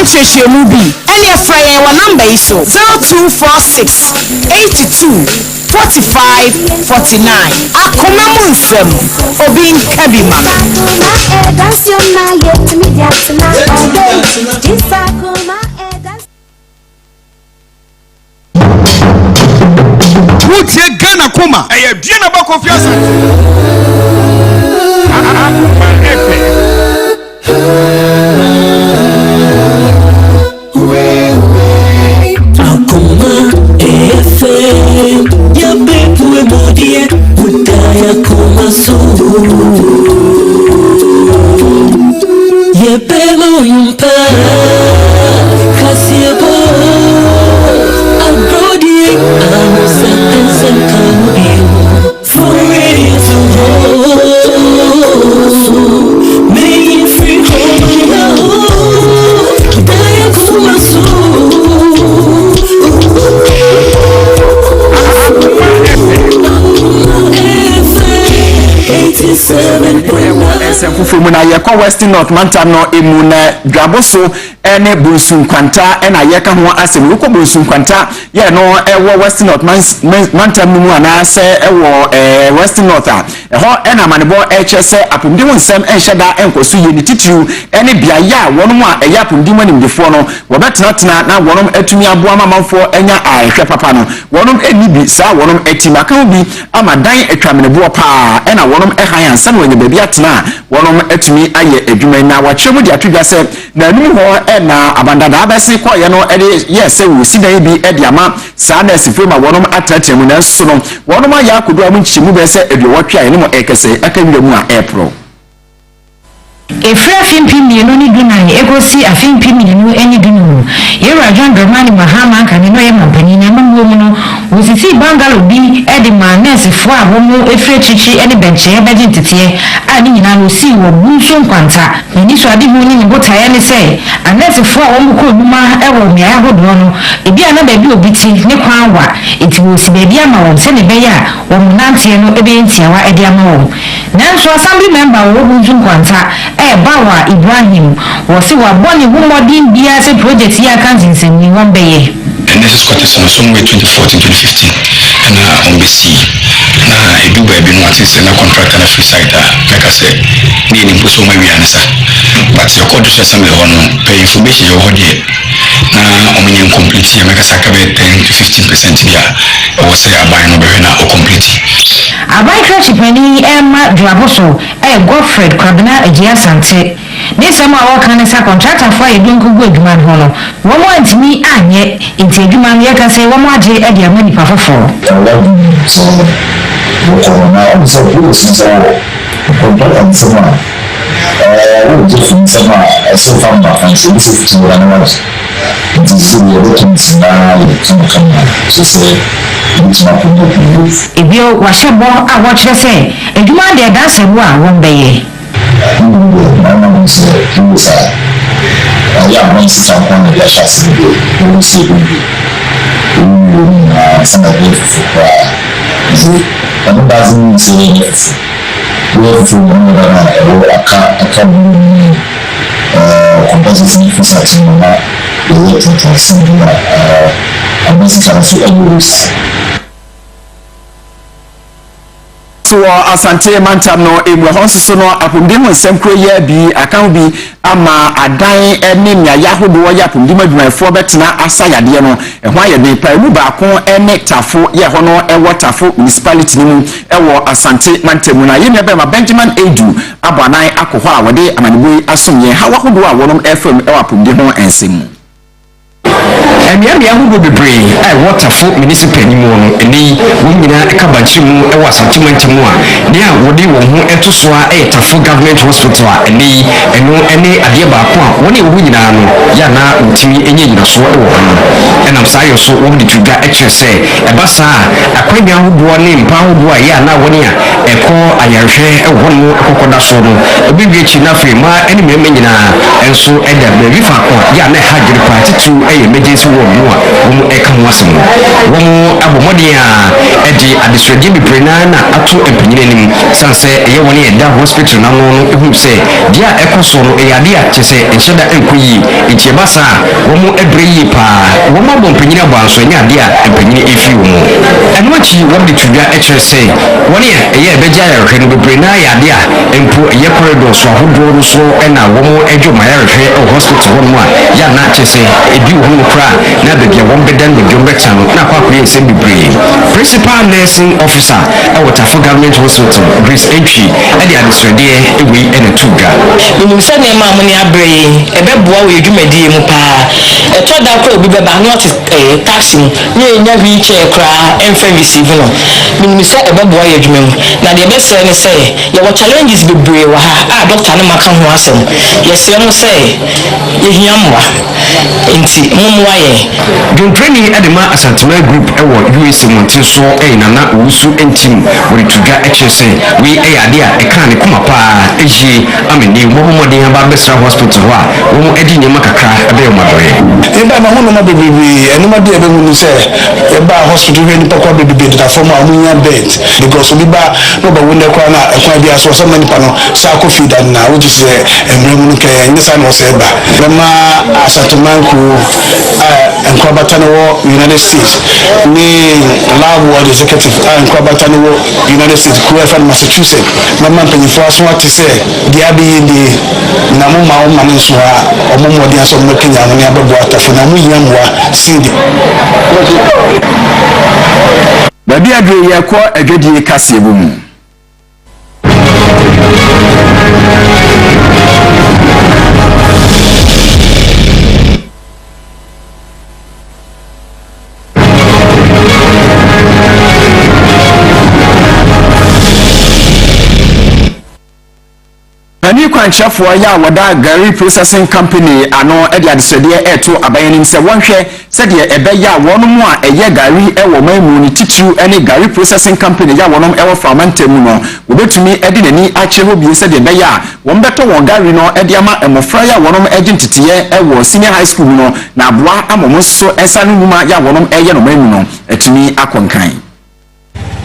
nkyerɛkyerɛmu bi? Ɛneɛ frɛ yɛn wɔ number yi so, 0246 82 45 49. Akoma mu nsɛm, obi nka bi ma me. Wotie Ghana Koma. Ɛyɛ dua na ba Kofi Asante. Akoma FM. Akoma FM yabepue modie udaya kumasu yebema uyumpa kasiebo agrodie amusa ensem kamubio for ready to roll may free home udaya kumasu. Akoma FM. Ɛwɔ nsɛm foforɔ mu na yɛkɔ Western North mantam no emu na Dwabo so ne Bonsu Nkwanta na yɛka ho asɛm. Wokɔ Bonsu Nkwanta yɛ no ɛwɔ Western North mantam no mu anaasɛ ɛwɔ ɛɛ Western North a, ɛhɔ ɛna amanebɔ ɛkyerɛ sɛ apɔmuden ho nsɛm nhyɛ da nkɔ so yie, ne titiriw ɛne beaeɛ a wɔn a ɛyɛ apɔmuden mu animdefoɔ no wɔbɛtenatena na wɔn atumi aboa ma amanfoɔ anya ahwɛ papa no, wɔn nni bi saa. Wɔn akyi maka ho bi ama dan atwameneboɔ paa ɛna wɔn han ansa na wɔanya baabi atena a wɔn atumi ayɛ adwuma yi. Na wɔakyerɛ mu de ato dwa sɛ n'anim hɔ ɛna abandadaa bɛse kɔɔyɛ no ɛde yɛ sɛ wɔsi dan bi ɛde ama saa nɛɛsefoɔ ma wɔn atenatena mu, nanso no wɔn ayɛ akodo a wɔn nkyɛmu bɛyɛ sɛ 80 a yɛne mo ɛkɛsɛ aka nwura mu a ɛɛporɔ. Ɛfiri afe 2014 ɛkɔsi afe 2015, Yɛwura John Dramani Mahama ankane na ɔyɛ mampanin na amammuo mu no, wɔsisii bungalow bi de maa nɛɛsefoɔ a wɔn ɛfiri akyirikyiri ne bɛnkyɛeɛ bɛgye nteteɛ a ne nyinaa no osii wɔ Bunso Nkwanta. N'ani so adehu ne ne botaeɛ ne sɛ anɛɛsefoɔ a wɔn kɔ nnwuma wɔ mmeaeɛ ahodoɔ no, ebi a na baabi a obi te ne kwan wa, nti wɔsi baabi ama wɔn sɛdeɛ ɛbɛyɛ a wɔn nanteɛ no bɛyɛ ntiawa de ama wɔn. Nanso Assembly member wɔ Bunso Nkwanta ɛyɛ Bawa Ibrahim, wɔse wabɔ ne ho mmɔden biara sɛ project yi aka nsensɛnni wɔn bɛyɛ. Nurses quarters no somewhere 2014, 2015 ɛna wɔn bɛsii, na edu baabi no ate sɛ na contractor no afiri site a mɛka sɛ ne yɛ nimpo sɛ wɔn awia ne sa, but yɛkɔ district assembly hɔ no, per information yɛwɔ hɔ deɛ, na wɔn nyɛ incomplete yɛ. Mɛka sɛ aka bɛyɛ 10 to 15% bi a ɛwɔ sɛ aban no bɛhwɛ na ɔcomplete. Aban krakye panin ɛma Dwabo so ɛyɛ Godfred Kwabena Agye Asante. Ne nsɛm a wɔka ne sɛ kɔntratafoɔ a yɛde nkogu adwuma no ho no, wɔn antumi anyɛ, nti adwuma no yɛka sɛ wɔn agye de ama nipa foforɔ. Sɛ wokɔ no na ɔne sɛ polisi sɛ wɔ contractor nsɛm a wogye fi nsɛm a ɛsɛ fa mma fa nsɛm sɛ fiti wɔ ne wagye, nti sɛ deɛ documents nyinaa yɛ kamakama kyerɛ sɛ ɛbɛtumi akɔ ne approve. Ebio wahyɛ bɔ a wɔkyerɛ sɛ adwuma deɛ dansa bu a wɔn bɛyɛ. Nana sɛ ɛwɔ saa ɛyɛ aban sika nko na ɛde ahyɛ ase no deɛ, ɛwɔ sɛ ɛbɛwie ɛwɔ wie nyinaa ansa na ɛbɛyɛ fufuo koraa, nti ɛno doesn't mean sɛ yɛnyɛ fufuo. Yɛyɛ fufuo mu no na ɛwɔ aka mu ne compressors ne infrastructure no na yɛyɛ tɛntɛnsen bi a aban sika no so ɛyɛ waste. So wɔ Asante mantam no emu, ɛhɔ nso so no apɔmuden ho nsɛm kuro yɛ bi aka ho bi ama adan ne mmeaeɛ ahodoɔ yɛ apɔmuden mu adwumayɛfoɔ bɛtena asa yadeɛ no ɛho ayɛ den pa. Emu baako ne Tafo yɛ hɔ no ɛwɔ Tafo Municipality no mu ɛwɔ Asante mantam mu, na yɛn nua bɛrima Benjamin Edu abɔ anan akɔ hɔ a wɔde amanebɔ yi asom yɛn haw ahodoɔ a wɔnom ɛfam ɛwɔ apɔmuden ho nsɛm mu. Mmeammea ahodoɔ bebree a ɛwɔ Tafo Municipal anim no, ɛnɛ yi wɔn nyinaa ka bankyere mu wɔ Asante mantam mu a nea wɔde wɔn ho to so a ɛyɛ Tafo Government Hospital a ɛnɛ yi ɛno ne adeɛ baako a wɔn a ɛwɔ hɔ nyinaa no yɛ anaa wɔtumi nyɛ nyinasoɔ wɔ ho. Ɛnam saa yɔ so wɔde to dwa kyerɛ sɛ ɛba saa a, akwannya ahodoɔ ne mpa ahodoɔ a ɛyɛ a na wɔn a ɛkɔ ayarehwɛ wɔ hɔnom kɔkɔda soɔ no bɛwie akyi na afei mmaa ne mmarima nyinaa nso da baabi faako a yɛ a na ɛha adwene paa titiriw yɛ emergency ward no a wɔreka ho asɛm no. Wɔabɔ mmɔden ara de adesrɛdeɛ bebree no ara na ato mpanyin anim sane sɛ ɛyɛ wɔn a ɛda hospital no ano no hu sɛ deɛ a ɛkɔ soɔ no ɛyɛ adeɛ a kyerɛ sɛ ɛnhyɛ da nkɔ yie nti ɛba saa a wɔbrɛ yie paa. Wɔabɔ mpanyin abɔ ara nso ɛnyɛ adeɛ a mpanyin refiri wɔn. Ɛno akyi wɔde to dwa kyerɛ sɛ wɔn a ɛyɛ ɛbɛgye ayarehwɛ no bebree no ara yɛ adeɛ a mpo ɛyɛ corridors ahodoɔ no so na wɔdwe wɔn ayarehwɛ wɔ hospital hɔnom a yɛ a na kyerɛ sɛ ebi wɔ hɔnom koraa a na baabi a wɔbɛda ne baabi a wɔbɛtena no na akɔ akɔyɛ nsɛm bebree. Principal Nursing Officer wɔ Tafo Government Hospital, Grace Antwi de adesrɛdeɛ wei na ɛtoo dwa. Menim sɛ nneɛma a mo ne abrɛ yɛn yi, ɛbɛboa wɔ yɛn dwumadie mu paa. Ɛtɔ da koraa a obi bɛba na ɔte taxi mu na yɛnnya wheel chair koraa mfa nreceive no. Menim sɛ ɛbɛboa yɛn adwuma mu. Na deɛ ɛbɛsrɛ ne sɛ, yɛwɔ challenges bebree wɔ ha a dɔkta ne maka ho asɛm. Yɛsrɛ mo sɛ, yɛhia mmoa. Enti mommoa yɛn. Dwontrani de ma Asanteman Group wɔ USA mmɔnten so yɛ Nana Owusu Ntim. Wɔde to dwa kyerɛ sɛ wei yɛ adeɛ a ɛkaa ne koma pa ara yie ama nnɛ yi wɔabɔ mmɔden aba abɛsra hospital hɔ a wɔde nneɛma kakra bɛyɛ wɔn adɔeɛ. Yɛbae mahu nnoɔma bebrebe, nnoɔma bi a yɛbɛhu ne sɛ yɛbaa hospital hwɛ nnipa koraa bebrebe deda fam a wɔhia bed because obi ba na ɔbɛwo nnɛ koraa na ɛkwan biara so ɔsɛ ma nipa no saa kɔ fie da no na wogye sɛ mmerɛ mu no nka ɛnyɛ saa na ɔsɛ ɛba. Bɛma Asanteman kuro a nkorabata no wɔ United States ne Love World Executive a nkorabata no wɔ United States kuro a yɛfrɛ no Massachusetts bɛma mpanyinfoɔ aso ate sɛ deɛ abɛyɛ nie na mo ma wɔn ma no nso a wɔn mmɔden asɛ wɔn bɛkanyan wɔn ne abɛboa atafo na wɔn hia mmoa sen deɛ. Baabi aduro yɛkɔ adwadie kaseɛbɔ mu. Panin kwankyerɛfoɔ yɛ a wɔda Gari Processing Company ano de adesrɛdeɛ reto aban anim sɛ wɔnhwɛ sɛdeɛ ɛbɛyɛ a wɔnom a ɛyɛ gari wɔ ɔman mu no titiriw ne Gari Processing Company yɛ a wɔnom wɔ Frao mantam mu no wɔbɛtumi de n'ani akyerɛ hɔ bio sɛdeɛ ɛbɛyɛ a wɔbɛtɔ wɔn gari no de ama mmɔfra yɛ a wɔnom gye nteteeɛ wɔ Senior High School mu no na aboa ama wɔn nso nsa ano nnwuma yɛ a wɔnom yɛ no ɔman mu no atumi akɔ nkan.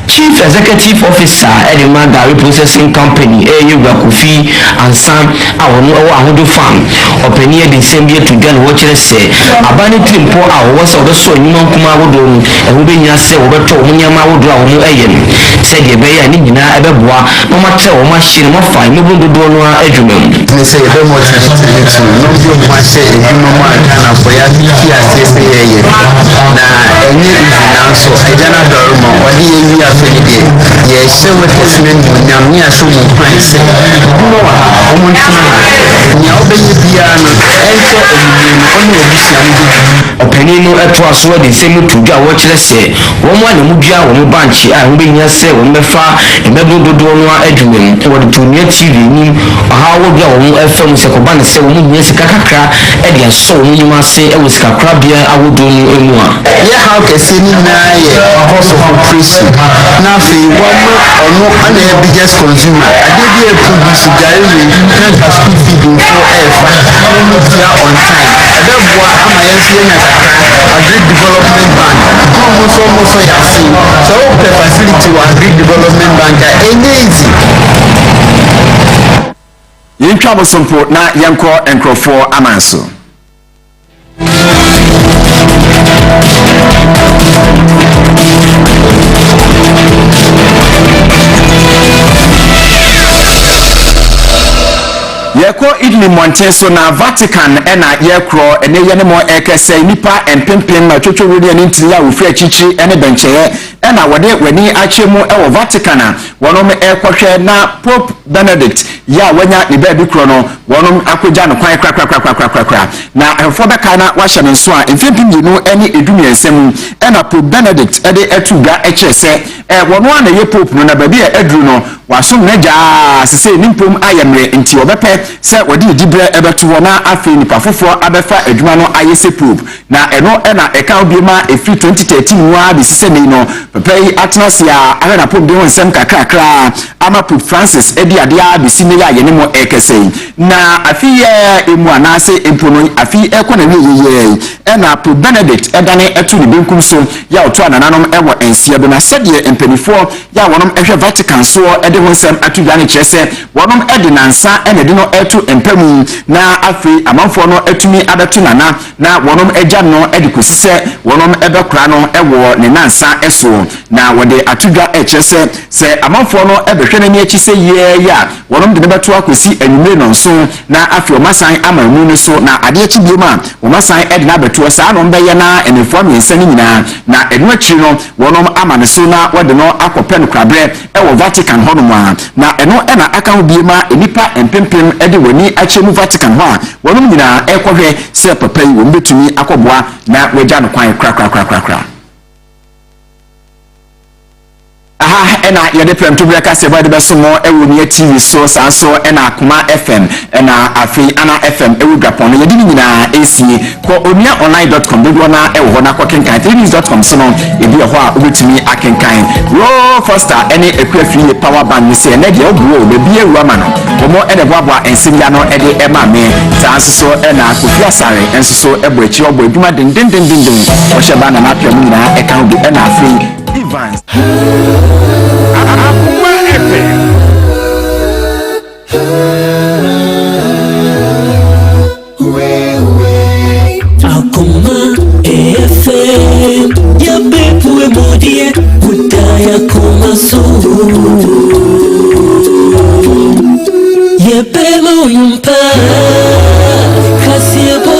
Chief Executive Officer de ma Gari Processing Company yɛ Wura Kofi Ansah a ɔno wɔ Ahodwo Farm. Ɔpanin yi de nsɛm bi ato dwa na ɔrekyerɛ sɛ aban no tirimpɔ a wɔwɔ sɛ wɔbɛsɔ nnwuma nkumaa ahodoɔ no, ɛho bɛhia sɛ wɔbɛtɔ wɔn nneɛma ahodoɔ a wɔyɛ no sɛdeɛ ɛbɛyɛ a ne nyinaa ɛbɛboa na wɔatrɛ wɔn ahye na wɔafa mmabunu dodoɔ no ara adwuma mu. Ne sɛ yɛbɛ motivate no to na ɔde ɔmo ahyɛ adwuma mu a Ghanafoɔ yɛafi aseɛ sɛ yɛyɛ na ɛnyɛ easy nanso agya no adɔre ma ɔde yɛ wie afei no deɛ yɛhyɛ workers no animuonyam ne yɛahyɛ ɔmo nkuran sɛ adwuma wɔ ha ɔmo ntena ha nea ɔbɛyɛ biara no ɛnkyɛ anwummerɛ no ɔne wabusua no bɛdidi. Ɔpanin no toa so de nsɛm no to dwa a ɔkyerɛ sɛ wɔn a na wɔdua wɔn bankye a ɛho bɛhia sɛ wɔbɛfa mmabunu dodoɔ no ara adwuma mu. Wɔde too Nua TV anim ɔhaw ahodoɔ a wɔfa mu sɛ ɛkɔba no sɛ wɔhia sika kakra de asɔ wɔn nnwuma ase wɔ sikakorabea ahodoɔ no mu a. Yɛ haw kɛseɛ no nyinaa yɛ cost of operation na afei wama ɔno na ɛyɛ biggest consumer adeɛ bi a ɛproduce gari wei na nka school feeding foɔ ɛɛfa na ɔmo tua on time ɛbɛboa ama yɛn nso yɛanya kakra Agric Development Bank na ɔmo nso ɔmo sɔ yɛn ase sɛ wopɛ facility wɔ Agric Development Bank a ɛnyɛ easy. Yɛntwa bosompo na yɛnkɔ nkurɔfoɔ aman so. Yɛkɔ Italy mmɔnten so na Vatican na yɛkorɔ ɛnɛ yɛne mo ɛkɛsɛ nnipa mpempem twotwoworo ne ɛne ntini a wɔfiri akyirikyiri ne bɛnkyɛeɛ ɛna wɔde w'ani akyerɛ mu wɔ Vatican a wɔnom ɛrekɔhwɛ na Pope Benedict yi a wanya ne baabi korɔ no wɔnom akɔgya no kwan korakorakorakorakora. Na ahwɛfoɔ bɛkae na wahyɛ no nso a mfeɛ 2013 mu ɛna Pope Benedict de ato dwa kyerɛ sɛ ɛ wɔno ara na ɛyɛ Pope no na baabi a aduru no wasom n'agya ara sesei ne mpom ayɛ mmerɛ nti ɔbɛpɛ sɛ wɔde ne diberɛ bɛto hɔ na afei nipa foforɔ abɛfa adwuma no ayɛ sɛ Pope. Na ɛno na ɛka ho bio ma ɛfiri 2013 mu ara bɛsi sɛ nnɛ yi no, papa yi atena ase a ahwɛ n'apɔmuden ho nsɛm kakrakra ama Pope Francis adi adeɛ ara bɛsi nnɛ yi a yɛne mo rekasa yi. Na afe yi ara mu anaase mpo no afe yi rekɔ n'awieɛ yi ara yi na Pope Benedict dane to ne benkum so yɛ a ɔtoa nananom wɔ nsia bi. Na sɛdeɛ mpaninfoɔ yɛ a wɔnom hwɛ Vatican soɔ de ho nsɛm ato dwa no kyerɛ sɛ wɔnom de nansa na ɛde no reto mpa mu na afei amanfoɔ no atumi abɛto nana na wɔnom agya no de kɔsi sɛ wɔnom bɛkora no wɔ ne nansa soɔ. Na wɔde ato dwa rekyerɛ sɛ sɛ amanfoɔ no bɛhwɛ n'ani akyi sɛ yiaa yi a wɔnom de no bɛto akɔsi anwummere nnɔnson na afei wɔasan ama amu no so na adeɛ kye biom a wɔasan de no abɛtoɔ. Saa na wɔbɛyɛ no ara nnafua mmiɛnsa no nyinaa na ɛno akyiri no wɔnom ama no so na wɔde no akɔpɛ no koraberɛ wɔ Vatican hɔnom a na ɛno na aka ho bie ma nnipa mpempem de wɔn ani akyerɛ mu Vatican hɔ a wɔnom nyinaa rekɔhwɛ sɛ papa yi wɔn bɛtumi akɔboa na wɔagya no kwan korakorakorakora. Aha na yɛde prɛmtoberɛ kaseɛbɔ yɛde bɛso mo wɔ Onua TV so, saa nso na Akoma FM na afei Ana FM wɔ Dwapɔn no, yɛde ne nyinaa resie. Kɔ onuaonline dot com dodoɔ no ara wɔ hɔ na kɔ kenkan. Threenews dot com so no, ebi wɔ hɔ a wobɛtumi akenkan. Roe Foster ne Akua Firie Power Band no sɛ ɛnɛ deɛ woboɔ o, baabi awura ma no. Wɔn na ɛboaboa nsɛm yi ano de ma me. Saa nso so na Kofi Asare nso so bɔ akyire, ɔbɔ adwuma dendendendenden. Ɔhyɛ ba Nana Appiah mu nyinaa ɛka ho bi ɛna afei Evans. Akoma FM. Akoma FM yabepue modie kutaya koma so yebema uyumpa kasiebo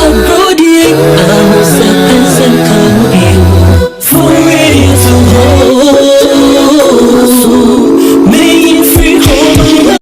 abrodie amusa pensem kamudio for ready to hold may free home.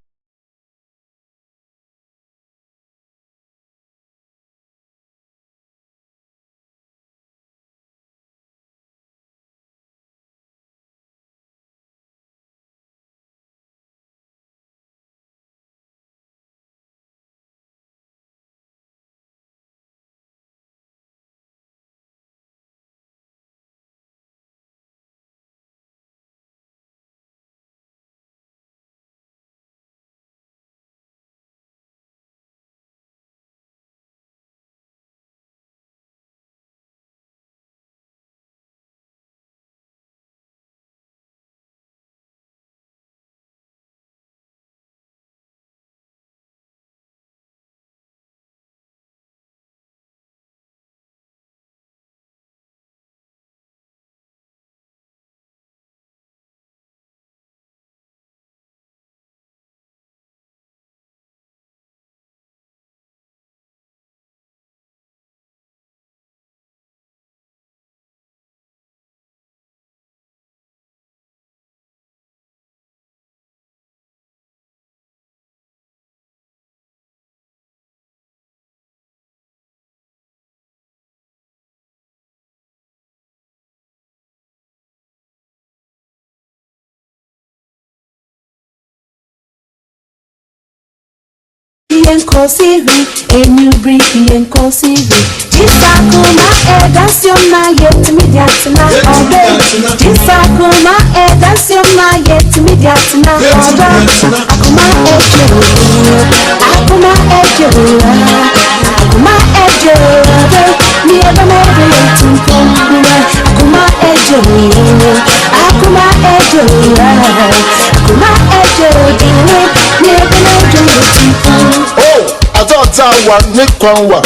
Adɔɔta wa ne kwan wa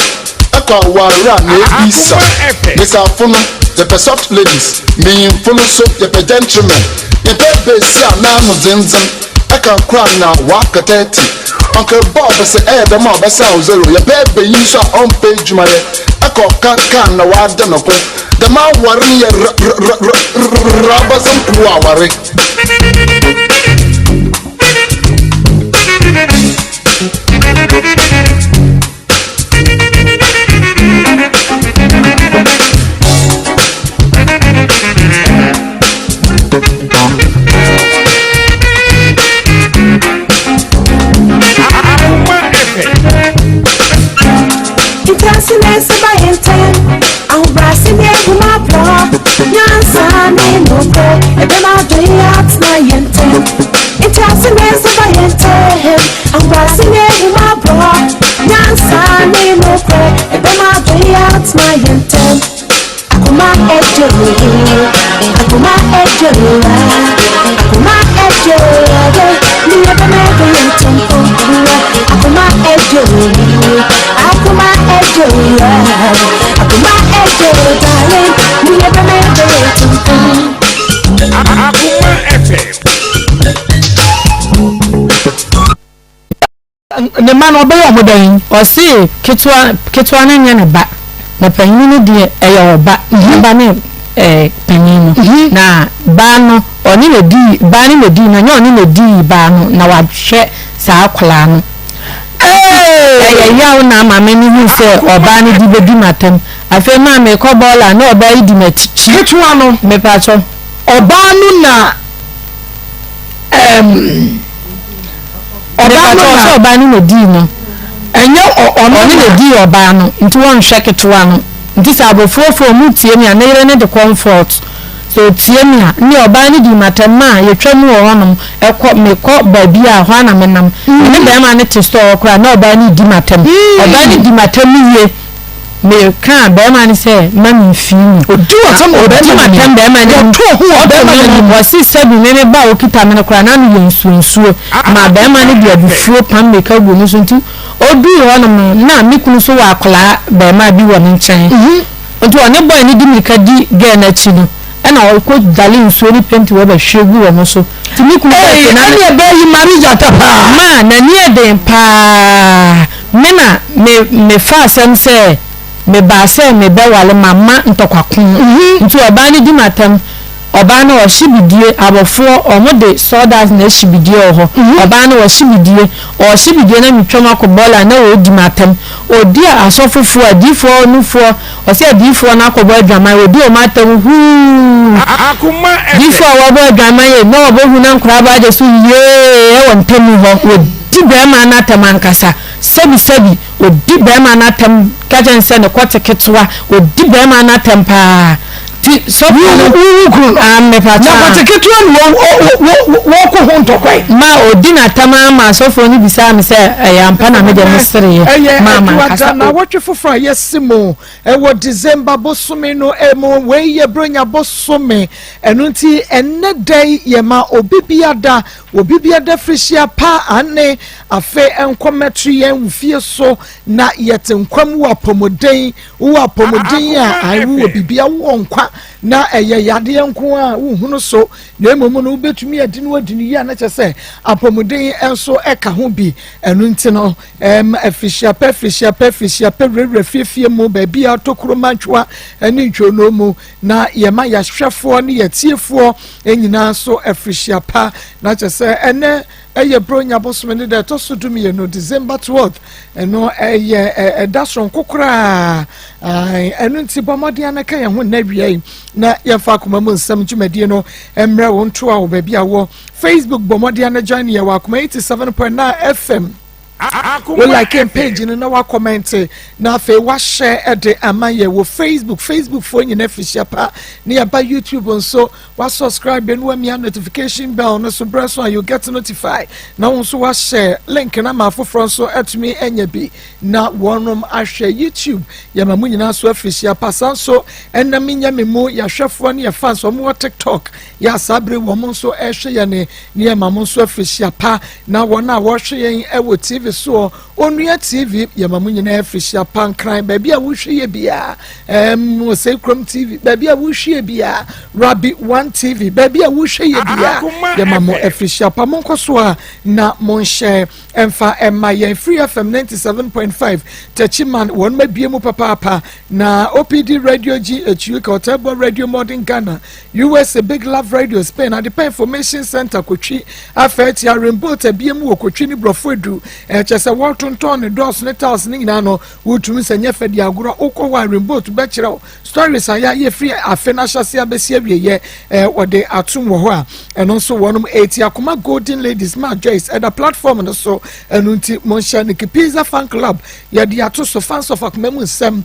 ɛkɔ aware a na ebi sa mesafo no yɛpɛ soft ladies mmenyinfo no so yɛpɛ gentlemen yɛpɛ besi a n'ano dzendzɛn ɛka kora na waka 30 Uncle Bob sɛ ɛyɛ dɛm a ɔbɛsa wo zero yɛpɛ beyi nso a ɔmpɛ adwumayɛ ɛkɔ kankan na wada ne ho dɛm aware no yɛ rabasɛm kuo aware. Akoma FM. Ntease na ɛsɛ ba yɛn ntɛm. Ahobrɛase ne ahummɔborɔ. Nyansa ne nokorɛ. Ɛbɛma adɔeɛ atena yɛn ntɛm. Ntease na ɛsɛ ba yɛn ntɛm. Ahobrɛase ne ahummɔborɔ. Nyansa ne nokorɛ. Ɛbɛma adɔeɛ atena yɛn ntɛm. Akoma ɛdwo akoma ɛdwo akoma ɛdwo ne ɛbɛma ɛdɔ yɛn ntɛm. Akoma ɛdwo akoma ɛdwo akoma ɛdwo darling ne ɛbɛma ɛdɔ yɛn ntɛm. Akoma FM. Ne mma no, ɔbɛyɛ wɔn dɛn? Ɔse ketewa ketewa no nyɛ ne ba, na panyin no deɛ ɛyɛ ɔba, ne ba ne ɛɛ panyin no. Na baa no ɔne na dii baa no na dii no, ɛnyɛ ɔne na dii baa no na wahwɛ saa akwadaa no. Ɛyɛ yaw na maame no hui sɛ ɔbaa no di bɛdi m'atam. Afei maa mekɔ bɔɔla na ɔbaa yi di m'akyi. Ketewa no. Mepakyɛw. Ɔbaa no na ɛɛm. Ɔbaa no na. Sɛ ɔbaa no na dii no. Ɛnyɛ ɔno na. Ɔno na dii ɔbaa no nti wɔnhwɛ ketewa no. Nti sɛ abɔfuofoɔ ɔmo tie me a ne yere no de comfort. Sɛ ɔtie me a nne ɔbaa no dii m'atɛm maa yɛtwa mu wɔ hɔnom ɛkɔ mekɔ baabi a hɔ a na menam. Me ne bɛɛma no te store hɔ koraa na ɔbaa no redi m'atɛm. Ɔbaa no di m'atɛm wie. Mekaa barima no sɛ mma mimfii mu. Odi w'atɛm wɔ Odi barima m'atɛm n'anim. barima n'anim. Wɔtoo ho wɔ Ɔto barima me n'anim. mu. Ɔse sɛbi me me ba a okita me no koraa n'ano yɛ nsuonsuo. Maa barima no de abufuo pam mirika guu me so nti oduu hɔnom no na me kunu nso wɔ akwadaa barima bi wɔ ne nkyɛn. Nti ɔne boy no di mirika di girl no akyi no ɛna ɔkɔ dale nsuo ne penti wɔ bɛhwie gu wɔn so. Nti me kunu baa Ei, fie na ɛne ɛbɛɛ yi Marie gyata paa. Maa n'ani yɛ den paa. Me na me mefa asɛm sɛ mebaa sɛ mebɛwale mamma ntɔkwa ko nti ɔbaa no di m'atɛm ɔbaa no ɔhye bidie abɔfoɔ ɔmo de sawdust na ɛhye bidie wɔ hɔ ɔbaa no ɔhye bidie ɔhye bidie na metwam akɔ bɔɔla na ɔɔdi m'atɛm ɔdi asɔfofoɔ adiifoɔ no foɔ ɔsɛ adiifoɔ no akɔbɔ adwaman ɔdi ɔmo atɛm huu diifoɔ a wɔbɔ adwaman yɛ na ɔbɔ hu na nkoraa bɔ agye so yee ɛwɔ ntamu hɔ Ɔdi barima no atɛm ankasa. Sɛbisɛbi, ɔdi barima no atɛm, ka kyerɛ no sɛ ne kɔte ketewa. Ɔdi barima no atɛm paa. Nti sɔfoɔ no. Wo wo kunu no. Ah, mepa Na kyɛw. kɔte ketewa na wɔ wɔ wɔ wɔkɔ ho ntɔkwa yi. Ma ɔdi n'atɛm ara ma sɔfoɔ no bisaa me sɛ ɛyɛ ampa na me deɛ mesereeɛ. Ɛyɛ Maa Adwoada mankasa. naawɔtwe foforɔ a yɛasi mu wɔ December bosome no mu. Wei yɛ Buronya bosome, ɛno nti ɛnnɛ da yi yɛma obi biada Obi biada firihyia pa ane afe nkɔ mmɛto yɛn wo fie so na yɛte nkwa mu wɔ apɔmuden wowɔ apɔmuden a ae wowɔ bibia wowɔ nkwa na ɛyɛ yadeɛ nko a wohunu so na mmom no wobɛtumi adi no adi no yie a na kyɛ sɛ apɔmuden nso ɛka ho bi ɛno nti no ɛm afirihyia pa afirihyia pa afirihyia pa wurawura fiefie mu baabi a tokuro mantwewa ne ntwonoo mu Na yɛma yɛahwɛfoɔ ne yɛatiefoɔ nyinaa nso afirihyia pa. Na kyerɛ sɛ ɛnɛ ɛyɛ Buronya bosome ne da ɛtɔ so dumienu, December 12th. Ɛno ɛyɛ ɛda soronko koraa. Ɛno nti bɔ mmɔden ana ka yɛn ho nnɛ awia yi na yɛmfa akoma mu nsɛm dwumadie no mmerɛ wo ntoa wɔ baabi a wɔ Facebook. Bɔ mmɔden ana join yɛ wɔ Akoma 87.9 FM. Wo like page no na wa comment na afei wa share de ama yɛ wɔ Facebook. Facebook foɔ nyina firihyia pa ne yɛba YouTube nso wa subscribe no wa mia notification bell no so berɛ so a you get notify na wo nso wa share link na ma afoforɔ nso atumi anya bi na wɔnom ahwɛ YouTube. Yɛma mo nyinaa so afirihyia pa saa nso ɛnam nya me mu yɛahwɛfoɔ ne yɛ fans wɔn wɔ TikTok yɛ a saa bere wɔn nso ɛrehwɛ yɛn ne yɛma mo nso afirihyia pa na wɔn a wɔrehwɛ yɛn wɔ TV soɔ Onua TV yɛma mo nyinaa afirihyia pa nkran baabi a wohwɛ yɛ biara ɛɛm Osei Kurom TV baabi a wohwɛ yɛ biara Rabi One TV baabi a wohwɛ yɛ biara yɛma mo afirihyia pa mo nkɔ so a na mo nhyɛ ɛmfa ɛma yɛn Free FM 97.5 Techiman wɔn ma bie mu papaapa na OPD Radio GHUK Ɔtɛbɔ Radio Modern Ghana USA Big Love Radio Spain Adepa Information Center Kotwi Afɛɛtia Rainbow Tabie mu wɔ Kotwi ne Borɔfo Edu Kyerɛ sɛ wɔtontɔn ne doors ne tiles ne nyinaa no, wotumi sɛ nyɛ fɛ di agorɔ. Wokɔ hɔ a rainboat bɛkyerɛ wo stories a yɛayɛ firi afe no ahyɛse abɛsi awieɛ, wɔde atom wɔ hɔ a ɛno nso wɔnom ɛti akoma Golden Ladies ma Joyce ɛda platform no so. Ɛno nti monhyɛ Nikki Pizza Fan Club, yɛde ato so fans of akoma mu nsɛm,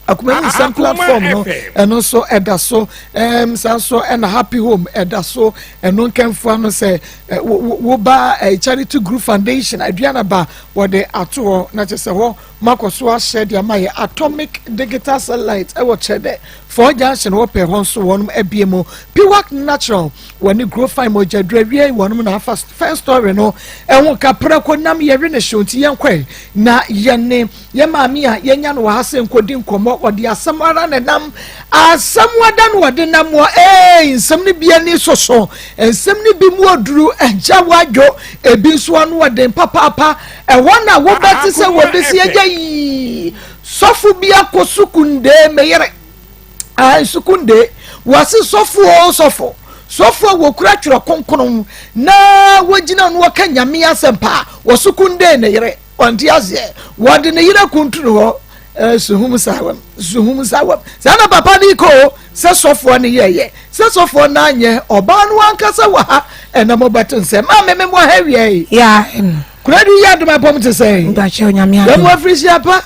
akoma mu nsɛm platform no, ɛno nso ɛda so. Saa nso ɛna Happy Home ɛda so. Ɛno nkɛnfoa no sɛ woba Charity Group Foundation aduana ba wɔde ato hɔ na kyerɛ sɛ hɔ makɔ so ahyɛ de ama yɛ Atomic Digital Satellite ɛwɔ kyerɛ dɛ Four Junction wɔpɛ hɔ nso wɔnom abie mu. Piwak Natural wɔne Grow Fine mogya duro awie wɔnom na afa first story no ɛho kapra kɔ nam yɛwe ne hyew nti yɛnkɔe na yɛne yɛ maame a yɛnya no wɔ ha sɛ nkɔdi nkɔmmɔ. Ɔde asɛm ara na nam asɛm ada no ɔde nam wɔ ee nsɛm no bi ani soso, nsɛm no bi mu oduru agya wadwo, ebi nso ano ɔden papaapa. Ɛhɔ na wobɛte sɛ wɔbɛsi agya yii sɔfo bi akɔ sukundee meyere sukunde wɔse sɔfo o sɔfo sɔfo a wɔkura twerɛ kronkron na wɔgyina no wɔka Nyame asɛm paa wɔ sukunde ne yere. Ɔnte aseɛ, wɔde ne yere kuntunu hɔ. Suhum sawam suhum sawam saa na papa ne kɔ sɛ sɔfoɔ no yɛyɛ sɛ sɔfoɔ no anyɛ ɔbaa no ankasa wɔ ha. Ɛna mobɛto nsɛ maa me memmɔ ha wiɛ kura du yi adom apɔm te sɛ yɛmu afiri hyia pa.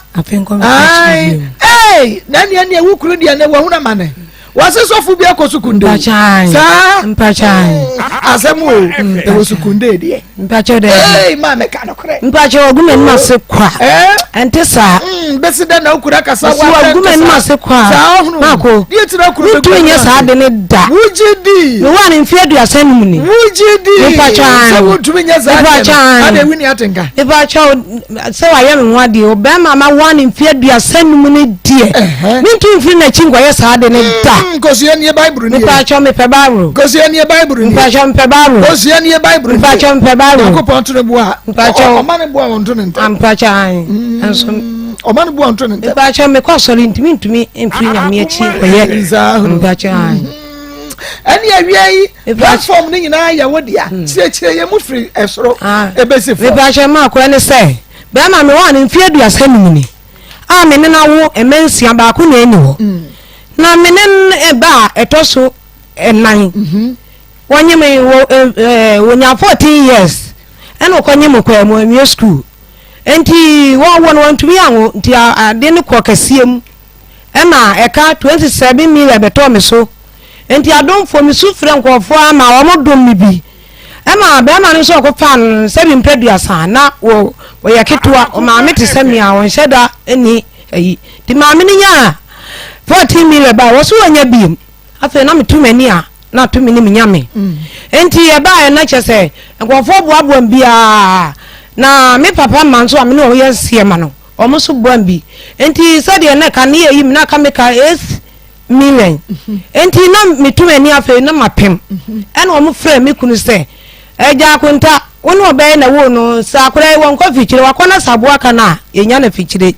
Ai na neɛ neɛ wo kunu deɛ ne wahunu amane wɔse sɔfo bi akɔ sukunde saa asɛm o ɛwɔ sukunde deɛ. Mpakyɛw dɛ. Ee maa mɛka nokorɛ. Mpakyɛw ogu m'anim ase kwa. Ɛnte saa. Bɛsi dɛ na okura kasa wa fɛn kasa. Ogu m'anim ase kwa. Saa ɔhunu. Maako. Deɛ tira kuro bɛ gu m'anim ase. Ntumi nyɛ saa de ne da. Wugye di. Me wa ne mfe 35 ni. Wugye di. Mpakyɛw. Sɛ wontumi nyɛ saa deɛ no. Ade ewi ni atenka. Mpakyɛw sɛ wayɛ me ho adeɛ ɔbɛrima ma wa ne mfe 35 ni deɛ. Mentumi mfiri n'akyi nkɔyɛ saa de ne da. Nkosua nie Bible nie. Mpakyɛw mepɛ Bible. Nkosua nie Bible nie. Mpakyɛw mepɛ Bible. Nkosua nie Bible nie. Mpakyɛw mepɛ Bible. Nyankopɔn to ne boa. Mpakyɛw. Ɔma ne boa wɔn to ne ntɛm. Mpakyɛw ayi. Nso. Ɔma ne boa wɔn to ne ntɛm. Mpakyɛw mekɔ asɔre ntumi ntumi mfiri Nyame akyi nkɔyɛ. Mpakyɛw ayi. Ɛne awia yi platform no nyinaa yɛ wo dea. Kyerɛkyerɛ yɛ mu firi ɛsoro ebesi fam. Mpakyɛw maa kora ne sɛ bɛrima mi wɔ ne mfe 35 ni a me ne no awo mma nsia, baako na ɛni hɔ na me ne no ba a ɛtɔ so ɛnan. Wɔnye me wɔ wɔnya 14 years ɛna ɔkɔnye me kɔɛ mu awie school nti wɔwɔ no wɔntumi anwo nti ade no kɔ kɛseɛ mu ɛma ɛka 27 million bɛtɔɔ me so nti adomfoɔ mesu frɛ nkurɔfoɔ ama wɔn dom me bi ɛma bɛrima no nso ɔkɔfaa no sɛbi mpɛ 30 na wɔ wɔyɛ ketewa. Ɔmaame te sɛ me a ɔnhyɛ da ni ayi nti maame no nyaa 14 million ba wɔ so wɔnya biem. Afei na meto m'ani a na ato me ne me nyame nti ɛbaeɛ na kyɛ sɛ nkurɔfoɔ boaboa m biara na me papa ma nso a me ne wɔn yɛ nseɛ ma no wɔn nso boa m bi nti sɛdeɛ na ɛka ne yɛ yi me na aka me ka 8 million nti na meto m'ani afei na mapem. Ɛna wɔn frɛ me kunu sɛ agya akonta wo ne ɔbɛyɛ na wo no sɛ akora yi wɔnkɔ fikyire wakɔ na saboa ka no a yɛnya no fikyire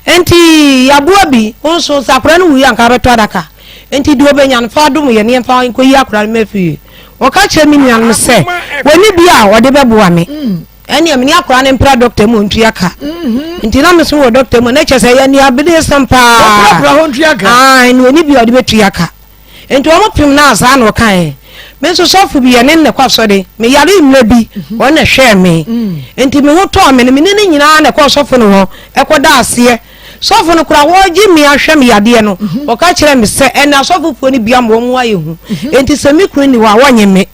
nti yaboa bi wo nso sɛ akora no wuyi anka bɛtɔ adaka nti deɛ ɔbɛnya no fa adom yɛ ne yɛmfa nkɔyi akora no ma fie. Wɔka kyerɛ me nuanom sɛ wɔni bi a wɔde bɛboa me ɛnea mene akora no mpra dɔkta mu ɔntua ka nti na meso wɔ dɔkta mu na kyerɛ sɛ yɛ nea sɛm paa na ɔni bi a ɔde bɛtua ka nti wɔn pem no a saa na ɔkaeɛ. Me nso sɔfo bi yɛne ne kɔ asɔre, meyare mmerɛ bi wɔn na hwɛɛ me nti me ho tɔɔ me no me ne ne nyinaa na ɛkɔɔ sɔfo no hɔ ɛkɔda aseɛ. Sɔfo no koraa wɔregye me ahwɛ me yadeɛ no ɔka kyerɛ me sɛ ɛnna asɔfofoɔ no bi ama wɔn ho ayɛ hu nti sɛ me kunu ni hɔ a wɔnye me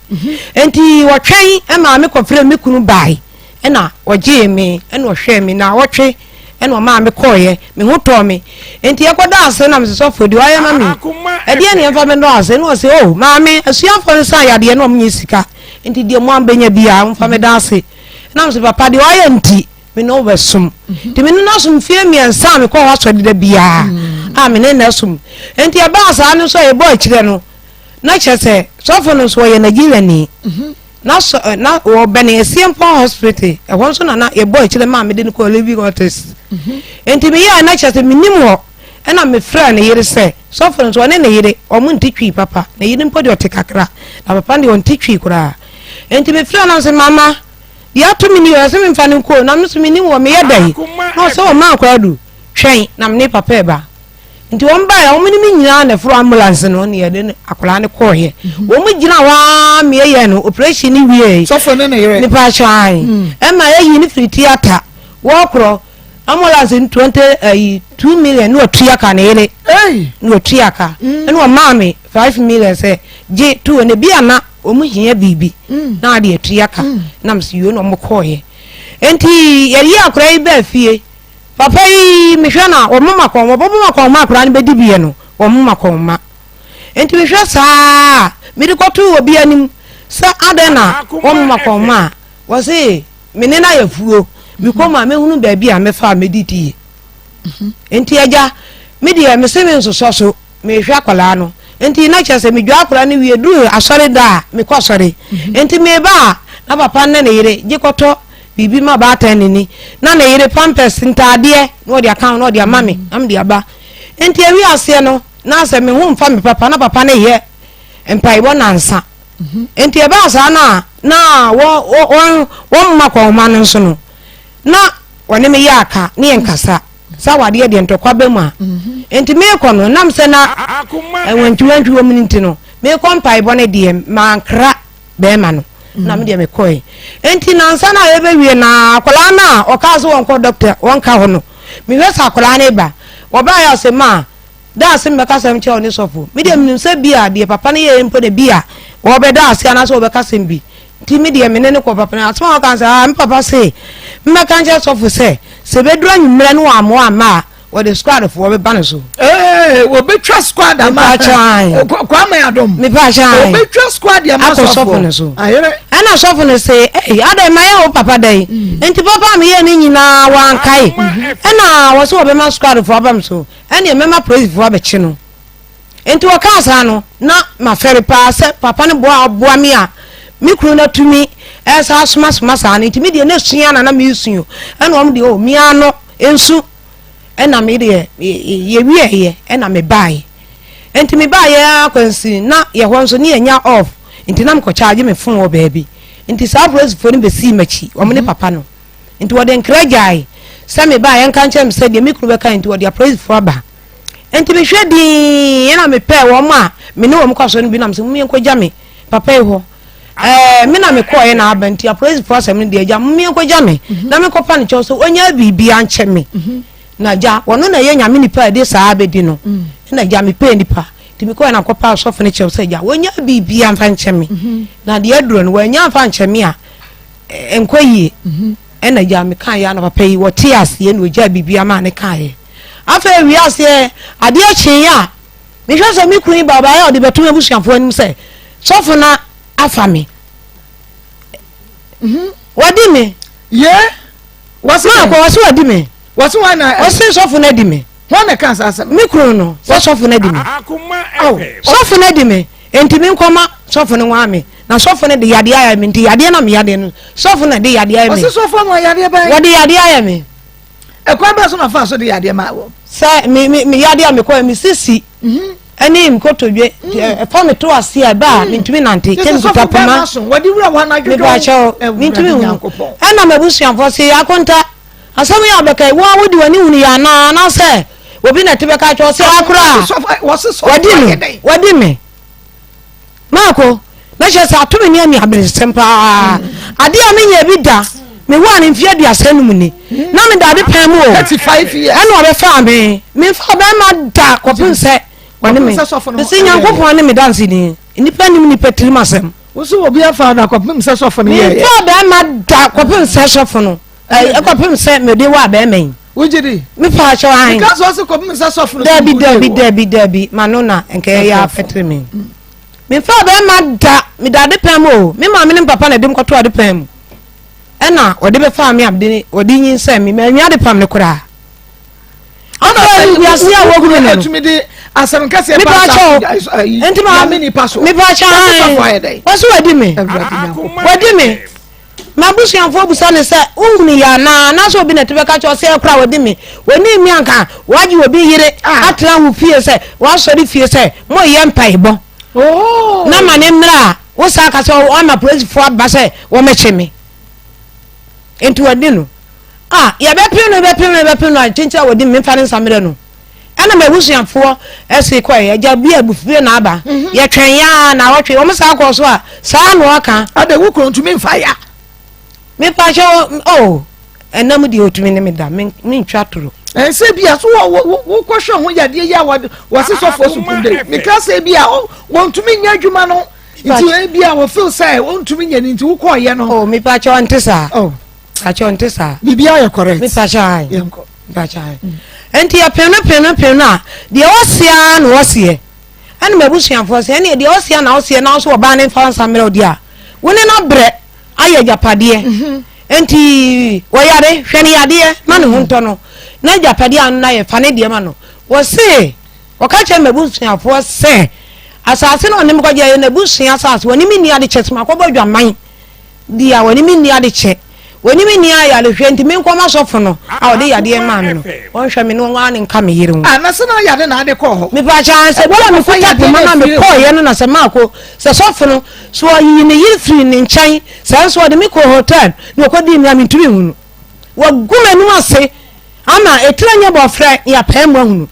nti wɔtwɛn maa me kɔfrɛ me kunu bae ɛna ɔgyee me ɛna ɔhwɛɛ me na ɔtwe ɛna ɔmaa me kɔɔeɛ me ho tɔɔ me nti ɛkɔda ase na mesɛ sɔfo deɛ ɔyɛ ma me ɛdeɛ ne ɛmfa me dɔ ase na ɔsɛ o maame asuafoɔ no san yadeɛ na ɔmo nyɛ sika nti deɛ mo ambɛnya biara mfa me da ase na mesɛ papa deɛ ɔyɛ nti me ne wo bɛsom nti me ne no asom mfeɛ 3 a mekɔ hɔ asɔre da biara a me ne no asom nti ɛbaa saa no nso a yɛbɔ akyirɛ no na kyerɛ sɛ sɔfo no nso ɔyɛ Nigeriani na sɔ na wɔbɛne Esiempɔn hospital ɛhɔ nso na na yɛbɔ akyirɛ maa mede no kɔɔ Living Waters nti meyɛɛ na kyerɛ sɛ menim hɔ ɛna mefrɛɛ ne yere sɛ sɔfo no nso ɔne ne yere ɔmo nte twi papa ne yere mpo deɛ ɔte kakra na papa deɛ ɔnte twi koraa nti mefrɛɛ no sɛ mama. Deɛ ato me ni o, ɛsɛ memfa no nkɔ o, na me nso mennim wɔ meyɛ dɛn? Na ɔsɛ ɔma akwadaa du, twɛn na me ne papa reba. Nti wɔn baeɛ, wɔn ne me nyinaa na ɛforo ambulance no na yɛde no akwadaa no kɔɔeɛ. Mhm. Wɔn gyina hɔ ara ma yɛyɛ no operation no wie. Sɔfo ne ne yere. Nipa ahyɛ ae. Hmm. Ɛma yɛyi no firi theatre. Wɔkorɔ ambulance no 20 ayi 2 million na watua ka ne yere. Na watua ka. Hmm. Ɛna ɔmaa me 5 million sɛ gye to na bi ana wɔn hia biribi hmm. na ade atua ka. Na mesi yio na wɔn kɔɔeɛ. Nti yɛyi akwadaa yi baa fie. Papa yi mehwɛ no a wɔmoma kɔn wɔbɛmoma kɔn ma akwadaa no bɛdi bie no wɔmoma kɔn ma nti mehwɛ saa a mede kɔtoo obi anim sɛ adɛn na wɔmoma kɔn ma a wɔse me ne no ayɛ fuo mekɔ mu a mɛhunu baabi a mɛfa a mɛdidie nti agya me deɛ mese me nsosɔ so mehwɛ akwadaa no nti na kyerɛ sɛ medwa akwadaa no wie duru asɔre da a mekɔ asɔre mhm. nti meba a na papa ne ne yere gye kɔtɔ biribi ma baatan ne ni na ne yere pampers ntaadeɛ na ɔde aka ho na ɔde ama me na mede aba nti awi aseɛ no na sɛ me ho mfa me papa na papa ne yɛ mpaebɔ nansa mhm. nti ɛbaa saa na na wɔn wɔn mma kɔnma no nso no na wɔne me yɛ aka ne yɛn kasa. Sɛ awadeɛ deɛ ntɔkwa ba mu a, nti meekɔ no, nam sɛ na wantwiwantwi wɔ mu no nti no, meekɔ mpaebɔ no deɛ mankra bɛrima no na me deɛ mekɔe. Nti nansa no a yɛbɛwie na akwadaa no a ɔkaa sɛ wɔnkɔ dɔkta wɔnka hɔ no, mehwɛ sɛ akwadaa no ba. Wɔbaeɛ a ɔsɛ ma da ase mbɛka sɛm kyerɛ wo ne sɔfo. Me deɛ menim sɛ bi a deɛ papa no yɛɛ mpo na bi a wɔbɛda ase anaasɛ wɔbɛka sɛm bi. Nti me deɛ me ne no kɔ papa no asɛm a ɔka sɛ ah me papa se mmɛka nkyerɛ sɔfo sɛ sɛ bɛduru anwummerɛ no wɔammoa amma a wɔde squad foɔ bɛba no so. Ee wɔbɛtwa squad ama Kwame Adom. Mepaakyɛn. Wɔbɛtwa squad ama sɔfo. Akɔ sɔfo no so. Ayere. Ɛna sɔfo no se ee adɛn ma yɛ wo papa dɛn. Mm. Nti papa a meyɛ ne nyinaa wankae. Mm-hmm. Ɛna wɔ sɛ wɔbɛma squad foɔ aba me so ɛne mɛma polisifoɔ abɛkye no. Enti wɔkaa saa no, na mafɛre paa sɛ papa no boa a ɔboa me a me kunu no atumi ɛsa asomasoma saa no. Nti me deɛ na sua na na mesu o. Ɛna wɔn deɛ o me ano nsu ɛna me deɛ yɛwieeɛ ɛna mebaeɛ. Nti mebaeɛ ara kwansi na yɛ hɔ nso ne yɛnya off. Nti na mekɔ charge me phone wɔ baabi. Nti saa apolisifoɔ no bɛsii m'akyi, wɔn ne papa no. Nti wɔde nkra gyae sɛ mebaeɛ nka nkyerɛ me sɛ deɛ me kunu bɛka nti wɔde apolisifoɔ aba. Enti mehwɛ dinn ɛna mepɛɛ wɔn a me ne wɔn kɔ asɔre no bi nam sɛ mom yɛnkɔgya me papa yi hɔ. Ɛɛ me na mekɔɔɛ na aba nti apolisifoɔ asɛm no deɛ agya mom yɛnkɔgya me mhm. na menkɔpa no kyɛw sɛ ɔnya biribi ankyɛ me. Mhm. Na agya wɔno na ɛyɛ nyame nipa a ɛde saa abɛdi no. Mm. Ɛna agya mepɛɛ nipa nti mekɔɛ na mekɔpa asɔfo no kyɛw sɛ agya wɔnya biribi amfa nkyɛ me. Mhm. Na deɛ aduro no wɔanya amfa nkyɛ me a ɛnkɔ yie. Ɛna agya mekaeɛ a na papa yi wɔte aseɛ na ɔgyaa biribi ama ne kaeɛ. Afei ewie aseɛ, adeɛ kyeeɛ a, mehwɛ sɛ me kunu yi ba ɔbaeɛ a ɔde bɛto m'abusuafoɔ anim sɛ sɔfo no afa me. Mhm. Wadi me. Ye? Wɔse Maakɔ, wɔse wadi me. Wɔse wɔn na. Wɔse sɔfo no adi me. Wɔn na ɛka saa asɛm. Me kunu no, sɛ sɔfo no adi me. Sɔfo no adi me. Enti me nkɔma sɔfo no nwaa me. Na sɔfo no de yadeɛ ayɛ me. Nti yadeɛ na me yadeɛ no, sɔfo na de yadeɛ ayɛ me. Wɔse sɔfo ama yadeɛ bɛn? Wɔde yadeɛ ayɛ me. Ɛkwan bɛn so na ɔfaa so de yadeɛ maa wo? Sɛ me me me yadeɛ a mekɔɛ me sisi mhm. ɛne nkotodwe mm. ɛfa me to ase a ɛba a mm. mentumi nante kyɛ mekuta poma mebakyɛw mentumi hunu ɛna m'abusuafoɔ se akonta asɛm yɛ abɛka yi wo a wode w'ani hunu yɛ anaa anaasɛ obi na ɛte bɛka kyɛw sɛ akora wadi me wadi me Marko, na kyerɛ sɛ ato me ne ani aberesɛm paa. Adeɛ a menyɛ bi da, mewɔ a ne mfeɛ 35 ni. Na meda ade pɛn mu o. Ɛna ɔbɛfaa me. Memfa ɔbɛrima da kɔpem sɛ ɔne me. Mese Nyankopɔn ne me danseni. Nnipa nim nnipa tirim asɛm. Wo so obi afa da kɔpem sɛ sɔfo no yɛɛyɛ. Memfa ɔbɛrima da kɔpem sɛ sɔfo no. Ɛkɔpem sɛ mede wɔ abɛrima yi. Wogye di? Mepa akyɛw ahen. Because ɔse kɔpem sɛ sɔfo no. Dabi dabi dabi dabi ma no na nka ɛyɛ afɛtere me. Memfa bɛrima da meda ade pɛn mu o. Me maame ne me papa na ɛde me kɔto ade pɛn mu. Ɛna wɔde bɛfaa me a mede wɔde nyinsɛn me manwia ade pam no koraa. Afei wiase a wɔgu me no. Ɛtumi de asɛm kɛseɛ pa sa nti ma nipa so. Mepa akyɛw ahen. Wɔse wɔadi me. Wɔadi me. M'abusuafoɔ bisa no sɛ, Wohunu yɛ anaa? Anaasɛ obi na ɛte bɛka kyerɛ wo sɛ ɛkora a wɔde me? Wɔnim me anka wɔagye obi yere atena wo fie sɛ wɔasɔre fie sɛ moreyɛ mpaebɔ na ma ne mmra a, wo saa ka sɛ wɔama polisifoɔ aba sɛ wɔmmɛkye me. Nti wɔde no a yɛbɛpem no bɛpem no bɛpem no a kyenkyen a wɔde memfa ne nsa mmerɛ no. Ɛna m'abusuafoɔ ɛse kɔɛ agya bi a abufue na aba. Mhm. Yɛtwɛn ya na awɔtwe wɔn saa kɔɔ so a saa na ɔka. Ada wo kuro ntumi nfa ya. Mepa kyɛw o ɛnam deɛ otumi ne me da mentwa toro. Ɛnsɛ bi a so wɔ wokɔhwɛ ho yadeɛ yi a wɔse sɔfoɔ so kum de meka sɛ bi a wɔntumi nyɛ adwuma no nti ebi a wɔfeel sɛ wɔntumi nyɛ no nti wokɔɔyɛ no. Oh mepa kyɛw nte saa. Oh. Pakyɛw nte saa. Biribi ayɛ correct. Mepa kyɛw ayi. Yɛnkɔ. Mepa kyɛw ayi. Nti yɛpem no pem no pem no a deɛ ɔseɛ ara na ɔseɛ. Ɛna m'abusuafoɔ sɛ ɛne deɛ ɔseɛ na ɔseɛ na ɔso ɔbaa ne nfa nsa mmerɛ ɔdeɛ a wo ne no abrɛ ayɛ agyapadeɛ. Mhm. Nti wɔyare hwɛ ne yadeɛ ma ne ho ntɔ no na agyapadeɛ a no ayɛ fa ne deɛ ma no. Wɔse wɔka kyerɛ m'abusuafoɔ sɛ asase no ɔne me kɔgye ɛyɛ n'abusua asase wɔne me nni ade kyɛ sɛ makɔbɔ adwaman. Di a wɔne me nni adekyɛ, wɔne me nni ayarehwɛ nti menkɔ m'asɔfo no a ɔde yadeɛ maa me no, wɔnhwɛ me na wɔn nka me yere ho. Ah, na sɛ na yade na ade kɔɔ hɔ. Mepakyɛ an sɛ bere a mekuta poma no a mekɔɔeɛ no na sɛ maako sɛ sɔfo no so ɔyiyi ne yere firi ne nkyɛn sɛ nso ɔde me kɔɔ hotel na ɔkɔdii me a mentumi nhunu. Wagu m'anim ase ama etire nyɛ bɔfrɛ yɛapɛɛ mu ahunu.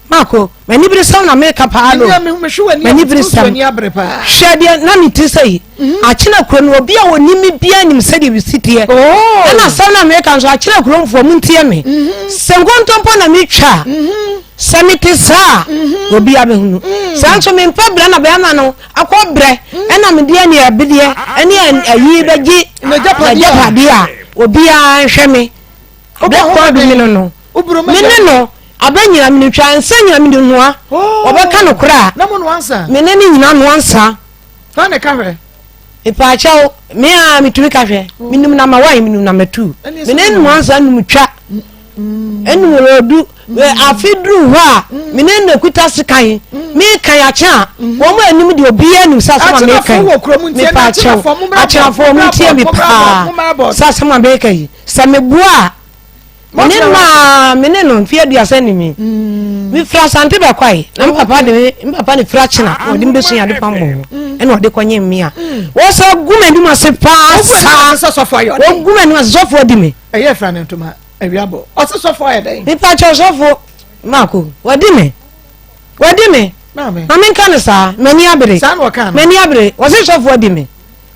Marco, m'aniberesɛm na meka paa no. M'aniberesɛm. Hwɛ deɛ na me ti sɛ yi. Mhm. Akyena kuro no obi a wɔnim me biara nim sɛdeɛ mesi teɛ. Oh. Ɛna asɛm na meka nso akyena kuromfoɔ mo ntie me. Mhm. Sɛ nkontompo na metwa a, mhm. sɛ mete saa a, obi abɛhunu. Mm. Sɛ nso mempɛ brɛ na bɛrima no akɔ brɛ ɛna mede ɛne ɛbedeɛ ɛne ayi bɛgye n'agyapadeɛ a, obiara nhwɛ me. Bɛkɔ bi me no no. Me ne no abɛ nyina mene twa nsa nyina mene noa. Oh. Ɔbɛka no kora a. Me ne ne nyina noa nsa. Mepaakyɛw me a metumi ka hwɛ. Oh. Menim nama wan menim nama tu. Me ne noa nsa num twa. Enum rodu. Afe duru hɔ a me ne no kuta sekan. Me kan akye a wɔn a anim deɛ obiara nim sɛ asɛm a meka yi. Mepaakyɛw akyenafoɔ mo ntie me paa sɛ asɛm a meka yi. Sɛ meboa a, me ne no a me ne no mfe aduasa ni mi. Mm. Mefiri Asante bɛkwae na me papa de me me papa ne firi akyena na ɔde me bɛsua ade pam wɔ hɔ mm. ɛna ɔde kɔnye mmea. Mm. Wɔsɛ gu m'anim ase paa saa. Wɔgu m'anim ase sɔfo adi me. Ɛyɛ fira ne ntoma awia bɔ. Ɔse sɔfo ayɛ dɛn? Mepa kyɛw sɔfo Mako wɔdi me. Wɔdi me. Ma menka no saa m'ani abere. M'ani abere wɔse sɔfo adi me.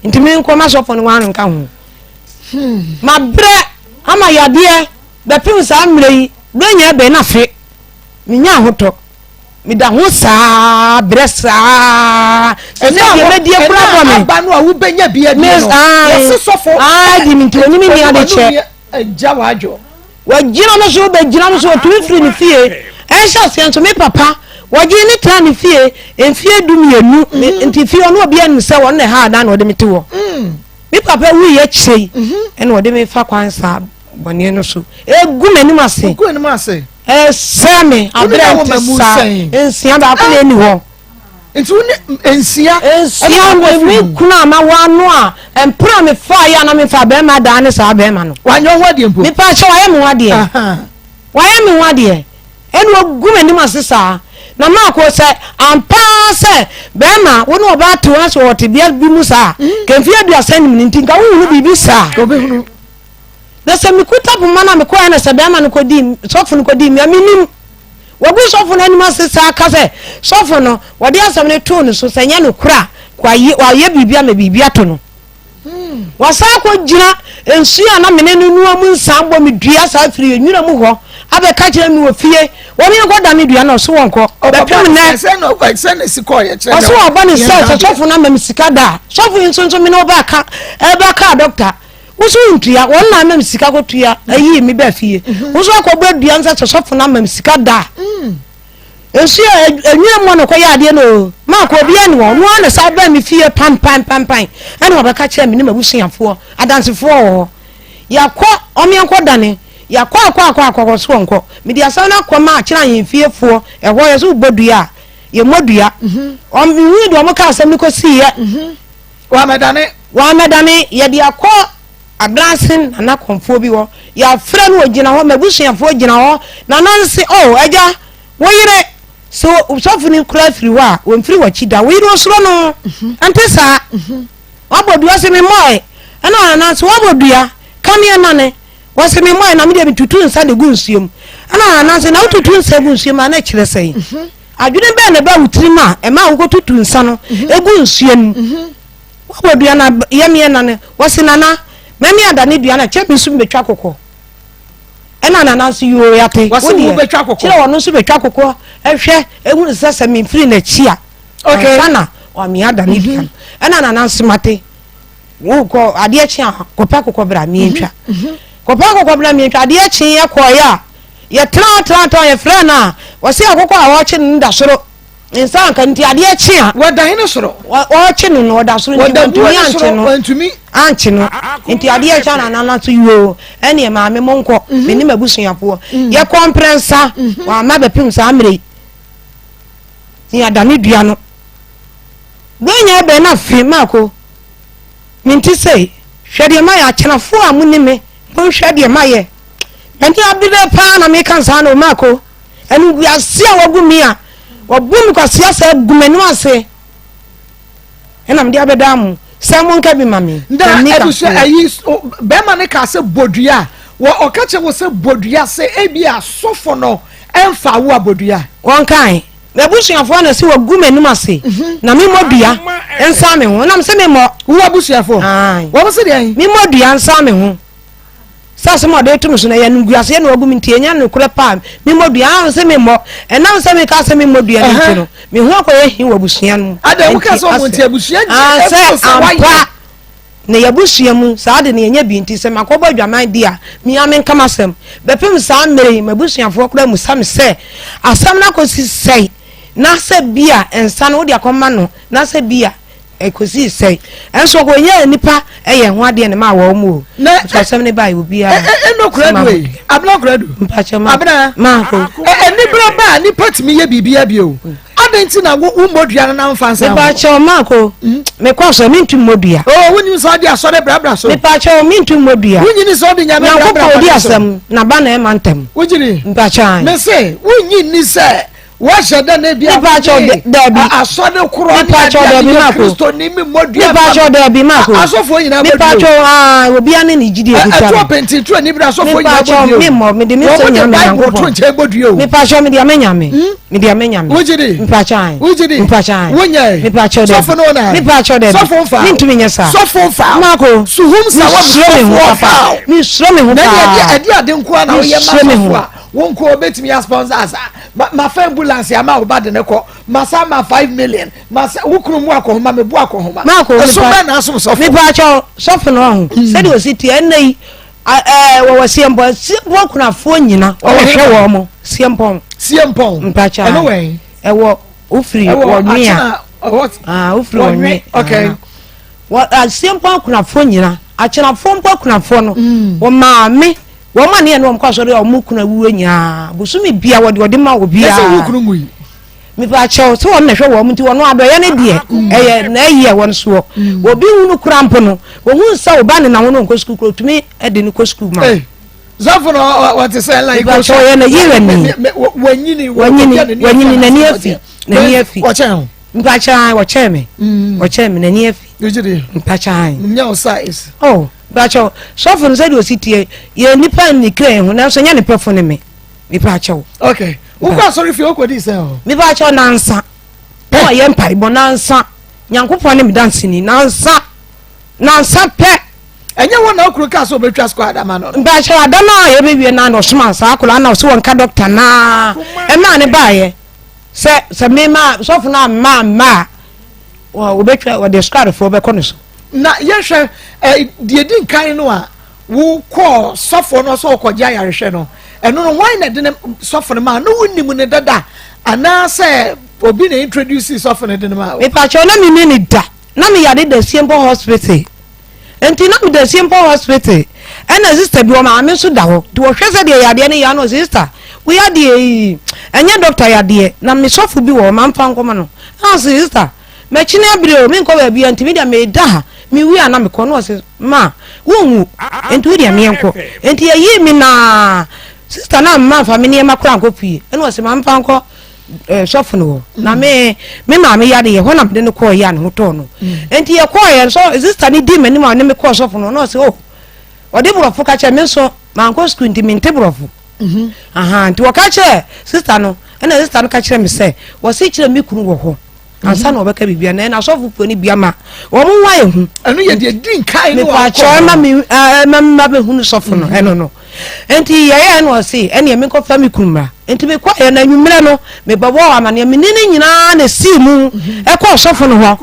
Nti menkɔ ma sɔfo no wɔn ano nka ho. Mabrɛ ama yadeɛ bɛpem saa mmerɛ yi, berɛ nyɛ bɛn na fe menya ahotɔ. Meda ho saa brɛ saa. Ɛsɛ deɛ mɛdie kora bɔ me. Aba no a wobɛnya bi adi no. Wɔse sɔfo. Aa di me nti wɔne me ni ade kyɛ. Agya w'adwo. Wɔgyina no so bɛgyina no so wɔtumi firi ne fie. Ɛnhyɛ aseɛ nso me papa wɔgye ne tena ne fie mfie 12 nti fie ɔno obi anim sɛ wɔn na ɛha adan na ɔde me te hɔ. Me papa wuiɛ akyire yi ɛna ɔde me fa kwan saa bɔne no so egu m'anim ase. Egu anim ase. Ɛsɛ me abrɛ nte saa nsia baako na ɛni hɔ. Nti wo ne nsia. Nsia me me kunu a ma wa no a mpere a me fa yɛ a na me fa bɛrima daa ne saa bɛrima no. Wanyɛ ho adeɛ mpo. Mepa kyɛ wayɛ me ho adeɛ. Wayɛ me ho adeɛ. Ɛna ogu m'anim ase saa. Na Marko, sɛ ampa ara sɛ bɛrima wo ne ɔbaa te hɔ na sɛ ɔwɔ tebea bi mu saa a, nka mfeɛ 35 no nti nka wohunu biribi saa. Obɛhunu. Na sɛ mekuta poma no a mekɔɛ na sɛ bɛrima no kɔdii, sɔfo no kɔdii me a, mennim. Wagu sɔfo no anim ase saa ka sɛ sɔfo no, wɔde asɛm no too no so, sɛ ɛnyɛ nokorɛ a, wayɛ biribi ama biribi ato no. Wasan akɔgyina nsuo a na me ne no noa mu nsa bɔ me dua saa firi nwura mu hɔ abɛka kyerɛ me wɔ fie wɔn yɛn kɔ da me dua na ɔso wɔn kɔ bɛpem nnɛ ɔso wɔbɔ ne sɛ sɛ sɔfo no ama me sika da a sɔfo yi nso nso me ne ɔba ka ɛba kaa dɔkta woso ntua wɔn na ama me sika kɔtua ayi me baa fie woso akɔbɔ dua nsa sɛ sɔfo no ama me sika da a Nsu a enwira mu na ɔkɔyɛ adeɛ no o, maakɔ obiara nni hɔ, ɔno ara na san baa me fie pampanpampan ɛna ɔbɛka kyerɛɛ me ne m'abusuafoɔ, adansefoɔ wɔ hɔ. Yɛakɔ, wɔn yɛnkɔ dane, yɛakɔ akɔ akɔ akɔ wɔ so wɔnkɔ. Mede asɛm no akɔ ma akyerɛ ahemfiefoɔ, ɛhɔ yɛ sɛ wobɔ dua a, yɛmmɔ dua. Wɔn, mehunu deɛ wɔka asɛm no kɔsiiɛ. Wɔammɛdane. Wɔammɛdane, yɛde akɔ Abranse nana kɔmfoɔ bi hɔ, yɛafrɛ no ɔgyina hɔ, m'abusuafoɔ gyina hɔ, nana nse, oh agya, wo yere, sɛ sɔfo no koraa firi hɔ a, ɔmfiri w'akyi da, wo yere ɔsuro no, ɛnte saa, wabɔ dua se memmɔe, ɛna nana nse, wabɔ dua, Ka me ɛnane. Wɔse me mmɔɛ na me deɛ metutu nsa de gu nsuo mu. Ɛna Nana se na wotutu nsa gu nsuo mu a na ɛkyerɛ sɛn? Adwene bɛn na ɛba wo tirim a ɛma wokɔtutu nsa no gu nsuo no mu? Woabɔ dua na yɛ me ɛnane. Wɔse Nana, mɛme adane dua no a kyɛ me nso mebɛtwa kokɔ. Ɛna Nana nso yoo yate. Wɔse Wo deɛ, wobɛtwa kokɔ. Kyerɛ ɔno nso bɛtwa kokɔ hwɛ ehunu sɛ sɛ memfiri n'akyi a. Okay. Ansa na wame adane dua no. Ɛna Nana nso mate. Wokɔ adeɛ kye a kɔpɛ akokɔ bra mientwa. Kɔpɛ akokɔ bra mientwa adeɛ kye yɛ kɔɔyɛ a yɛtena tena tena yɛfrɛ no a wɔse akokɔ a wɔkye no no da soro ne nsa anka nti adeɛ kye a. Wɔda hene soro. Wɔkye no no ɔda soro nti wɔntumi ankye no. Wɔntumi. Ankye no nti adeɛ kye a na nana so yoo ɛneɛ maame monkɔ me ne m'abusuafoɔ yɛkɔ mprɛnsa wɔama bɛpem saa mmerɛ yi yɛadane dua no. Buronya bɛn na fi mako mente sei hwɛ deɛ mayɛ akyenafoɔ a moni me monhwɛ deɛ mayɛ m'ani abere paa na meka saa no mako animguase a wagu me a wabu me kwasea sɛ agu m'anim ase ɛna mede abɛdaa mo sɛ monka bi ma me na abusua ayi bɛrima ne kaa sɛ bodua wɔ ɔka kyerɛ wɔ sɛ bodua sɛ ebi asɔfo no ɛmfa wo abodua wɔnkae M'abusuafoɔ na se wɔgu m'anim ase na memmɔ dua nsan me ho. Nam se memmɔ. Wo abusuafoɔ? Ae. Wɔn se deɛn? Memmɔ dua nsan me ho. Sɛ asɛm a ɔde reto me so no, ɛyɛ animguaseɛ na wagu me nti, ɛnyɛ nokorɛ paa. Memmɔ dua. Ae, se memmɔ. Ɛnam sɛ mekaa sɛ memmɔ dua no nti no, me ho akɔyɛ he wɔ abusua no mu. Adɛn, wokaa sɛ wɔn nti abusua gye sɛ ampa. Na y'abusua mu, saa de no yɛnyɛ bi, nti sɛ makɔbɔ adwaman di a, me ara menka m'asɛm. Bɛpem saa mmerɛ yi, m'abusuafoɔ koraa mmisa me sɛ, asɛm no akɔsi sɛn, na sɛ bi a nsa no wode akɔma no, na sɛ bi a ɛkɔsii sɛn. Nso ɔkɔnyaa nnipa yɛɛ ho adeɛ na ɛmaa wɔn o. Na Nso asɛm no baeɛ, obiara ɛno sɛ koradu mammɔ ei, dua. Abena koradu. Mpakyɛ ma, Abena, maako. Anibere ba a, nnipa tumi yɛ biribiara bio. Adɛn nti na wo mmɔ dua no na mfa nsa ho? Mepakyɛw Marko, mekɔ asɔre mentu mmɔ dua. Oh, wonim sɛ ɔde asɔre brabra so. Mepakyɛw mentu mmɔ dua. Wonyini sɛ ɔde nyame brabra Nyankopɔn odi asɛm na ba na ɛma ntɛm. Wogyini? Mpakyɛw. Mese wonyi nni sɛ wɔahyɛ dɛ na ebi Mepakyɛw daabi. Asɔre korɔ ne Mepakyɛw adeɛ daabi yɛ Marko. Kristo ni mi mmɔ dua. Mepakyɛw daabi Marko. Asɔfoɔ nyinaa bɔ dua. Mepakyɛw aa obiara ne ne gyidi ekuta Ɛto no. apɛnti to ani bere asɔfoɔ nyinaa bɔ dua. Mepakyɛw me mmɔ mede me nsɛm nyame Nyankopɔn. Wɔn de Bible to nkyɛn bɔ dua o. Mepakyɛw mede ama nyame. Mede ama nyame. Wogye di? Mepakyɛw ae. Wogye di? Mepakyɛw ae. Wonyɛ? Mepakyɛw dɛbi. Sɔfo no na. Mepakyɛw dɛbi. Sɔfo nfa. Mentumi nyɛ saa. Sɔfo nfa. Mako. Suhum sa wa Mesuro me ho papa. Mesuro me ho Na paa. ɛde ɛde ade nko ara na woyɛ ma Mesuro me sɔfo ho. a wo nko obetumi asponsor asa. Ma ma fa ambulance ama wo ba de ne kɔ. Ma sa ma 5 million. Ma sa wo kunu mu akɔhoma me bu akɔhoma. Mako. Ɛso bɛn na asom sɔfo. Mepakyɛw sɔfo no ɔho. Sɛdeɛ osi teɛ ɛnnɛ yi wɔwɔ siempɔn siempɔn kunafoɔ nyina wɔhwɛ wɔn mo siempɔn. Siempɔn mpakyɛ ɛno wɛn. Ɛwɔ wofiri wɔnwe a wofiri wɔnwe okay. Wɔ siempɔn akunafoɔ nyina akyenafoɔ mpo akunafoɔ no mm. wɔ maame wɔn a ne yɛ ne wɔn kɔ asɔre a wɔn kunu awuo nyinaa bosome bia wɔde ɔde ma obiara. Ɛsɛ wo kunu ngui. Mepakyɛw sɛ wɔn na ɛhwɛ wɔn nti wɔn adɔyɛ no deɛ ɛyɛ na ɛyɛ wɔn soɔ. Obi hu no kura mpo no ohun sɛ ɔba ne na wɔn nkɔ sukuu kura otumi de no kɔ sukuu ma. Sɔfo no wɔte sɛ ɛla ikɔ so. Mepakyɛw ɔyɛ Nigeria ni. Wanyini wanyini wanyini n'ani afi n'ani afi. Wɔkyɛn ho. Mpakyɛw wɔkyɛn mi wɔkyɛn mi n'ani afi. Mpakyɛw. Nyɛ o size. Oh mpakyɛw sɔfo no sɛdeɛ osi tie yɛ nipa ne kira yɛn ho nanso nyɛ ne pɛfo ne me. Mepa akyɛw. Okay. Wokɔ asɔre fie wokɔ di sɛn o? Mepa akyɛw nansa. Na wayɛ mpaebɔ nansa. Nyankopɔn ne me danseni nansa. Nansa pɛ. Ɛnyɛ wɔn na okuru kaa sɛ obetwa squad ama no. Mepa akyɛw ada no a yɛbɛwie na na ɔsoma saa akwadaa na ɔsɛ wɔnka dɔkta naa ɛmaa ne baayɛ sɛ sɛ mema sɔfo no amma amma a wɔbɛtwa wɔde squad foɔ bɛkɔ no so. Na yɛhwɛ deɛ di nkan no a Wokɔɔ sɔfoɔ no sɛ ɔkɔgye ayarehwɛ no, ɛno no hwan na ɛde ne sɔfo no maa no? Wonim no dada anaasɛ obi na introduce sɔfo no de no maa wo? Mepakyɛw na menni no da. Na me yare da Siempɔ hospital. Nti na meda Siempɔ hospital ɛna sister bi ɔmaame nso da hɔ. Nti wɔhwɛ sɛdeɛ yadeɛ no yɛ a na ɔse sister wo yadeɛ yi ɛnyɛ doctor yadeɛ na me sɔfo bi wɔ hɔ mamfa nkɔma no. Ɛna ɔse sister Makyini abere o, menkɔ baabiara nti me deɛ meda ha, mewie a na mekɔ. Na ɔse, ma, wonwu, nti wo deɛ meɛnkɔ. Nti yɛyii me naa, sista no amma amfa me nneɛma koraa ankɔ fie. Ɛna ɔse, ma memfa nkɔ eh, sɔfo no hɔ. Na me, me maame yareɛ, hɔ na mede no kɔɔ yɛ a ne ho tɔɔ no. Nti yɛkɔɔeɛ, sɔ, sista no dii m'anim a ɔne me kɔɔ sɔfo no hɔ, na ɔse, oh, Ɔde borɔfo ka kyerɛ me nso mankɔ sukuu nti mente borɔfo. Mhm. Aha nti wɔka kyerɛ sista no ɛna sista no ka kyerɛ me sɛ wɔse kyerɛ me kunu wɔ hɔ ansa na wɔbɛka biribi na ɛna asɔfofoɔ no bi ama wɔn ho ayɛ hu. Ɛno yɛ deɛ di nkan no wɔkɔ. Mepaakyɛw ɛma mi ɛma mi ma bɛhunu sɔfo no ɛno no nti yɛyɛ ɛna ɔse ɛne ɛmi nkɔfa mi kunu mmra nti mekɔ yɛ na anwummerɛ no mebɛbɔ amaneɛ me ne ne nyinaa na esii mu ɛkɔ sɔfo no hɔ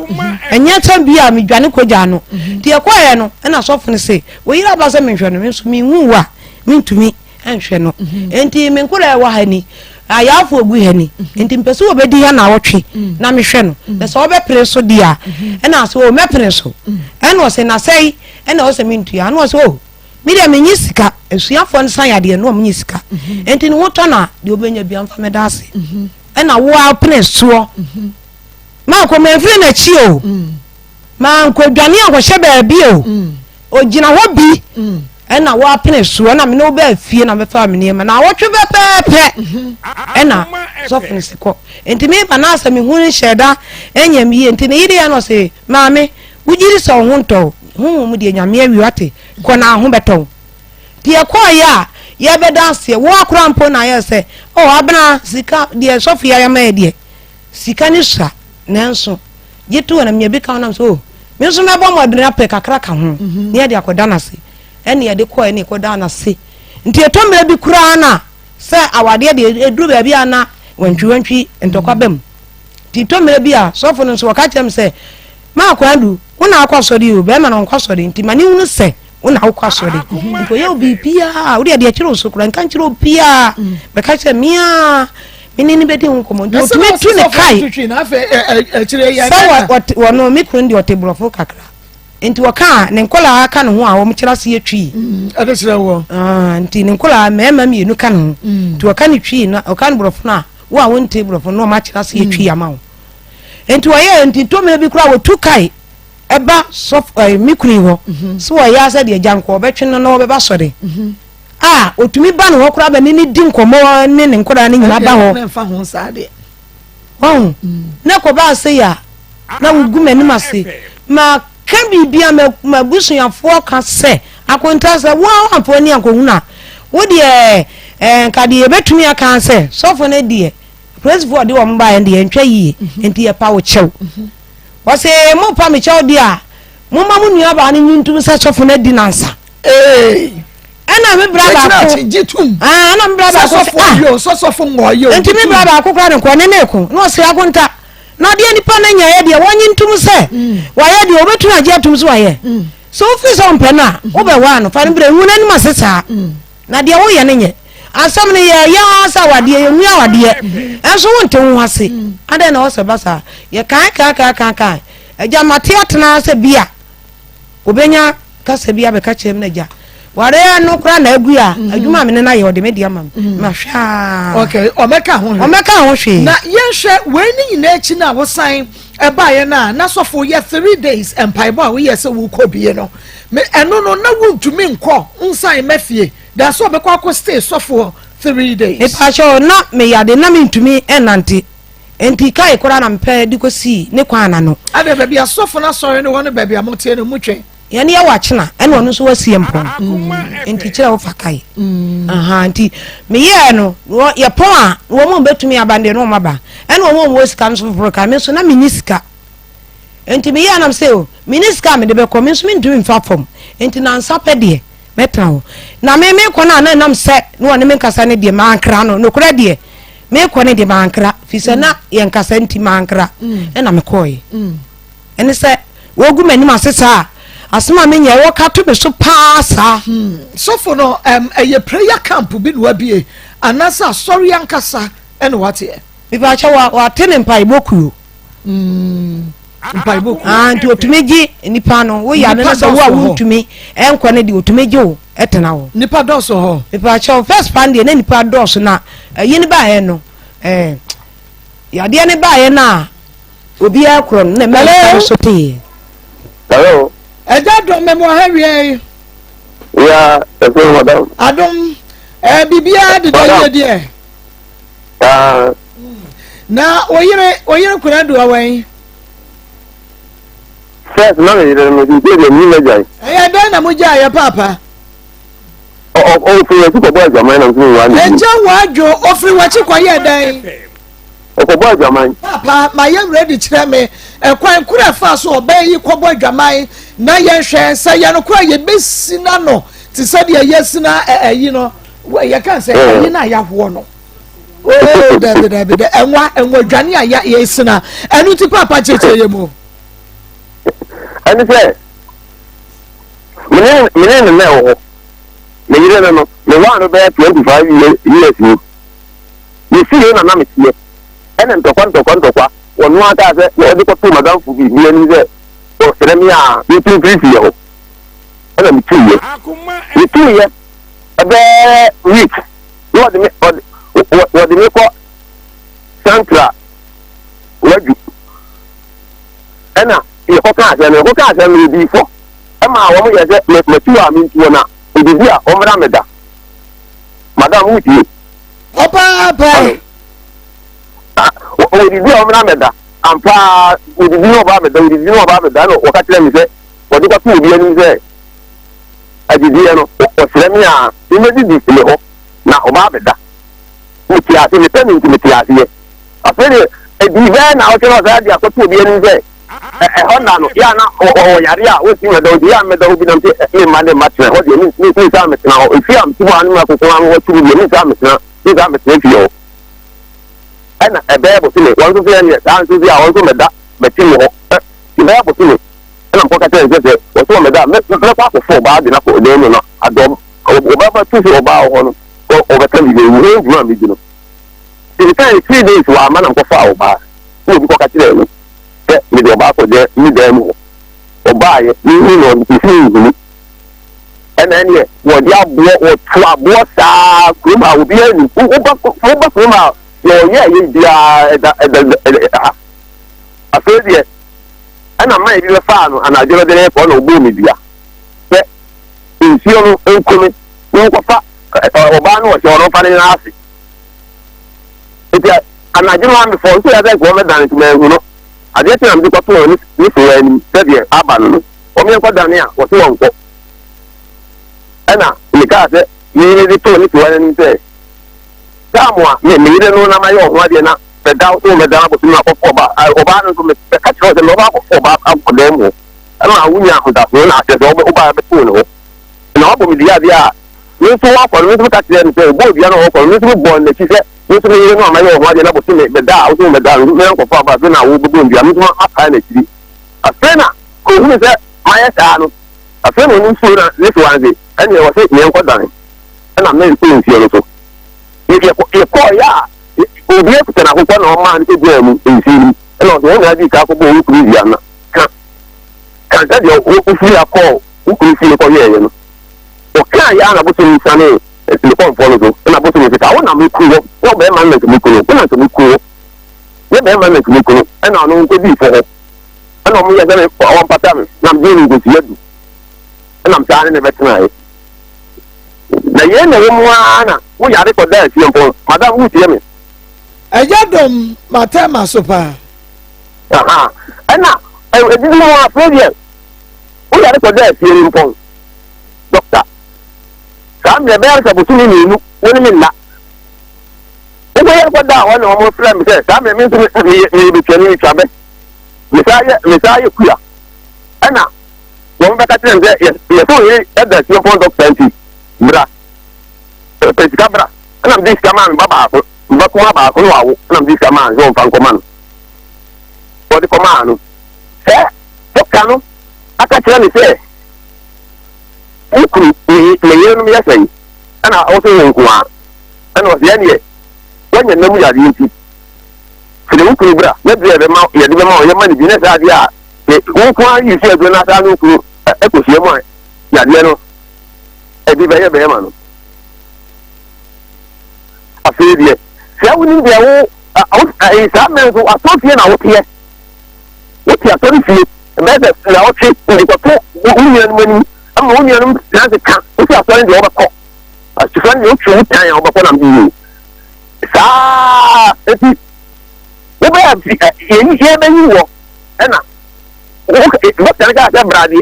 ɛnyɛ sɛ bi a medwane kɔgya no nti ɛkɔɛ no ɛna sɔfo no se wɔyere aba sɛ menhwɛ no me nso menhu wo a mentumi nhwɛ no nti me nkora ɛwɔ ha ni ayaafo ogu ha ni nti mpɛ sɛ wɔbɛdi ha na awɔtwe na mehwɛ no na sɛ wɔbɛpere so di a ɛna sɛ o mɛpere so ɛna ɔsɛ na sɛe ɛna ɔsɛ mentua ɛna ɔsɛ o me deɛ menye sika asuafoɔ no san yadeɛ no ɔmenye sika nti ne ho tɔ no a deɛ wobɛnya bia mfa mɛda ase ɛna wo a pene soɔ maakɔ mamfiri n'akyi o mankɔdwane ankɔhyɛ baabi o Ogyina hɔ bi ɛna woapene soɔ ɛna mene wo baa fie na mɛfaa me nneɛma na awɔtwe pɛpɛɛpɛ ɛna sɔfo no si kɔ nti meba na asɛ mehu no hyɛ da ɛnyɛ me yie nti ne yere yɛ no ɔse maame wogye di sɛ wo ho ntɔ wo honhom mu deɛ nyame awie wate kɔ na ho bɛtɔ wo nti yɛkɔɔyɛ a yɛbɛda aseɛ wo akora mpo na ayɛ sɛ oh abena sika deɛ sɔfo yɛ ayama yɛ deɛ Sika no sua, nanso gye to hɔ na menya bi ka ho nam sɛ oh, me nso mɛbɔ mmɔden apɛ kakra ka ho mhm. na yɛde akɔda no ase. Ɛne yɛde kɔɛ ne yɛkɔdaa no ase. Nti ɛtɔ mmerɛ bi koraa no a sɛ awadeɛ deɛ ɛduru baabi a na wantwiwantwi ntɔkwa ba mu. Nti ɛtɔ mmerɛ bi a sɔfo no nso wɔka kyerɛ me sɛ maa Kwadu wo na akɔ asɔre o bɛrima no ɔnkɔ asɔre nti ma ne hunu sɛ wo na wokɔ asɔre nti ɔyɛ wo biribiaa wode adeɛ kyerɛ wo so koraa nka nkyerɛ obiaa bɛka kyerɛ mea me ne no bɛdi ho nkɔmmɔ nti ɔtumi tu ne kae sɛ wɔno me kunu deɛ ɔte borɔfo kakra nti wɔka ne nkɔlaa ka ne ho a wɔn kyerɛ aseɛ twii mm, ɛde kyerɛ wɔ ah, nti ne nkɔlaa mmarima mmienu ka ne ho mm. nti wɔka ne twii na ɔka ne borɔfo no a wo a wonte borɔfo no wɔn akyerɛ aseɛ twii ama wo nti wɔyɛ nti tɔmina bi koraa wɔtu kae ɛba sɔfo ɛɛ me kunu yi hɔ mhm. sɛ wɔyɛ asɛ deɛ gya nkɔ ɔbɛtwe no na ɔbɛba sɔre mhm. a otumi ba ne hɔ koraa bɛ ne ne di nkɔmɔ ne ne nkɔdaa ne nyinaa ba hɔ wɔn mm. na kɔba ase yɛ a na wogu m'anim ase ma ka biribi a ma busuafoɔ ka sɛ akonta sɛ wo a wamfa w'ani ankɔhunu a wo deɛ ɛɛ nka deɛ yɛbɛtumi aka sɛ sɔfo no deɛ polisifoɔ de wɔn baeɛ deɛ ntwa yie mhm. nti yɛpa wo kyɛw. Ɔse mo pa me kyɛw deɛ a, momma mo nua baa no nyi ntom sɛ sɔfo no adi nansa. Ɛna me bra baako. Gye tum. Ah, ɛna me bra baako sɛ ah. Sɛ sɔfo ngɔɔ yɛ o. Nti me bra baako kora ne nkɔ ne ne ko. Na ɔse akonta. Na deɛ nipa no nya yɛ deɛ wɔnye ntom sɛ mm. wayɛ deɛ wɔbɛtumi agye atom sɛ wayɛ. Mm. Sɛ wofiri sɛ ɔmpɛ no a mm. wobɛwaa no fa no berɛ hu n'anim ase saa. Na deɛ woyɛ no nyɛ. Asɛm no yɛ yɛ ara sɛ awadeɛ, yɛnhu awadeɛ, nso wonte wo ho ase. Adɛn na ɛwɔ sɛ ɛba saa? Yɛkae kae kae kae kae. Agya, mate atena ara sɛ bi a ɔbɛnya kasa bi abɛka kyerɛ me na agya, wareɛ no koraa na agu a, adwuma a me ne no ayɛ, ɔde me de ama me. Mahwɛ ara. Okay, ɔmɛka ho hwee. Ɔmɛka ho hwee. Na yɛnhwɛ wei ne nyinaa akyi no a wosan ɛbaeɛ no a, na sɔfo yɛ 3 days mpaebɔ a woyɛ sɛ wokɔ bie no, me ɛno no na wontumi nkɔ nsan mma fie. Da sɛ ɔbɛkɔ akɔ stay sɔfoɔ 3 days. Mepakyɛw na me yade na mentumi nnante nti kae koraa na mepɛ de kɔsii ne kwan ano. Adɛn baabi a sɔfo no asɔre no wɔ ne baabi a moteɛ no mu twɛn. Yɛne yɛwɔ akyena ɛna ɔno nso wasi mpɔn nti kyerɛ wo fa kae aha nti meyɛɛ no yɛpɔn a wɔn a wɔbɛtumi aba no deɛ na wɔn aba ɛna wɔn a wɔwɔ sika no nso foforɔ kae me nso na menni sika. Nti meyɛɛ nam sɛ o menni sika a mede bɛkɔ me nso mentumi mfa fam nti nansa pɛ deɛ mɛtena hɔ na me mekɔ no a na ɛnam sɛ na wɔne me nkasa no deɛ mankra no nokorɛ deɛ mekɔ no deɛ mankra firi sɛ na yɛnkasa nti mankra mm. ɛna mekɔɔeɛ mm. ɛne sɛ wɔgu m'anim ase saa asɛm a menya ɛwɔ ka to me so paa saa hmm. sɔfo no ɛyɛ prayer camp bi na wabie anaasɛ asɔre ankasa ɛna wateɛ mepakyɛ wate ne mpaebɔ kuo Mm, mpaebɔ kuo. Ah, nti otumi gye nipa no wo yare no sɛ wo a wontumi nkɔ no deɛ otumi gye wo tena hɔ. Nipa dɔɔso hɔ. Mepakyɛw first pan deɛ na nipa dɔɔso na ɛyi no baeɛ no ɛɛ yadeɛ no baeɛ no a obiara korɔ no na ɛma nipa no so tee. Hello. Ɛgya dɔm mɛmu aha wia yi. Ya, ɛfɛ madam. Adom, ɛɛ biribiara deda yie deɛ. Ah. Na oyere oyere kuna do awɛn. First na me yere no sisi deɛ mi na gyae. Ɛyɛ dɛn na mo gyae yɛ paapa? Ɔfiri w'akyi kɔbɔ adwaman na nso mewaa no bio. Agya Wadwo, ɔfiri w'akyi kɔyɛɛ dɛn? Ɔkɔbɔ adwaman. Paapa, ma yɛn werɛ di kyerɛ me ɛkwan koro a ɛfaa so ɔbaa yi kɔbɔ adwaman na yɛnhwɛ sɛ yɛ nokorɛ a yɛbɛsina no te sɛ deɛ yɛasina ɛyi no, yɛka sɛ ɛyi no a yɛahoɔ no. Oo, dabi, dabi, dabi, ɛnwa, ɛnwa dwane a yɛsina. Ɛno nti paapa kyerɛkyerɛ yɛ mu. Ɛne sɛ, mene mene ne na ɛwɔ hɔ. Me yere no no, mewaa no bɛyɛ 25 years ni. Mefii hɔ na na meteɛ. Ɛna ntɔkwa ntɔkwa ntɔkwa, ɔno ara kaa sɛ ɔde kɔtoo m'adamfo bi bi anim sɛ ɔsrɛ me a mentu mfiri fie hɔ. Ɛna metuiɛ. Metuiɛ ɛbɛyɛ week na wɔde me wɔde wɔde me kɔ Central Wadu. Ɛna yɛkɔka asɛm no, yɛkɔka asɛm no yɛdii fɔ ɛma wɔn yɛ sɛ matu a mentu wɔn a odidi a wɔmmra meda. Madam wotie? Ɔpaapa. Wɔdidi a wɔmmra mɛda. Ampa ara, wɔdidi na wɔba abɛda, wɔdidi na wɔba abɛda. Ɛna wɔka kyerɛɛ me sɛ, wɔde kɔto obi anim sɛ, adidiɛ no, wɔsrɛ me a, memmɛdidi ne hɔ, na ɔba abɛda. Mete ase, mepɛ no nti mete aseɛ. Afei deɛ, ɛdii bɛyɛ nnawɔtwe na wɔsan de akɔto obi anim sɛ, Ɛhɔ nna no, yɛ a na ɔwɔ yare a ɔntumi mmɛda hɔ nti, yɛ a mɛda hɔ bi na mete me mma ne mma tena hɔ deɛ, mensan mmetena hɔ. Efie a mete mu a ne m'akoko ano hɔ tumi deɛ, mensan mmetena, mensan mmetena fie hɔ. Ɛna ɛbɛyɛ bosome, wɔn nso sɛ ɛneɛ saa nso bi a wɔn nso mmɛda m'akyi mu hɔ. Ɛ, ɛbɛyɛ bosome, ɛna mekɔka kyerɛ no sɛ sɛ wɔn nso wɔmmɛda a, mɛ, mɛkɔ akɔfa ɔbaa de no akɔ dan mu na adɔm, ɔbɛba tu sɛ ɔbaa wɔ hɔ no, ɔbɛka biribi, ɛwɔ hɔ dwuma a medi no. Nti mekae 3 days wɔamma na mekɔfaa ɔbaa, ɛna obi kɔka kyerɛɛ no. sɛ mede ɔbaa kɔ dɛ me dan mu hɔ. Ɔbaeɛ, menhunu no, mese menhunu. Ɛna ɛneɛ wɔde aboɔ, wɔto aboɔ saa kurom ha, obiara nim. Woba woba kurom ha, deɛ ɔyɛ ɛyɛ biara ɛda ɛda ɛda ha. Afei deɛ, ɛna mmaa bi bɛfaa no anadwo no de no rekɔ na ɔbɔɔ me dua sɛ nsuo no nku me na ɔnkɔfa ɔbaa no ɔhyɛ hɔ no ɔmfa no nyina ase. Nti anadwo no ara mefɔɔ nso yɛ sɛ nka wɔmmɛdane nti manhu no. Adeɛ kye na mede kɔtoo ne ne sewa anim sɛdeɛ aba no no, wɔmeɛnkɔdane a, wɔse wɔnkɔ. Ɛna mekaa sɛ me mede too ne sewa no anim sɛ, Tam a me me yere no na mayɛ ɔho adeɛ na bɛda wo sɛ wɔmmɛdane abɔso no akɔfa ɔbaa, ɔbaa no nso mebɛka kyerɛ wo sɛ mɛba akɔfa ɔbaa akɔ dan mu hɔ. Ɛma wonya ahodasoɔ na akyerɛ sɛ wobaa bɛtoo ne hɔ. Na wabɔ me dua adeɛ a Me nso wɔkɔ no, me nso meka kyerɛɛ no sɛ, ɔbɔɔ dua na ɔrekɔ no, me nso mebɔɔ no n'akyi sɛ, me nso me yere no a mayɛ wo ho adeɛ na bosome bɛda a wo nso wommɛda no, me ankɔfa aba, afei na wobɛbɔ me dua, me nso mapae n'akyiri. Afei na ɔhunu sɛ mayɛ saa no, afei na ɔno nsuo na ne so anse, ɛnneɛ ɔse yɛnkɔdane, ɛna menkɔ nsuo no so. Yɛkɔeɛ a, obiara kuta n'akokɔ na ɔmaa no kɔgyinaa mu nsuo no mu, ɛna ɔse, wo na adi kan akɔbɔ wo kunu dua no, ka, ka sɛdeɛ wofiri ha kɔɔ wo kunu fie kɔyɛeɛ no. Ɔkaa yɛ ara na bosom yi sianee ne kɔmfoɔ no so, ɛna bosom yi se, Ka wo na meku wo, na ɔbarima no na nka meku no, wo na nka meku wo, nyɛ barima no na nka meku no, ɛna ɔno nkɔdii fɔ hɔ. Ɛna ɔmo yɛɛ sɛ me wɔmpata me, na megyee no nkosua du, ɛna mesaa ne no bɛtenaeɛ. Na yei na ɛwɔ mu ara na wo yare kɔdaa fie mpo, madam wotie me? Agya Dom, matɛn m'aso paa. Aha, ɛna ɛdidi mu afei deɛ wo yare kɔdaa fie no mpɔn. Dɔkta, saa mmerɛ bɛyɛ sɛ bosome mmienu wo ne me nna. Wokɔyɛ kɔdaa hɔ na wɔn frɛ me sɛ saa mmerɛ me nso meyɛ meyɛ bɛtuani metwa bɛ. Mesaa yɛ mesaa yɛ kua. Ɛna wɔn bɛka kyerɛ me sɛ yɛ yɛsɛ wo yere ɛda suapɔn dɔkta nti bra pɛ sika bra. Ɛna mede sika maa me ba baako, me ba kumaa baako na wawo ɛna mede sika maa no sɛ ɔmfa nkɔma no. Wɔde kɔmaa no. Sɛ dɔkta no aka kyerɛ me sɛ Wo kunu ne ne yerenom yɛ sɛn? Ɛna ɔse wo nko ara. Ɛna ɔse ɛneɛ woanya nna mu yareɛ nti frɛ wo kunu bra na duro a yɛbɛma yɛde bɛma wo yɛma no bi na saa adeɛ a wo nko ara yi so aduro no asaa ne wo kunu ɛkɔhyia mu a yadeɛ no ɛde bɛyɛ bɛrima no. Afei deɛ sɛ wonim deɛ wo saa mmerɛ nso asɔfie na woteɛ Wote asɔrefie bɛyɛ sɛ nnawɔtwe de kɔto wo nuanom anim ama wo nuanom tena ase ka. Wosi asɔre deɛ wobɛkɔ. Asɔre deɛ wotwe wo tan a wobɛkɔ nam yie. Saa eti wobɛyɛ yɛyi yɛbɛyi wɔ ɛna dɔkta no kaa sɛ bra deɛ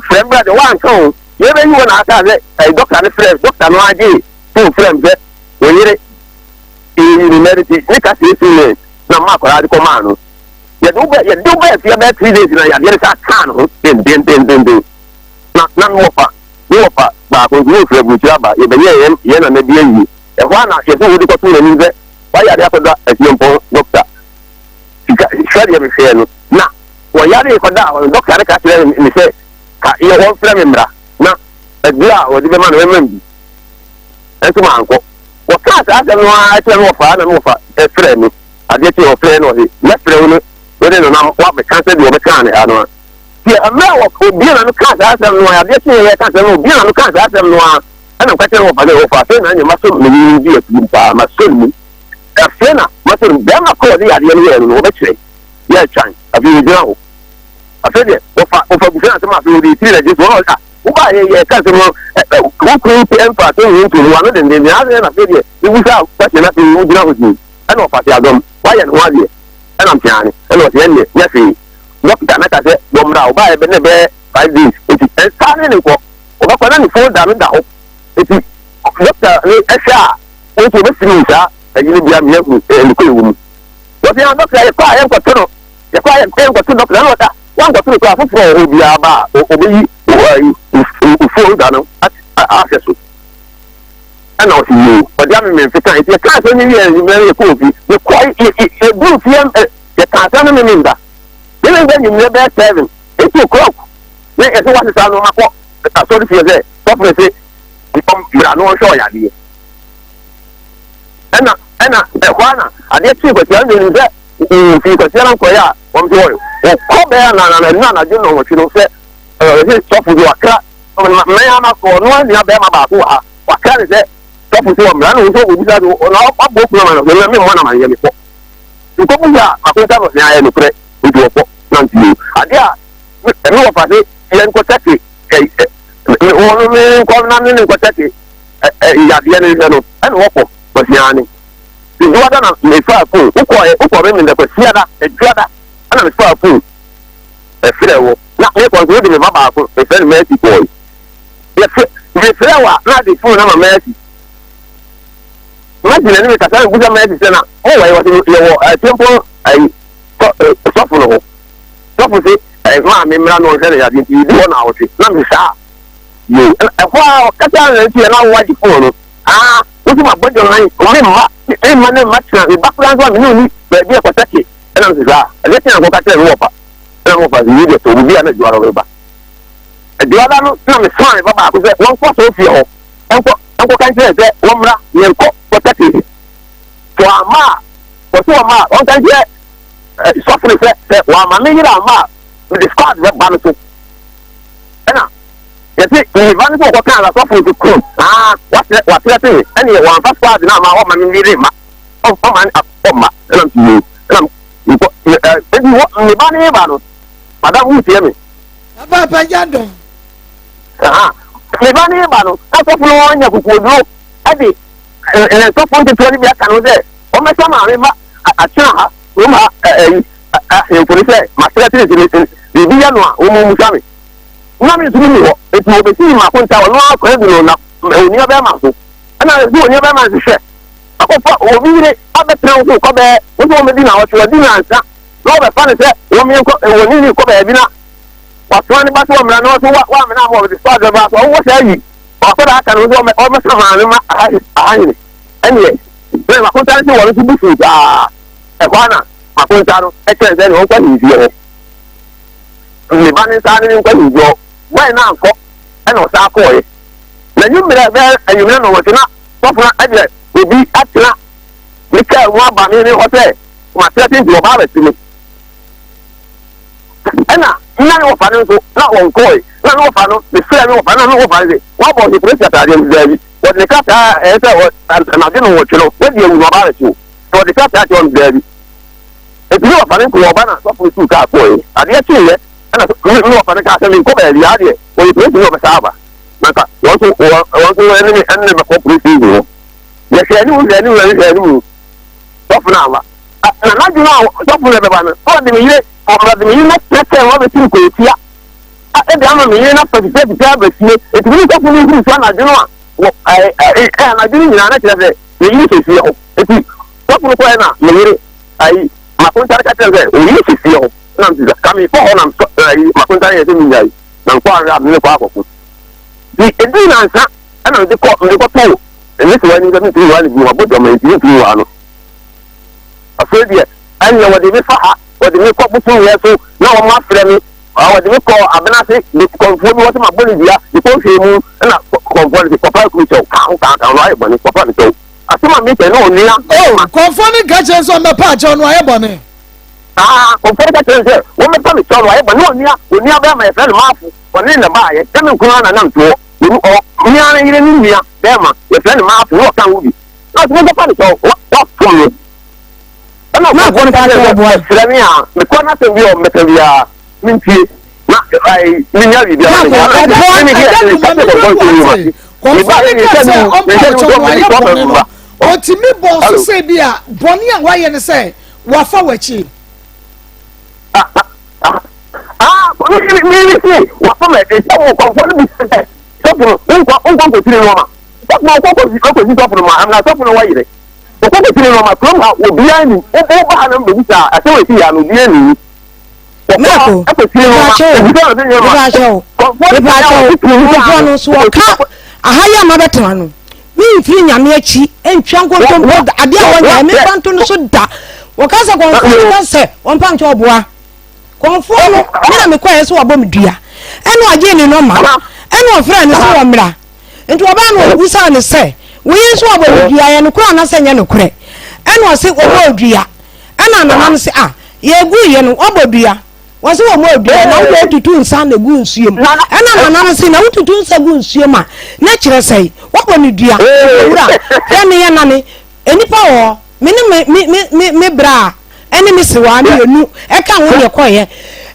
frɛ bra deɛ woanka o. Yɛbɛyi hɔ na aka sɛ ɛyi dɔkta no frɛ dɔkta no agye fon frɛ m sɛ wo yere yɛyi ne nɛ no ti ne ka siesie ne na mma akwadaa de kɔmaa no. Yɛde wo bɛ yɛde wo bɛɛ fie bɛyɛ 3 days na yadeɛ no saa kaa ne ho dendendendenden. Na na me wɔfa me wɔfa baako nso ne ofiri aburukyiri aba yɛbɛyɛɛ yɛn yɛn nana bi ayie. Ɛhɔ ara na yɛsɛ wode kɔto n'anim sɛ wayare akɔda Asuampɔn dɔkta sika sɛdeɛ mehwɛɛ no na wɔyaree kɔdaa hɔ no dɔkta no ka kyerɛɛ me sɛ ka yɛ wɔmfrɛ me mmra na aduro a wɔde bɛma no mɛma bi nso mankɔ. Wɔkaa saa asɛm no ara kyerɛ me wɔfa na me wɔfa frɛɛ me adeɛ kye ɔfrɛ na ɔse mɛfrɛ wo ne wo ne no na woabɛka sɛdeɛ wɔbɛkaa ne ha no a. Deɛ mmerɛ a obie na no kaa saa asɛm no a adeɛ kye yɛ ka asɛm no obie na no kaa saa asɛm no a ɛna meka kyerɛ wɔfa sɛ wɔfa afei na ɛnyɛ masɔ me yere di atum paa masɔ ne mu afei na masɔ ne mu bɛrima kɔ ɔde yadeɛ no yɛɛ no no wɔbɛkyerɛ yɛ atwan afei yɛgyina hɔ afei deɛ wɔfa wɔfa busa asɛm afei wɔde tiri na gye so wɔn a wobaa yɛ yɛ ka asɛm no wo kunu mfa asɛm yi nto no wano dendenden afei na afei deɛ mebusa question afei wogyina hɔ din ɛna ɔfa se adɔm wayɛ ne ho adeɛ ɛna mteane ɛna ɔsɛ ɛnneɛ nyɛ hwee dɔkta na ka sɛ wɔmmra ɔbaa yɛ bɛ ne bɛyɛ 5 days nti ɛnsa ne ne nkɔ ɔbɛkɔ na ne folder no da hɔ nti dɔkta no ɛhwɛ a wɔn nso wɔbɛsiri mu saa ɛyi no bia mmea hu ɛnukɔ ɛwɔ mu wɔsi yɛn dɔkta yɛkɔ a yɛnkɔto no yɛkɔ a yɛnkɔto dɔkta no ɔda wankɔto no koraa foforɔ wɔ hɔ biara ba a ɔbɛyi folder no ahwɛ so ɛna ɔsi yie ɔde amemɛ mfe kan nti yɛka asɛm no wie ɛnumɛ yɛkɔ ofi yɛkɔ yɛduru fie yɛka asɛm no meme nda yɛn nda nwummerɛ bɛyɛ 7, 8 o'clock ne yɛsɛ wasesa no makɔ asɔre fie sɛ sɔfo no se mmra no ɔnhwɛ ɔyadeɛ ɛna ɛna ɛhɔ ana adeɛ kyee kwasia no deɛ sɛ ofii kwasia no nkɔyɛ a wɔn sɛ wɔyɛ wɔkɔ bɛyɛ anana ɛnu anadwo nnɔnwɔtwe no sɛ ɛsɛ sɔfo de wakra mmɛn ama kɔ ɔno anua bɛrima baako wɔ ha wakra ne sɛ sɔfo sɛ wɔmmra na wɔn nso wɔbisa so na wabɔ okunu ama no sɛ mmɔ na ma yɛ mekɔ nkɔbu yɛ a makonta no ne ayɛ nokorɛ nti wɔkɔ na nti adeɛ a ɛne wɔfa se yɛn nkɔtɛke wɔn ne nkɔ na ne ne nkɔtɛke yadeɛ no nhwɛ no ɛna wɔkɔ kwasiane eduada na mefa phone wokɔ wokɔ me mendɛ kwasiada eduada ɛna mefa phone ɛfrɛ wɔ na mekɔ nso wode me ba baako mefrɛ no Mercy kɔɔe yɛfrɛ mefrɛ wɔ a na ade phone ama Mercy Mercy na ne me kasa mebusa Mercy sɛ na mowɔ yɛ wɔse yɛwɔ temple ayi sɔfo no hɔ sɔfo se maame mmra no ɔnhwɛ no yadeɛ nti yɛdi hɔ na awɔtwe na me saa yo ɛhɔ a ɔkasa na nti yɛ na wagye phone no ah wosi ma bɔ dwom me mma me mma ne mma tena me ba koraa nso a me ne oni baabi a kɔtɛke ɛna me saa ɛdeɛ tena nkɔka kyerɛ me wɔfa ɛna me wɔfa sɛ yi deɛ sɛ obi a na adwuma no bɛba adwuma no na me soma me ba baako sɛ wɔnkɔ sɛ ofie hɔ ɛnkɔ ɛnkɔka nkyerɛ sɛ wɔmmra yɛnkɔ kɔtɛke so ama a wɔso wɔma a wɔnka nkyerɛ sɔfo no sɛ sɛ wɔama me yere ama a mede squad bɛba no so ɛna yɛte nnipa no sɛ wɔkɔkaa na sɔfo nso kum aa watrɛ watrɛ te ɛne wɔamfa squad no ama wɔma me yere ma ɔma ɔma ɛna nti yie ɛna nkɔ ɛdi wɔ me ba ne ba no madam wutie me. Papa gya dɔm. Me ba ne ba no na sɔfo no anya kukuoduro ɛde ne sɔfo nketewa no bi aka no sɛ wɔmmɛsa maame ba atena ha kurom ha ɛyi ahemfo no sɛ matrɛ tene sɛ biribi yɛ no a wɔn mmusa me na me nso menni hɔ nti wɔbɛsii mako nta ɔno ara kwan bi no na onua bɛrima so ɛna ɛsɛ onua bɛrima nso hwɛ akɔfa obi yere abɛtena wo so kɔbɛɛ wo sɛ wɔmɛdi na wɔtwe wɔdi nansa na wɔbɛfa no sɛ wɔmeɛnkɔ wɔne ne kɔ baabi na wasoma ne ba sɛ wɔmmra na wɔso wɔamena ama wɔde sɔ adwaba so ɔwɔ saa yi ɔkɔda aka no nso wɔmɛsa maame ma ahahene ɛneɛ na makonta no sɛ wɔn nso bu fuu paa ɛhɔ ana makonta no ɛkyɛn sɛ ne wɔnkɔ ahemfie hɔ ne ba ne nsa ne ne nkɔ ahemfie hɔ wɔn na ankɔ ɛna ɔsan kɔɔɛ na nwummerɛ bɛyɛ anwummerɛ na wɔte na sɔfo no ɛdeɛ obi atena ne kaa mu aba me ne hɔ sɛ matrɛ tenten ɔbaa bɛte me ɛna nna ne wɔfa no nso na wɔnkɔɔe na ne wɔfa no mefrɛ ne wɔfa na ne wɔfa no sɛ wɔabɔ ɔhye polisi ataadeɛ no daabi wɔde ne krataa a ɛyɛ sɛ anadwo no wɔtwe no wɔadi awu na ɔbaa bɛte o na wɔde krataa kyerɛ no daabi nti ne wɔfa no nko ɔba na sɔfo no suu kaa kɔɔe adeɛ kyeeɛ ɛna ne wɔfa no kaa sɛ menkɔ baabi adeɛ wɔyɛ polisi ne wɔbɛsa aba na nka wɔn nso wɔn nso ɛne me ɛne me bɛkɔ polisi station hɔ yɛhwɛ anim hwɛ anim hwɛ anim sɔfo no aba na n'adwene a sɔfo no bɛba no ɔde me yere ɔde me yere no kyerɛkyerɛ wɔn abɛsi nkɔɔtia. de ama me yere no afa sika sika aba fie. Enti me ne sɔfo no huru so anadwo no a, wɔ ɛɛ ɛɛ anadwo no nyinaa na kyerɛ sɛ me yere hyɛ fie hɔ. Enti sɔfo no kɔɛ na me yere ayi makontare ka kyerɛ sɛ oyi hyɛ fie hɔ. Na mese sɛ ka mekɔ hɔ na ayi makontare yɛ sɛ menyae na mekɔ ahwɛ a me ne kɔ akɔko. Nti ɛdii nansa ɛna mede kɔ mede kɔtoo ne sewa anim sɛ mentumi nwaa no bio, mabɔ dwama nti mentumi nwaa no. Afei deɛ ɛnneɛ wɔde me fa ha, wɔde me kɔ bosomyɛ so na wɔn afrɛ me, wɔde me kɔ abenase de kɔnfoɔ bi hɔ sɛ mabɔ ne dua, de kɔ nhwɛ mu ɛna kɔnfoɔ no sɛ kɔfa akuru kyɛw, ka ho ka ka no ayɛ bɔne, kɔfa no kyɛw. Asɛm a meka na onua. Oh, kɔnfoɔ no ka kyerɛ sɛ ɔmmɛpa akyɛw no ayɛ bɔne. Ah, kɔnfoɔ no ka kyerɛ sɛ wɔmmɛpa me kyɛw no ayɛ bɔne, na onua, onua bɛrima yɛfrɛ no Maafo, ɔne na baayɛ, sɛ me nko ara na nam toɔ. Onua no yere ne nua bɛrima yɛfrɛ no Maafo na ɔka ho bi. Na ɔsɛ monkɔfa no kyɛw, wafom no. Ɛna ɔkɔfoɔ no ka kyerɛ sɛ ɔsrɛ me a mekɔ n'asɛm bi a ɔmmɛka biara mentie na menya biribiara. Kɔmfoɔ no ka sɛ ɔmpa ɔkyɛw no ayɛ bɔne no, ɔtumi bɔɔ so sɛ bi a bɔne a wayɛ no sɛ wafa w'akyi. Ah, mi mi mi si wafa mɛ ɛsɛ wo kɔnfɔ no bi sɛ sɔfo no nkɔ nkɔ nkɔtiri nneɛma sɔfo no nkɔ nkɔsi sɔfo no ma amina sɔfo no wayere nkɔ nkɔtiri nneɛma kurom ha obiara ni wo ba ha na mbɛbi saa ɛsɛ wɔ esi ya no obiara ni Mako, mepaakyɛw, mepaakyɛw, kɔnfoɔ no so wɔka aha yi a mabɛtena no, memfiri nyame akyi ntwa nkontompo da, adeɛ a wɔnyɛ memfa nto no so da. Wɔka sɛ kɔnfoɔ no ka sɛ wɔmpa nkyɛ ɔboa. Kɔnfoɔ no, me na mekɔɛ sɛ wɔabɔ me dua. Ɛna ɔgyee ne nɔma, ɛna ɔfrɛɛ no sɛ wɔmmra. Nti ɔbaa no ɔbisaa no sɛ, wei nso wɔabɔ me dua, ɛyɛ nokorɛ anaasɛ ɛnyɛ nokorɛ? Ɛna ɔse wɔbɔɔ dua. Ɛna nana no se, ah, yɛguiɛ no, wɔabɔ dua. Wɔse wɔmmɔɔ dua, na wode wotutu nsa na egu nsuo mu. Ɛna nana no se, na wotutu nsa gu nsuo mu a, na kyerɛ sɛn? Wɔabɔ no dua. Owura, hwɛ me yɛ nane, nnipa wɔ hɔ, me ne me me me me me bra ɛne me sewaa mmienu ɛka ho ne ɛkɔeɛ.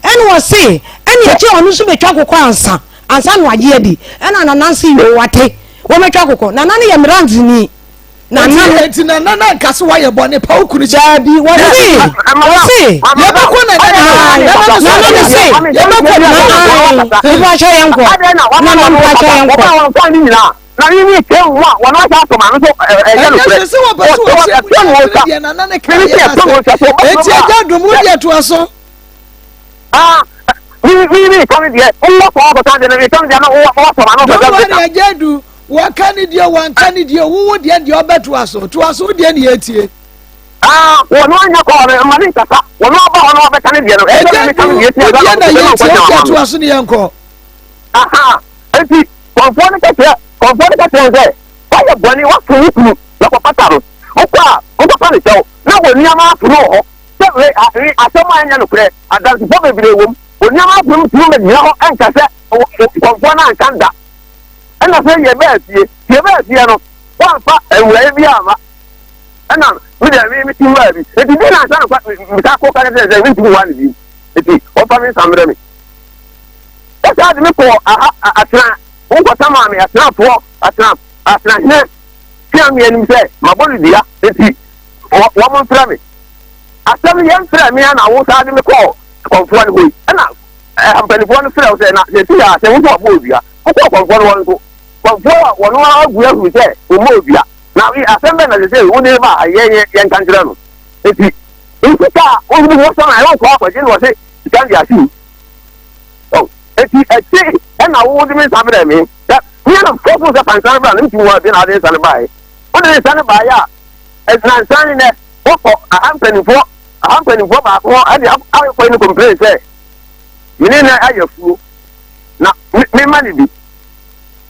Ɛna ɔse, ɛne akyire ɔno nso bɛtwa kokɔ ansa, ansa na wagye adi. Ɛna nana se, yoo wate, wɔmɛtwa kokɔ. Nana no yɛ mmerantseni. Nana no. Enti nana no anka sɛ wayɛ bɔne pa wo kunu kyɛ. Daabi, wɔse, wɔse. Yɛbɛkɔ nana no hɔ. Nana no se. Yɛbɛkɔ nana no hɔ. Mepakyɛ yɛn kɔ. Nana mepakyɛ yɛn kɔ. Na mi mi kyerɛ wɔn a wɔn ahyɛ ato ma no so ɛyɛ no korɛ. Ɛnyɛ sɛ wɔpɛ sɛ wɔkyerɛ mu nyinaa kyerɛ deɛ nana ne ka yɛ ase. Eti agya dum wo deɛ toa so. Ah, mi mi mi ka mi deɛ wowɔ sɔn akɔta deɛ na mi ka mi deɛ na wowɔ wowɔ sɔn ano fɛ. Don't worry agya du wɔka ne deɛ wɔnka ne deɛ wowo deɛ deɛ ɔbɛtoa so toa so deɛ ne yɛtie. Ah, wɔn anya kɔɔ no mma ne nkasa wɔn aba hɔ na wɔbɛka ne deɛ no. Agya du wo deɛ na yɛtie wo deɛ toa so ne yɛnkɔ. Aha, eti Kɔmfoɔ no ka kyerɛ kɔmfoɔ no ka kyerɛ no sɛ, Woayɛ bɔne, woafom wo kunu, na kɔpata no. Wokɔ a, wokɔfa no kyɛw, na wɔnneɛma apono wɔ hɔ. Sɛ wei, a, wei, asɛm a ɛnyɛ nokorɛ, adansefoɔ bebree wom. Wɔnneɛma apono ntumi mmɛgyina hɔ nka sɛ kɔmfoɔ no anka da. Ɛna sɛ yɛbaa fie, yɛbaa fie no, woamfa awuraeɛ biara amma. Ɛna me deɛ me mete wuraa bi. Enti di nansa no kwa, mesan kɔ ka kyerɛ sɛ mentumi nwaa no bio. Enti wɔmfa me nsa mmerɛ me. Wɔsan de me kɔɔ aha atena wo nkɔsa maa me atenafoɔ atena atenahene tea me anim sɛ mabɔ no dua enti wɔn mfrɛ me. Asɛm no yɛmfrɛ me a na wo saa de me kɔɔ kɔmfoɔ no hɔ yi ɛna mpanimfoɔ no frɛ wo sɛ na sɛsi a sɛ wo nso wabɔ odua wokɔɔ kɔmfoɔ no hɔ nso kɔmfoɔ a wɔn ara agu ahuru sɛ wɔmmɔ odua na asɛm bɛn na sɛ sɛ wode ba a yɛn yɛnka nkyerɛ no enti nsika a wode wɔ sɔn a ɛwɔ kɔ akɔgye no wɔ se sika de ase Oh, eti ɛkyi ɛna wo de me nsa brɛ me. Sɛ me na fɔfo sɛ fa nsa no bra na metumi wɔ de na ade nsa no baeɛ. Wode nsa no baeɛ a, ɛgyina nsa ne nɛ wokɔ aha mpanimfoɔ aha mpanimfoɔ baako hɔ ɛde akɔ ne complain sɛ me ne nɛ ayɛ afuo na mema ne bi.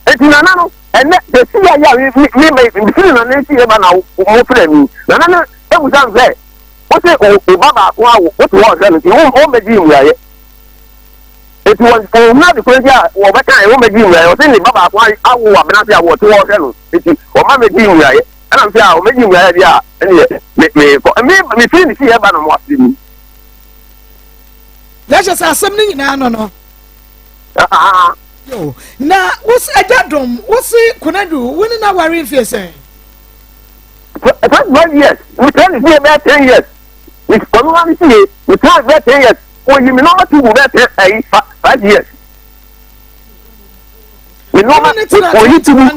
Eti nana no ɛnɛ sɛ si yɛ yɛ a me me me firi nana esi yɛ ba na wo frɛ mi. Nana no ebusa sɛ wose wo ba baako a wote hɔ ɔhwɛ no nti wo mmɛgye mmuaeɛ. Enti wɔn wɔhunu ade koro nti a wɔbɛka ɛ wɔmmɛgye mmuaeɛ. Ɔse ne ba baako awo wɔ abena ase a wɔte hɔ ɔhwɛ no nti wɔma mɛgye mmuaeɛ. Ɛna mese a wɔmmɛgye mmuaeɛ deɛ a ɛneɛ me mekɔ. Me mefiri ne fie ɛba na mo ase mu. Na kyerɛ sɛ asɛm no nyinaa no no. Yo, na wose agya dom wose Konadu wo ne no aware mfie sɛn? 25 years. Metena ne fie bɛyɛ 10 years. Ɔno ara ne fie metena bɛyɛ 10 years. Oyi me nɔɔma tubu bɛyɛ 10 ɛyi 5 years. Me nneɛma wɔyi ti mu.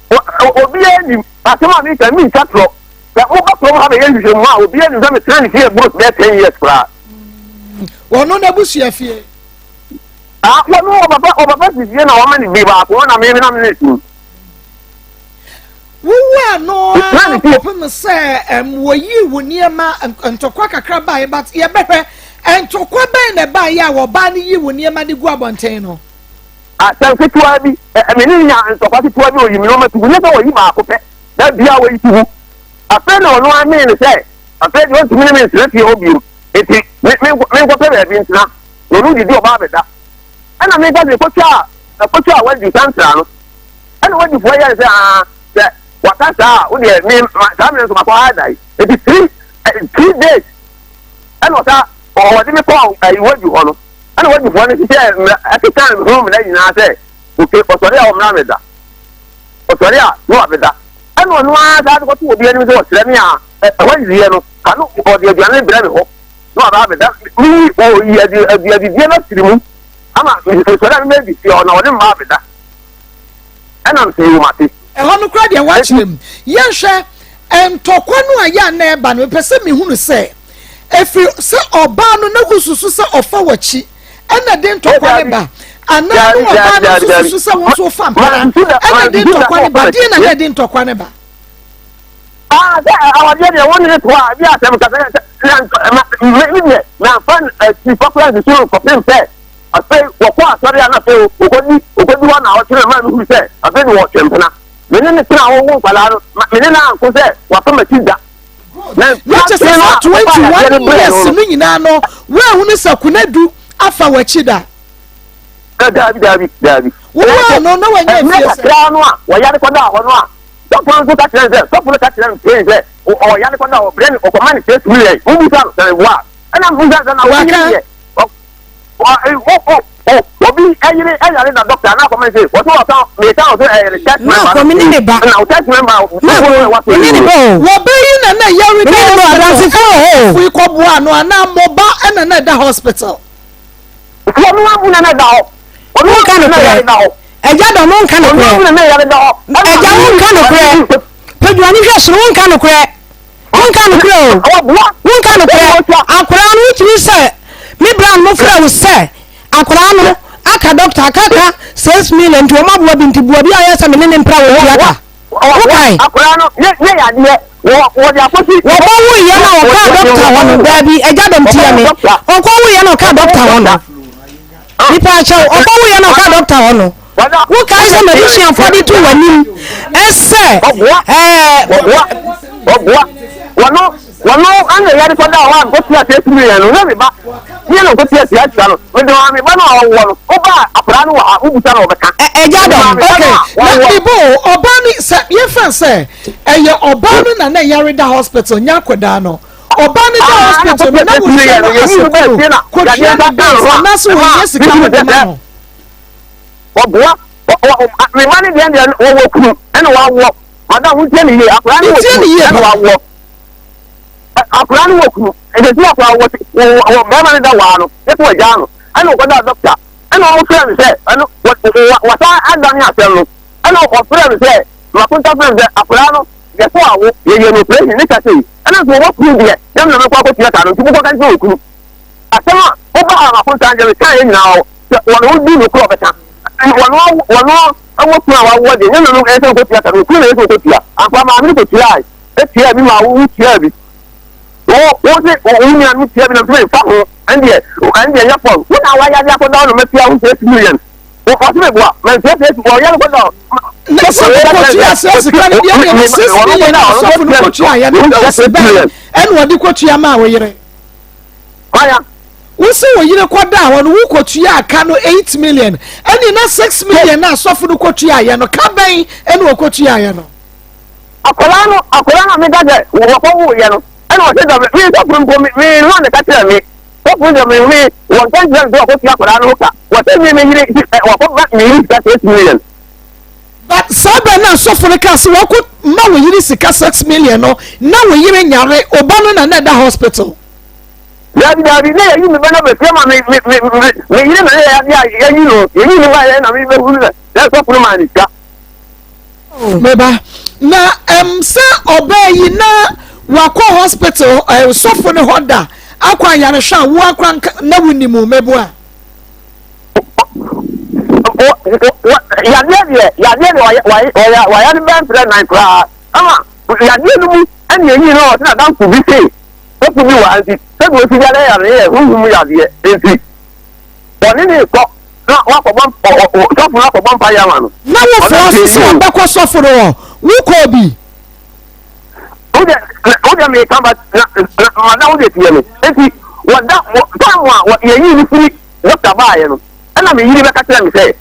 Obiara nim asɛm a meka mentwa torɔ. Sɛ moba kurom ha bɛyɛ nhwehwɛmu a obiara nim sɛ metena ne fie boro bɛyɛ 10 years koraa. Wɔno n'abusua fie. Ah, wɔno ɔpapa ɔpapa si fie na wɔma ne bi baako na me na me ne si. Wowɔ ano ara kɔpem sɛ ɛm wɔyii wo nneɛma ntɔkwa kakra baeɛ but yɛbɛhwɛ ntɔkwa bɛn na ɛbaeɛ a wɔbaa no yii wo nneɛma de gu abɔnten no. Asɛm ketewa bi, me ne no nyaa ntɔkwa ketewa bi, ɔyi me nneɛma to gu, nyɛ sɛ ɔyi baako pɛ, da biara ɔyi to gu. Afei na ɔno ara mee no sɛ, afei deɛ ɔntumi ne me ntena fie hɔ bio, enti me, me, menkɔpɛ baabi ntena, na ɔno didi ɔba abɛda. Ɛna meka sɛ, kɔtwa a, kɔtwa a wadi santra no. Ɛna wadifoɔ yɛɛ sɛ, aa, sɛ waka saa a, wo deɛ, me, ma, saa mmerɛ nso makɔ ha da yi. Enti 3, 3 days, ɛna ɔsa, ɔde me kɔɔ ayi wadi hɔ no. Ɛna wadifoɔ no hyehyɛɛ mmara, ɛkekaa ho mmara nyinaa sɛ, oke, ɔsɔre a ɔmmra mmɛda. Ɔsɔre a, na wabɛda. Ɛna ɔno ara saa de kɔto obi anim sɛ ɔsrɛ me a, ɛhɔ nwiɛ no, ka no ɔde aduane no brɛ me hɔ, na waba abɛda. Meyi, ɔyi adi, adi, adidie no afiri mu, ama mesɔre a memmɛdi fie hɔ, na ɔne mma abɛda. Ɛna mese, Yoo, mate. Ɛhɔ no koraa deɛ woakyerɛ mu. Yɛnhwɛ ntɔkwa no a yɛ a na ɛba no, mepɛ sɛ mehunu sɛ, Ɛfiri sɛ ɔbaa no na wosusu sɛ ɔfa w'akyi ɛna de ntɔkwa no ba anaa ne ɔbaa no nso susu sɛ wo nso wofa mpena ɛna de ntɔkwa no ba deɛ na na ɛde ntɔkwa no ba. Ah, sɛ awadeɛ deɛ wo ne ne toa bi asɛm kasa sɛ me deɛ namfa akyi kora nsusu no kɔpem sɛ afei wɔkɔ asɔre a na afei wɔkɔdi wɔkɔdi hɔ na ɔkyerɛ ma mehu sɛ afei de wɔtwe mpena me ne ne tena wɔwo nkwadaa no me ne no anko sɛ wafa m'akyi da. Na kyɛ sɛ saa 21 years no nyinaa no woahunu sɛ Konadu afa w'akyi da? Daabi, daabi, daabi. Wowaa no na wanya mfie sɛ? Kakra no a wɔyare kɔdaa hɔ no a, sɔfo no nso ka kyerɛ no sɛ, sɔfo no ka kyerɛ no pɛn sɛ ɔyare kɔdaa hɔ, brɛ no, ɔkɔma no six million. Wobisa no sɛ meboa a, ɛna mebisa no sɛ na wo yere deɛ? Obi yere yare da dɔkta na akɔmɛ sɛ wɔsɛ wɔka meka wɔ sɛ ɛyɛ church member na akɔmi ne ne ba na church member na akɔmi ne ne ba o wɔbɛyi na na yare da hospital fo ikɔ boa no anaa mɔba ɛna na ɛda hospital. Wɔn abu na na ɛda hɔ. Wɔn nka no korɛ ɛgya dɔm nka no korɛ ɛgya wɔn nka no korɛ pɛduani hwɛ soro wɔn nka no korɛ. Wonka nokorɛ o, wonka nokorɛ. Akwadaa no wotumi sɛ me bra no mofrɛ wo sɛ akwadaa no aka doctor aka ka 6 million nti wɔn aboa bi nti boa bi a ɔyɛ sɛ me ne ne mpra wɔ tua ka. Wokae? Akwadaa no yɛ yɛ yadeɛ wɔ wɔde akɔsi. Wɔkɔ wo yɛ na ɔka doctor hɔ no daabi agya dɔm tia me ɔkɔ wo yɛ na ɔka doctor hɔ no nipa akyɛw ɔkɔ wo yɛ na ɔka doctor hɔ no. Wokae sɛ m'abusuafoɔ de to w'anim sɛ ɛɛ. Ɔboa wɔno wɔno ana yɛde kɔda hɔ a nkɔtua sɛ tumi yɛn no na me ba yɛ no nkɔtua sɛ ahyira no mede wɔn me ba no a ɔwɔ no woba akwadaa no wɔ ha wobusa na ɔbɛka. Ɛgya dɔm. Ok na mebo ɔbaa no sɛ yɛmfa sɛ ɛyɛ ɔbaa no na na yare da hospital nyɛ akwadaa no ɔbaa no da hospital no na wohwɛ no asɛ kunu kɔtua ne bills anaasɛ wɔnyɛ sika no de ma no. Wɔboa me mma no deɛ deɛ wɔwɔ kunu ɛna wɔawoɔ. Madam wotie me yie akwadaa no wɔ kunu ɛna wɔawoɔ. Akwadaa no wɔ kunu ɛsɛ sɛ akwadaa wɔ wɔ bɛrima no da waa no yɛ sɛ wɔgyaa no ɛna wɔkɔda dɔkta ɛna wɔn frɛ no sɛ ɛno wɔ wɔsa adane asɛm no ɛna wɔfrɛ no sɛ makonta frɛ no sɛ akwadaa no yɛ so awo yɛyɛ no operation ne kasa yi ɛna nso wɔwɔ kunu deɛ yɛm na mekɔ akɔtua ka no nti mokɔka nkyerɛ wɔ kunu asɛm a wobaa makonta deɛ mekaa yɛ nyinaa hɔ Sɛ wɔn ho di nokorɛ ɔbɛka. Wɔn wɔn wɔ kunu a wawoɔ deɛ nyɛ no ɛsɛ ɔkɔtua ka no okunu na ɛsɛ ɔkɔtua. Ampa maame no kɔtuae ɛtuaa bi maa wo wotuaa bi. Wo wo se wo nua no tua bi na mfiri mfa ho ɛndeɛ ɛndeɛ nyɛ fɔl. Wo na wayare akɔda hɔ na matua wo 6 million. Wo ɔse me boa mantua six wɔyare kɔda hɔ. Na sɛ wokɔtua sɛ sika no deɛ deɛ 6 million a ɔsɔfo no kɔtua yɛ no bills bɛn ɛna ɔde kɔtua maa wo yere. Hwan a? Wo se wo yere kɔdaa hɔ no wo kɔtuaa ka no 8 million ɛne na 6 million na asɔfo no kɔtuaeɛ no ka bɛn ɛne ɔkɔtuaeɛ no? Akwadaa no akwadaa no a meka sɛ wɔkɔ woyɛ no ɛna ɔsɛ dɛ me sɔfo mpo me me no a meka kyerɛ me sɔfo sɛ me me wɔn nka nkyerɛ me sɛ wɔkɔtua akwadaa no ho ka wɔsɛ me me yere wɔkɔ ba me yere sika 6 million. But saa bɛn na asɔfo no kaa sɛ wɔkɔ ma wo yere sika 6 million no na wo yere nyare ɔba no na na ɛda hospital. Daabi, daabi, na yɛyi me ba no aba fie ama me, me, me, me, me yere na yɛ adeɛ a yɛyi no, yɛyi no baeɛ na mebɛhunu sɛ, sɛ sɔfo no maa ne sika. Me ba, na ɛm sɛ ɔbaa yi na wakɔ hospital ɛ sɔfo no hɔ da akɔ ayarehwɛ a wo akora nka na wo nim o meboa. Yadeɛ deɛ yadeɛ deɛ wayɛ wayɛ no bɛn mprɛ nan koraa ama yadeɛ no mu ɛna enyi no ɔsɛ n'adamfo bi se sɔfo bi wɔ ha nti sɛdeɛ osi yare yare yɛ huhum yadeɛ nti ɔne ne kɔ na wakɔbɔ sɔfo no akɔbɔ mpa yɛ ama no. Na wo fɔ so sɛ ɔbɛkɔ sɔfo no hɔ wokɔ bi. Wode wode meka ba na na mada wode tie me nti wɔda time a yɛyii no firi dɔkta baeɛ no ɛna me yere bɛka kyerɛ me sɛ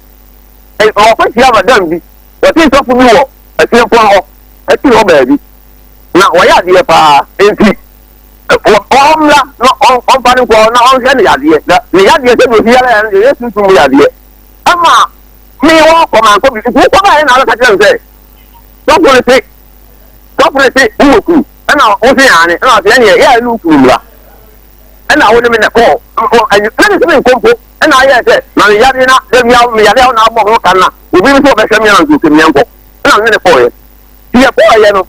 ɔkɔhyia madam bi wɔte sɔfo bi wɔ asuapɔn hɔ akyiri hɔ baabi na wɔyɛ adeɛ paa nti ɔmmra na ɔmfa no nkɔ na ɔnhwɛ ne yadeɛ na ne yadeɛ sɛ deɛ obiara yɛ no deɛ yɛ sunsum mu yadeɛ ɛma me wɔkɔ mankɔ bi nti wokɔ baeɛ na abɛka kyerɛ me sɛ sɔfo no se sɔfo no se wowɔ kunu ɛna wo se aane ɛna ɔse ɛneɛ yɛ a ɛne wo kunu mmra ɛna wo ne me na kɔɔ na ne sɛ menkɔ mpo ɛna ayɛɛ sɛ na me yadeɛ na da bia me yadeɛ a wo na abɔ ho ka na obi nso ɔbɛhwɛ me a nso sɛ meɛnkɔ ɛna me ne kɔɔyɛ nti yɛkɔɔyɛ no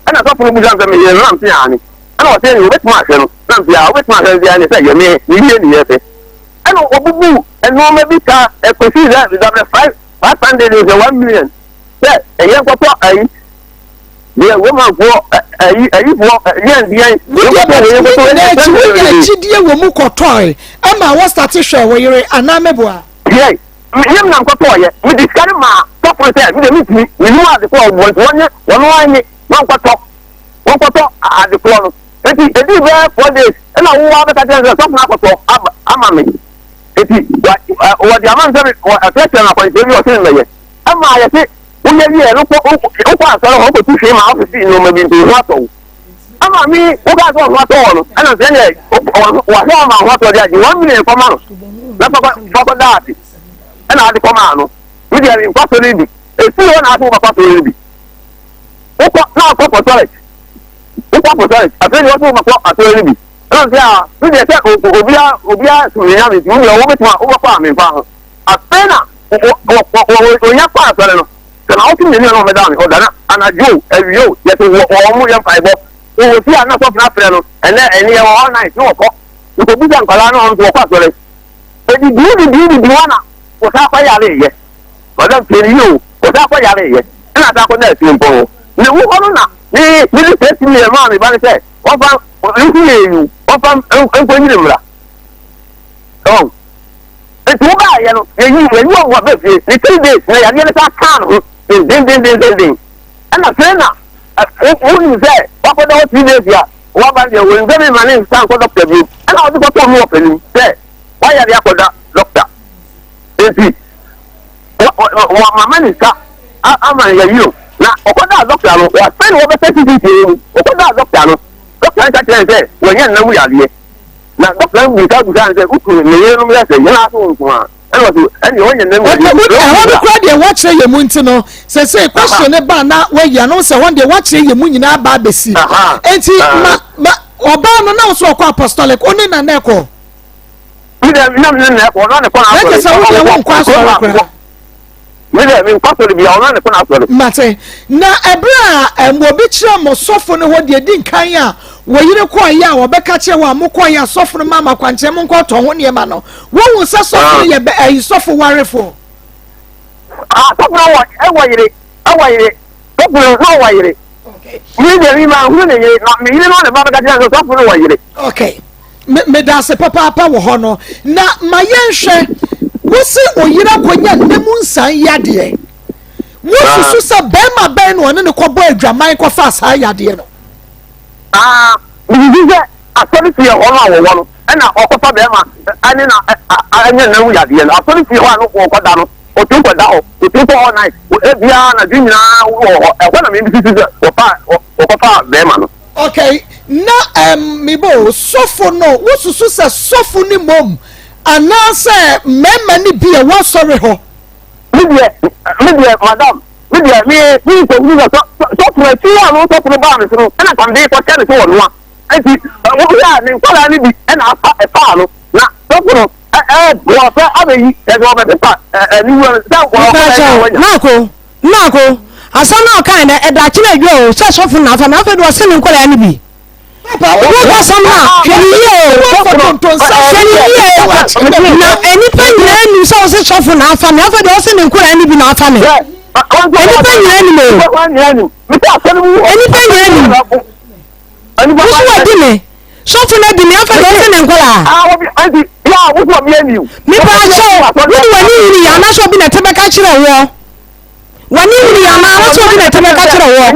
ɛna sɔfo no bisa sɛ meyere no na mse aane ɛna ɔse ɛneɛ wobɛtumi ahwɛ no na mse a wobɛtumi ahwɛ no deɛ ɛne sɛ yɛ me ne yie ne yɛ sɛ ɛna ɔbubu nneɛma bi ka ɛkɔsii sɛ dabrɛ 500 sɛ 1 million sɛ ɛyɛ nkɔtɔ ayi deɛ romanfoɔ ayi ayifoɔ deɛn deɛn. Wodeɛ but ne nyinaa akyi wonya akyidie wɔ mu kɔtɔe ɛma wɔ starte hwɛɛ wo yere anaa meboa? Yɛ menyɛ me na nkɔtɔɔyɛ mede sika no maa sɔfo no sɛ medeɛ mentumi menim ade korɔ ɔboɔ nti wɔnye wɔn anye wɔnkɔtɔ wɔnkɔtɔ ade korɔ no nti ɛdii bɛyɛ 4 days ɛna wowɔ abɛka kyerɛ sɛ sɔfo no akɔtɔ ama me nti wɔde ama me sɛ wɔkyerɛkyerɛ no akwankyerɛ bi ɔse mmɛyɛ ɛma yɛse woyɛ wie no kɔ wokɔ asɔre hɔ wokɔtu hwee ma ɔfisi nneɛma bi nti wo ho atɔ wo ama me wokaa sɛ ɔho atɔ wɔ no ɛna sɛ neɛ wahwɛ ɔma ho atɔ de agye 1 million kɔma no na fakɔ da ase ɛna ade kɔmaa no me deɛ menkɔ asɔre bi ɛfiri hɔ na ase wobɛkɔ asɔre bi wokɔ na wokɔ apostolic wokɔ apostolic afei deɛ wɔsɛ wobɛkɔ asɔre bi ɛna sɛ a me deɛ sɛ obia obia som ne nyame nti wo deɛ wobɛtumi a wobɛkɔ a memfa ho afei na onya kɔ asɔre no sɛ na ɔte mmienu a na ɔbɛda me hɔ da na anadwo o awia o yɛte wɔ wɔn mo yɛ mpaebɔ wɔ fie a na sɔfo no afrɛ no ɛnɛ ɛne yɛ wɔ all night na wɔkɔ nkɔbisa nkwadaa na wɔn nso wɔkɔ asɔre edidi didi didi hɔ na wɔsan akɔ yare yɛ madam tie ne yie o wɔsan akɔ yare yɛ ɛna asan akɔ na asie mpɔn hɔ na ewu hɔ no na ne ne de sɛ tumi yɛ maa me ba no sɛ wɔfa ne ho yɛ ewu wɔfa nkɔ nyere mmra ɔn. Nti wo baayɛ no yɛyi yɛyi wɔn wɔ bɛ fie ne 3 days na yadeɛ no saa kaa ne ho dendendendenden ɛna afei na wonim sɛ wakɔda hɔ 3 days a waba deɛ wɔnim sɛ mema ne nsa nkɔ dɔkta bio ɛna wɔde kɔtɔɔ me wɔ panim sɛ wayare akɔda dɔkta nti wamama ne nsa ama no yɛyi no na ɔkɔdaa dɔkta no wɔafei na wɔbɛsɛ cctv mu ɔkɔdaa dɔkta no dɔkta no ka kyerɛ no sɛ wɔnyɛ nna mu yadeɛ na dɔkta no bisa bisa no sɛ wotu ne yerenom yɛ sɛ yɛn aso nko a ɛna ɔso ɛne ɔnyɛ ne mu Okay, wo ɛhɔ no kora deɛ woakyerɛ yɛ mu nti no sɛsɛ question ne ba na wayi ano sɛ hɔ deɛ woakyerɛ yɛ mu nyinaa ba abɛsi nti ma ma ɔbaa no na wo so ɔkɔ apostolic wo ne na na ɛkɔ mi dɛ nam ne na ɛkɔ ɔno ne kɔ na asɔre ɛkyɛ sɛ wo deɛ wo nkɔ asɔre koraa mi dɛ mi nkɔ asɔre bia ɔno ne kɔ na asɔre. Mate. Na ɛberɛ a ɛm obi kyerɛ mo sɔfo no hɔ deɛ di nkan a wo yere kɔeɛ a wɔbɛka kyerɛ wo a mokɔeɛ a sɔfo no maa mo akwankyerɛ monkɔ tɔ ho nneɛma no wohu sɛ sɔfo no yɛ bɛ ɛyi sɔfo warefoɔ? Ah, sɔfo no wɔ ɛwɔ yere ɛwɔ yere sɔfo no na ɔwɔ yere. Mi deɛ mi ma hunu ne yere na mi yere no ne ba bɛka kyerɛ sɛ sɔfo no wɔ yere. Okay. Me meda ase papaapa wɔ hɔ no. Na ma yɛnhwɛ, wo se oyere akɔnya nna mu nsan yadeɛ. Wosusu sɛ bɛrima bɛn na ɔne no kɔbɔ adwaman kɔfaa saa yadeɛ no? Ah, mesusu sɛ asɔre fie hɔ no a wɔwɔ no ɛna ɔkɔfa bɛrima ɛne na anya nna mu yadeɛ no. Asɔre fie hɔ a no wɔkɔda no, ɔtumi kɔda hɔ, ɔtumi kɔ all night, ebiara anadwo nyinaa wɔ hɔ. Ɛhɔ na mesusu sɛ wɔfa wɔkɔfaa bɛrima no. Okay, na um, mebo sɔfo no, wosusu sɛ sɔfo no mmom anaasɛ mmarima no bi a ɛwɔ asɔre hɔ? Me deɛ, me deɛ, madam, me deɛ, me, me nkɔhunu sɛ sɔfo akyi a no sɔfo no baa me so no, ɛna nka mede kɔhyɛ ne so wɔ noa. Enti wohwɛ a ne nkwadaa no bi na afa ɛfaa no na sɔfo no ɛɛboa sɛ abɛyi kyerɛ sɛ ɔbɛpepa ne wura no sɛ nkwadaa Mepa kyɛw, wanya. Marko, Marko, asɛm no a ɔkae no, ɛda akyerɛ adwa o, sɛ sɔfo no na afa me, afei de ɔse ne nkwadaa no bi. Woka asɛm no a, hwɛ no yie o, hwɛ no yie o, na nnipa nyinaa nim sɛ ɔse sɔfo na afa me, afei de ɔse ne nkwadaa no bi na afa me. Nnipa nyinaa nim o, nnipa nyinaa nim. Woso wadi me, sɔfo no adi me, afei de ɔse ne nkwadaa. Mepa kyɛw, wode w'ani hunu yɛ anaasɛ obi na ɛte bɛka kyerɛ woɔ? W'ani hunu yɛ anaa anaasɛ obi na ɛte bɛka kyerɛ woɔ?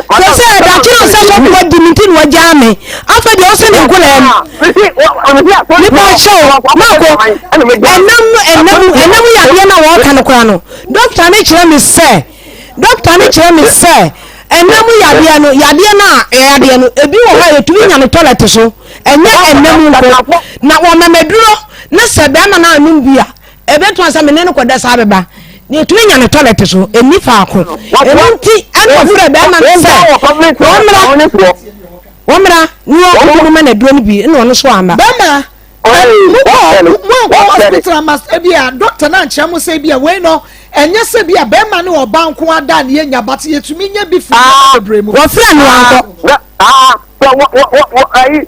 Kyerɛ sɛ dakye na sɛ sɔfo wadi me nti na wagyaa me. Afei deɛ ɔse ne nkwadaa mu. Mepa kyɛw, Marko, ɛnam ɛnam ɛnam yadeɛ no a wɔreka no koraa no, dɔkta no kyerɛ me sɛ, dɔkta no kyerɛ me sɛ ɛnam yadeɛ no, yadeɛ no a yadeɛ no, ebi wɔ hɔ a yɛtumi nya no tɔlɛt so, ɛnyɛ ɛnam nko. Na wɔma me aduro na sɛ bɛrima no anom bi a, Ɛbɛtumi sɛ me ne no kɔda saa bɛba na yɛtumi nya no tɔlɛt so, ɛnni faako. Ɛno nti ɛna ɔfrɛ bɛrima no sɛ wɔmmra, wɔmmra na wɔn ma no aduro no bi, ɛna ɔno nso amma. Bɛrima, mokɔ moankɔ hospital ama ebi a doctor no ankyerɛ mo sɛ ebi a wei no ɛnyɛ sɛ bi a bɛrima ne ɔbaa nko ada ne yɛnya but yɛtumi nya bi firi nneɛma bebree mu. Wɔfrɛ no wankɔ. Sɛ wɔ wɔ wɔ wɔ ayi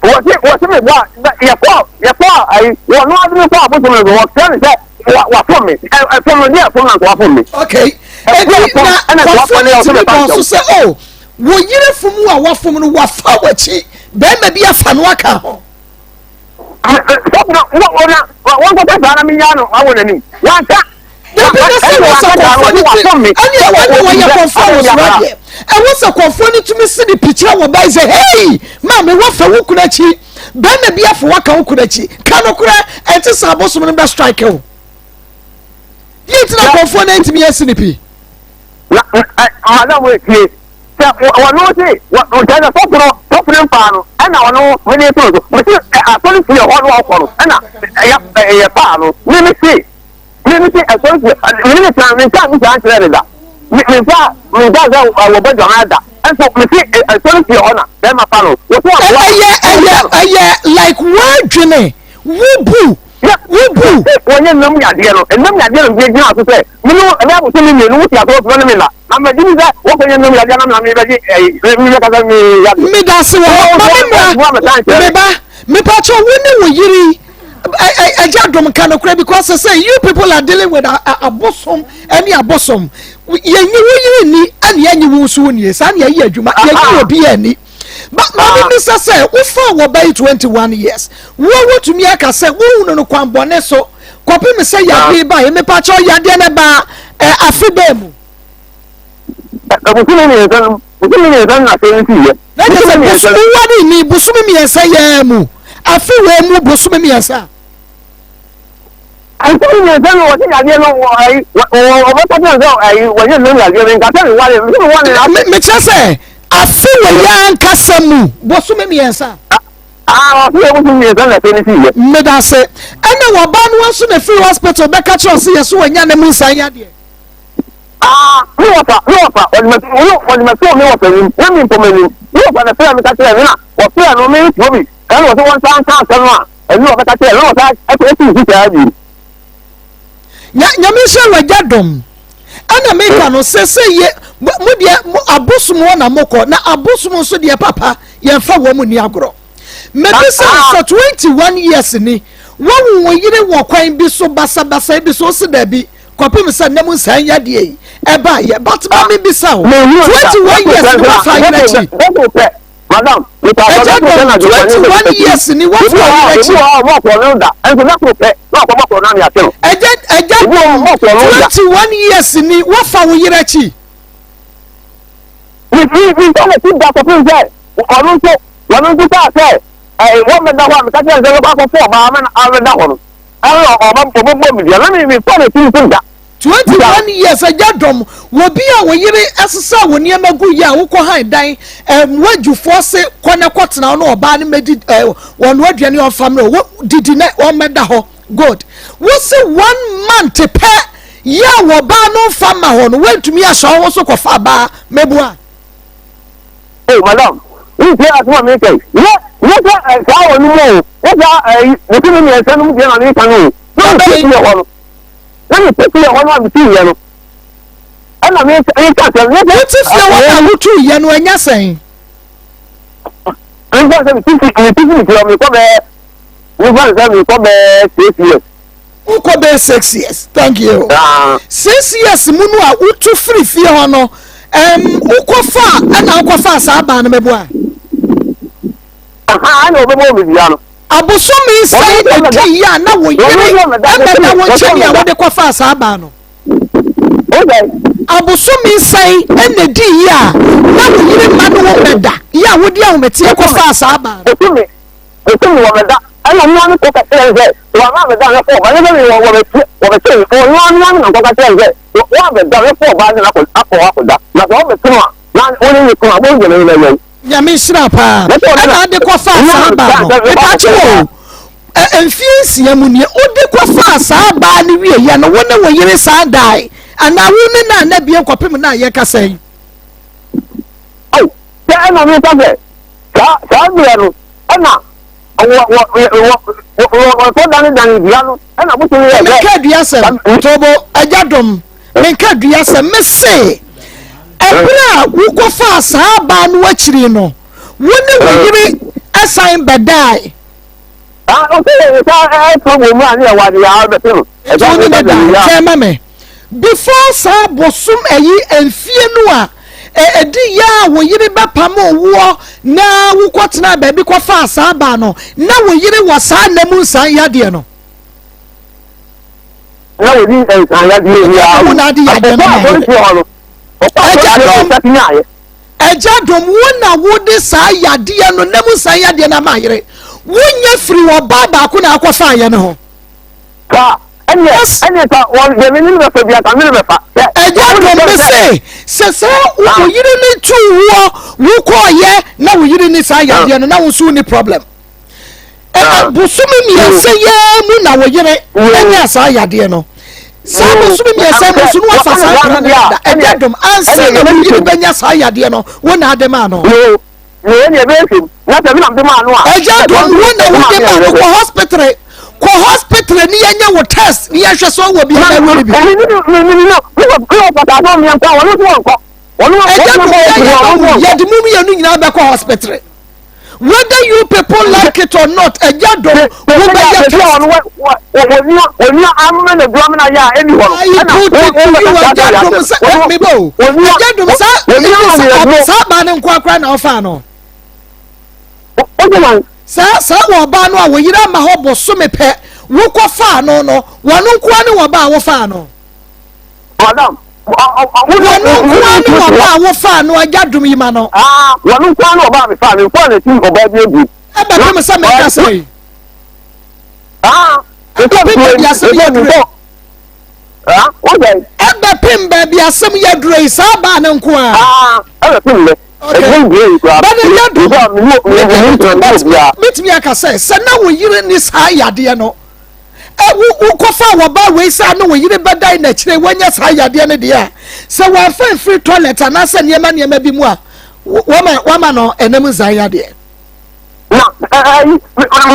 wɔsi wɔsi mi bɔ a yɛkɔ yɛkɔ ayi wɔn no adwene kɔ abosom no so wɔkyerɛ mi sɛ wɔ wafom mi ɛ ɛfom no deɛ ɛfom na nka wafom mi. Okay eti na kɔfo no tumi bɔ so sɛ o oh, wɔ yere fom a wafom no wafa w'akyi bɛrima bi afa no aka ho. Sɔfo no wɔ wɔ na wɔn kɔkɔ saa na mi nya no awɔ n'anim wanka. Dabi na sɛ wɔ sɛ kɔnfoɔ no ti ɛne ɛne wɔyɛ kɔnfoɔ wɔ soro adeɛ ɛwɔ sɛ kɔnfoɔ no tumi si ne pikyerɛ wɔ bɛyi sɛ hei maame wafa wo kunu akyi bɛrima bi afa waka wo kunu akyi ka no korɛ ɛnte sɛ abosom no bɛ strike wo deɛ nti na kɔnfoɔ no ntumi asi ne pi. Na madam etie sɛ wɔno se wɔkyerɛ sɛ sɔfo no sɔfo no mfaa no ɛna ɔno mede to so mese asɔre fie hɔ no ɔkɔ no ɛna ɛyɛ ɛyɛ paa no me me se Me me se ɛsɔre fie me ne ne tena me nsa me saa nkyerɛ ne da me me nsa me nsa sɛ wɔbɔ dwaman da ɛnso me se ɛsɔre fie hɔ na bɛrima fa no wɔso aboa ɛyɛ ɛyɛ ɛyɛ like wɔadwene wobu wobu. Wɔnyɛ nnam yadeɛ no nnam yadeɛ no deɛ gyina so sɛ me no ɛbɛyɛ abosom me mmienu wote asɔre fie ne me na na mɛgye ni sɛ wɔkɔnyɛ nnam yadeɛ na me bɛgye ɛyi me bɛkasa me yadeɛ. Medase wɔ hɔ ma me mmra me ba mepakyɛ wo ne wo yere yi ɛgya dom ka nokorɛ because sɛ you people are dealing with abosom ɛne abosom yɛnyi wo yere ni ɛne yɛnyi wo nso wo nie saa ne yɛyɛ adwuma yɛnyi obi ani ba maame bisa sɛ wofa wɔ bɛyi 21 years wo wotumi aka sɛ wohunu no kwan bɔne so kɔpem sɛ yadeɛ ba yɛ mepakyɛ yadeɛ no baa afe bɛɛ mu Bosome mmiɛnsa no bosome mmiɛnsa no na asɛm no siiɛ. Na kyerɛ sɛ bosome wari ni bosome mmiɛnsa yɛɛ mu afe wei mu bosome mmiɛnsa. Bosome mmiɛnsa no wɔsi yadeɛ no wɔ ayi wɔ wɔbɛka kyerɛ sɛ ayi wɔnyɛ nnam yadeɛ no nka sɛ meware no sɛ meware no afɛ. Mekyerɛ sɛ afe wei yɛ ankasa mu bosome mmiɛnsa. Ah, ɔsi yɛ bosome mmiɛnsa na asɛm no siiɛ. Medase ɛna wɔba no nso na firi hospital bɛka kyerɛ ɔsi yɛ so wɔnya ne mu nsan yadeɛ. Ah, me wɔfa, me wɔfa, wɔde me to, wɔde me too me wɔfa anim, na me mpo m'anim. Me wɔfa na frɛɛ me ka kyerɛɛ me na wɔfrɛɛ no me nsuo bi, ɛna wɔsɛ wɔnsan nka asɛm no a, ɛno wɔbɛka kyerɛɛ no, na wɔsan ɛsi nsi saa bio. Nya, nyame nhyira wo agya dɔm. Ɛna meka no sɛ sɛ yɛ mo deɛ abosom hɔ na mokɔ na abosom nso deɛ papa yɛmfa wɔn mu ni agorɔ. Mebisa sɛ 21 years ni wɔwo wo yere wɔ kwan bi so basabasa bi so ɔsi daabi kɔpem sɛ nna mu nsaa nya deɛ yi ɛba yɛ but ma mi bisa o 21 years ni wafa ayere akyi ɛgya dɔm 21 years ni wafa ayere akyi ɛgya ɛgya dɔm 21 years ni wafa wo yere akyi. mi mi mi nsa na ti da kɔpem sɛ ɔno nso ɔno nso kaa sɛ ɛɛ wɔn bɛda hɔ a meka kyerɛ sɛ bɛkɔ akɔfo ɔbaa amɛda hɔ no. Ɛna ɔba ɔbɛbɔ me dua na me me fa n'akyi nso da. 21 years agya dɔm wɔ bi a wo yere ɛsesa wo nneɛma gu yɛ a wokɔ han dan ɛm wadwufoɔ se kɔ na kɔ tena no ɔbaa no mɛdi ɛ wɔn aduane ɔnfa mmerɛ wɔ didi na wɔn mɛda hɔ good wosi one month pɛ yɛ a wɔbaa no nfa ma hɔ no wɔntumi ahyɛ wɔn so kɔfa baa mɛbua. Oh madam. Wontie asɛm a meka yi? Nyɛ, nyɛ sɛ ɛ, saa wɔ no mu o, nyɛ saa ɛyi, bosome mmiɛnsa no mu deɛ na meka no o. Na mete fie hɔ no, na mete fie hɔ no a metuiɛ no, ɛna meka, meka asɛm, nyɛ sɛ. Wote fie hɔ na wotuiɛ no, ɛnyɛ sɛn? Mefa sɛ mete fi, mete fi fie hɔ, mekɔ bɛɛ, mefa sɛ mekɔ bɛɛ 6 years. Wokɔ bɛyɛ 6 years, thank you. Ah. 6 years mu no a wotu firi fie hɔ no, wokɔfa ɛna wokɔfa saa baa no mɛboa? Aha, ɛna ɔbɛbɔ me dua no. Abosome sɛn na di yi a na wo yere ɛbɛda wo nkyɛn a wode kɔfa saa baa no? Abosome sɛn ɛna di yi a na wo yere ma no wo bɛda yi a wode ahometeɛ kɔfa saa baa no? Bosome, bosome wɔ mɛda, ɛna ɔno ano kɔ ka kyerɛ sɛ wɔama mɛda no fɔ ɔba ne sɛ wɔ wɔbɛtie wɔbɛtie ɔno ano ano na nkɔka kyerɛ sɛ wɔabɛda no fɔ ɔba ne akɔ akɔ akɔda na sɛ ɔbɛte no a na wɔne ne kunu a wɔn gyina ne yɛn. Nyame nhyira paa. Ɛna ade kɔfaa saa baa no, mepakye wɔ o, mfie 6 mu nie, wode kɔfaa saa baa no wieɛ no, wo ne wo yere saa dae anaa wo ne no anna bio kɔpem no a yɛkasa yi? Ao, sɛ ɛna meka sɛ saa saa berɛ no ɛna wɔ wɔ wɔ wɔ wɔkɔ dane dane dua no ɛna bosom yɛ sɛ. Menka dua sɛm, tobo agya dom, menka dua sɛm, mese ɛberɛ a wokɔfaa saa baa no akyiri no, wo ne wo yere ɛsan bɛdae. Ah, ɔsɛ yɛ nsa ɛtɔ wɔ mu a ne yɛ wɔ adeɛ a ɔbɛte no. Nti wo ne ne dae, twɛn ma me. Before saa bosom ɛyi mfie no a ɛdi yɛ a wo yere bɛpam woɔ na wokɔtenaa baabi kɔfaa saa baa no, na wo yere wɔ saa nna mu nsan yadeɛ no? Na wɔni nsan yadeɛ biara. Wo na ade yadeɛ no ma yere. Agya dom, agya dom, wo na wode saa yadeɛ no, nna mu nsan yadeɛ no ama yere. Wonyɛ firi ɔbaa baako na akɔfaa yɛ no ho. Ka, ɛneɛ, ɛneɛ ka wɔn deɛ me ne no bɛfa bia ka me ne bɛfa. Sɛ, Agya wɔn dom ne me sɛ, se, sɛ sɛ wo yere ne tuu woɔ, wokɔɔyɛ na wo yere ne saa yadeɛ no, na wo nso wonni problem. Ɛ, bosome 3 yɛɛ mu na wo yere anya saa yadeɛ no. Saa bosome 3 mu nso no wafa saa nkwadaa no dada. Agya dom, ansa na wo yere bɛnya saa yadeɛ no, wo na ade maa no. Wei deɛ ɛbɛyɛ fam na sɛ me na mede maa no a. Agya dom wo na wode maa no, kɔ hospital, kɔ hospital ni yɛnyɛ wo test ni yɛhwɛ sɛ ɔwɔ bi anaa wonni bi. Agya dom yɛyɛ ma wo, yɛde mu mmienu nyinaa bɛkɔ hospital whether you people like it or not. Agya dom, wobɛyɛ test. I put it to you, agya dom, sɛ mebɔ o, agya dom, saa saa baa no nko akora na ɔfaa no saa saa wɔ ɔbaa no a wɔyere ama hɔ bosome pɛ wokɔ faa no no, wɔn nkoa ne wɔ baa wofaa no. Madam, wɔn nkoa ne wɔ baa wofaa no, agya dom yi ma no. Wɔn nkoa ne ɔbaa mi faa mi nkoa na esi ɔbaa bi ebi. Ɛbɛpem sɛ meka sɛ yi. Ɛbɛpem baabi asɛm yɛ duro yi. Ɛbɛpem baabi asɛm yɛ duro yi, saa baa no nko a. Ɛbɛpem dɛ. Bɛne yɛ dum metumi aka sɛ sɛ na wo yere ne saa yadeɛ no, wokɔfa wɔ ba wei sɛ ne wo yere bɛdan n'akyire wanya saa yadeɛ no deɛ a, sɛ wɔamfa mfiri toilet anaasɛ nneɛma nneɛma bi mu a, wama no ɛnam nsan yadeɛ. Na ɛyi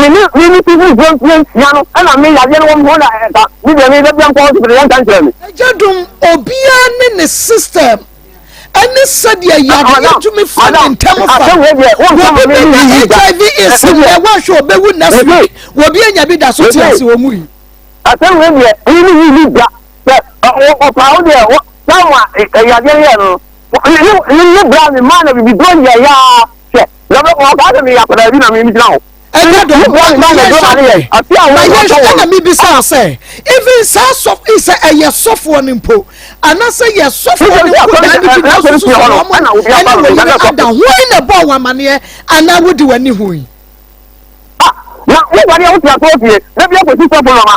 me ne me ne ti firi 6 no ɛna me yadeɛ no wɔ me ho na ɛka me deɛ me bɛbia nkɔ hospital yɛnka nkyerɛ me. Agya dom, obiara ne ne system ɛne sɛdeɛ yadeɛ tumi fa ne ntɛm fa. Wɔbi bɛnya HIV AIDS nnɛ, woahwɛ ɔbɛwu next week, wɔbi anya bi da so te ase wɔ mu yi. Asɛm wei deɛ me ne yi ni da sɛ ɔpaa wo deɛ saa ma yadeɛ yɛ no ne ne bra me maa na bibi duro yɛ yaa hwɛ na bɛ ɔkaa sɛ meyɛ akwadaa bi na me gyina hɔ. Ɛnyɛ dɔm na yɛhwɛ na yɛhwɛ ɛna mebisa sɛ even saa sɔfo sɛ ɛyɛ sɔfoɔ no mpo anaasɛ yɛ sɔfoɔ no mpo na ne bi na soso sɛ wɔn ɛne wɔ yere ada, hwan na ɛbɔɔ wɔn amaneɛ anaa wodi w'ani hui? Na wo wari a wote aso fie na bi akɔsi sɔfo nɔma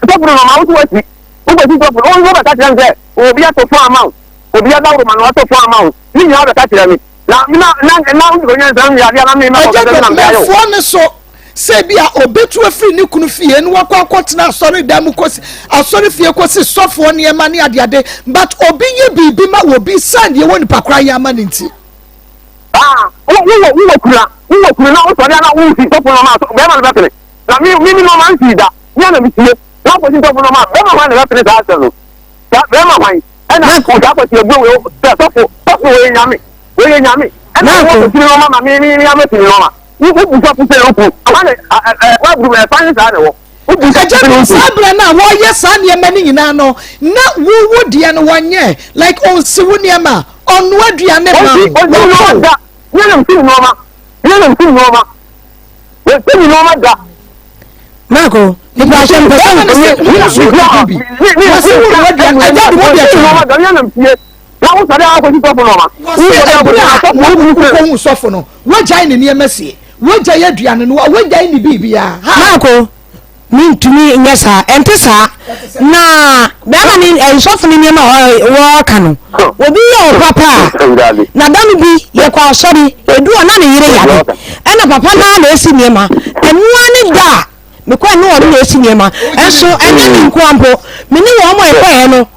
sɔfo nɔma wote wasi wokɔsi sɔfo no wo bɛka kyerɛ me sɛ obi ato fo ama wo, obi adaworo ma no ato fo ama wo ne nyinaa bɛka kyerɛ me na na na na wode nyansa no yadeɛ na me Agya dɔ mɛfoɔ ne so sɛ bi a obetu afiri ne kunu fie na wakɔ akɔtena asɔre dan mu kɔsi asɔre fie kɔsi sɔfoɔ nneɛma ne adeade, but obi yɛ biribi ma obi sɛ deɛ wɔ nipa koraa yɛ ama ne nti. Ah, wo wowɔ wowɔ kunu a wowɔ kunu na wosɔre a na wosi sɔfo nɔɔma a bɛrima no bɛpene. Na me me me nɔɔma nsii da. Me a na mesie. Na wokɔsi sɔfo nɔɔma a bɛrima hwan na ɛbɛpene saa asɛm no? Saa bɛrima hwan? Ɛna saa akɔsi abuo wei sɛ sɔfo sɔfo wei nyame wei yɛ nyame. Ɛna wokɔsi ne nɔɔma ma me me me amɛsi ne nɔɔma. Wo wo bu sɔfo sɛ oku. Hwan na ɛ ɛ waburu mɛ ɛfa ne saa na ɛwɔ. Agya no saa berɛ no a wɔyɛ saa nneɛma no nyinaa no na wo wo deɛ no wɔnyɛ like ɔnsi wo nneɛma ɔnoa aduane ma wo wɔko. Yɛnam si nneɛma yɛnam si nneɛma wɔsi nneɛma da. Marco, nipa ahyɛ mpɛ sɛ wɔsi wo nneɛma bi wɔsi wo nneɛma aduane agya de mo deɛ kyerɛ. Wɔsi ɛberɛ a wɔn kɔhu sɔfo no wɔgyae ne nneɛma sie. Wagyae aduane no, wagyae ne biribiara. Ha! Marko, Mentumi nyɛ saa. Ɛnte saa. Na bɛrima no, eh, sɔfo no nneɛma a wɔreka no, obi yɛ wo papa a, na da no bi yɛkɔ asɔre, edu hɔ na ne yere yare, ɛna papa no ara na esi nneɛma. Ɛno ara ne da a mekɔe ne ɔno na esi nneɛma. Ɛnso ɛnyɛ me nkoa mpo, me ne wɔn a yɛkɔeɛ no,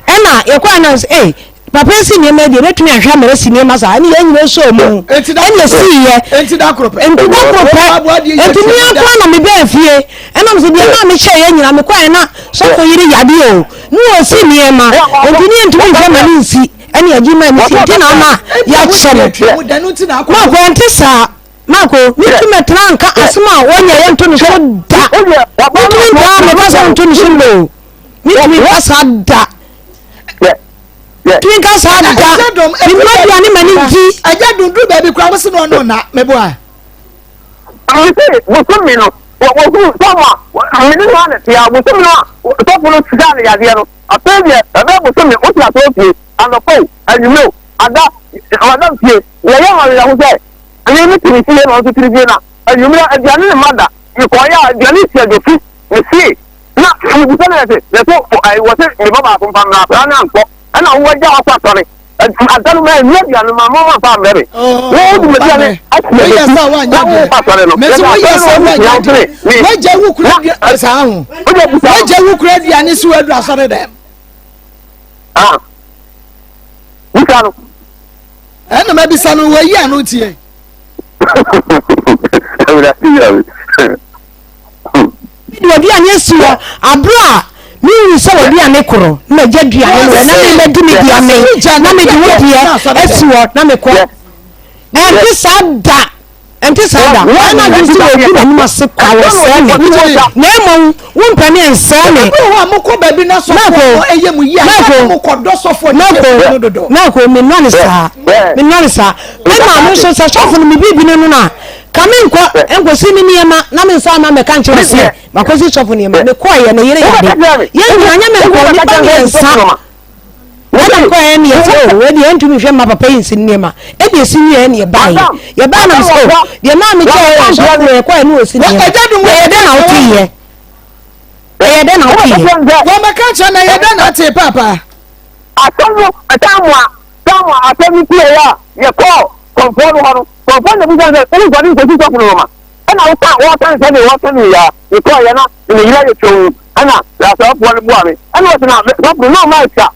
Ɛna yɛkɔɛ na sɛ ei papa esi nneɛma deɛ ebetumi ahwɛ ama esi nneɛma saa ɛne yɛn nyinaa sɔɔ mu ɛna esi yɛ nti da koro pɛ nti da koro pɛ nti mi akora na mi bɛɛ fie ɛna mi sɛ deɛ maa mi hyɛ yɛ nyinaa mi kɔɛ na sɔfo yiri yadeɛ o ne wɔ si nneɛma nti ne yɛn ntumi nhwɛ ma ne nsi ɛne agyi ma ne si nti na ama yɛakyɛ no maakɔ ɛnte saa Marco, mentumi mɛtena nka asɛm a wɔnyɛ yɛ nto ne so da. Mentumi ntaa mɛka sɛ nto ne so da o. Mentumi nka saa da. Mentumi nka saa da. Mema aduane ma ne di. Agya dum duru baabi koraa wosi na ɔno na meboa. Mese bosome no wɔhunu sɔfo a mene no ana tia bosome no a sɔfo no saa no yadeɛ no afei deɛ ɛbɛyɛ bosome wote asɔre fie anɔpa o anwummerɛ o ada ɔda fie deɛ ɛyɛ ma werɛ ho sɛ Me me te ne fie na ɔno nso te ne fie na anwummerɛ aduane ne mma da mekɔeɛ a aduane si adwofi me fie na mebisa no yɛse yɛso wɔse me ba baako mfa mmra akwadaa no ankɔ ɛna wo agya wakɔ asɔre ada no ma ɛnyɛ aduane ma mama mfa mmrɛ me wo wode m'aduane asi adwofi na wo kɔ asɔre no mese woyɛ sɛ woanya deɛ wagya wo kura aduane saa ho wagya wo kura aduane si waduru asɔre dɛm ah bisa no Ɛna mabisa no wayi ano tie. Mede w'aduane asi hɔ abere a mehu sɛ w'aduane korɔ na magya aduane no na memadi me deɛ me na mede wo deɛ asi hɔ na mekɔ. Ɛnte saa da. Ɛnte saa da. Wɔn adwene sɛ wɔgu n'anim ase kwa wɔsɛe me. Na mmom wompɛ me ɛnsɛe me. Ebi wɔ hɔ a mokɔ baabi na sɔfoɔ no ɛyɛ mu yie a na mokɔ dɔ sɔfoɔ no kɛse no dodo. Mako menɔ ne saa. Menɔ ne saa. Me maame nso sɛ sɔfo no me biribi no no no a ka me nkɔ nkɔsi me nneɛma na me nsa ama mɛka nkyerɛ sɛ makɔsi sɔfo nneɛma. Mekɔɔyɛ ne yere yade. Yɛn nyinaa nyɛ me nkɔ nnipa mmiɛnsa. Ɛna mekɔɛ ɛne yɛsɛ o wei deɛ ɛntumi nhwɛ mma papa yi nsi nneɛma ɛne ɛsi wie ɛne yɛbaeɛ yɛbaa na mesɛ o deɛ maa mekyɛɛ yɛ sɔfo no yɛkɔɛ ne ɔsi nneɛma ɛyɛ dɛn na woteeɛ ɛyɛ dɛn na woteeɛ wɔmɛka kyerɛ na ɛyɛ dɛn na atee paapa asɛm no ɛtaa mu a taa mu a asɛm no pie a yɛkɔɔ kɔmfoɔ no hɔ no kɔmfoɔ na bisa sɛ wonkɔde nkɔsi sɔfo no nɔma ɛna woka wɔka nsɛ deɛ wɔka no yɛ a mekɔɔ yɛ na ne yere ayɛ twɛn ɛna asɔfoɔ no boa me ɛna ɔsɛ na sɔfo no ɔma atwa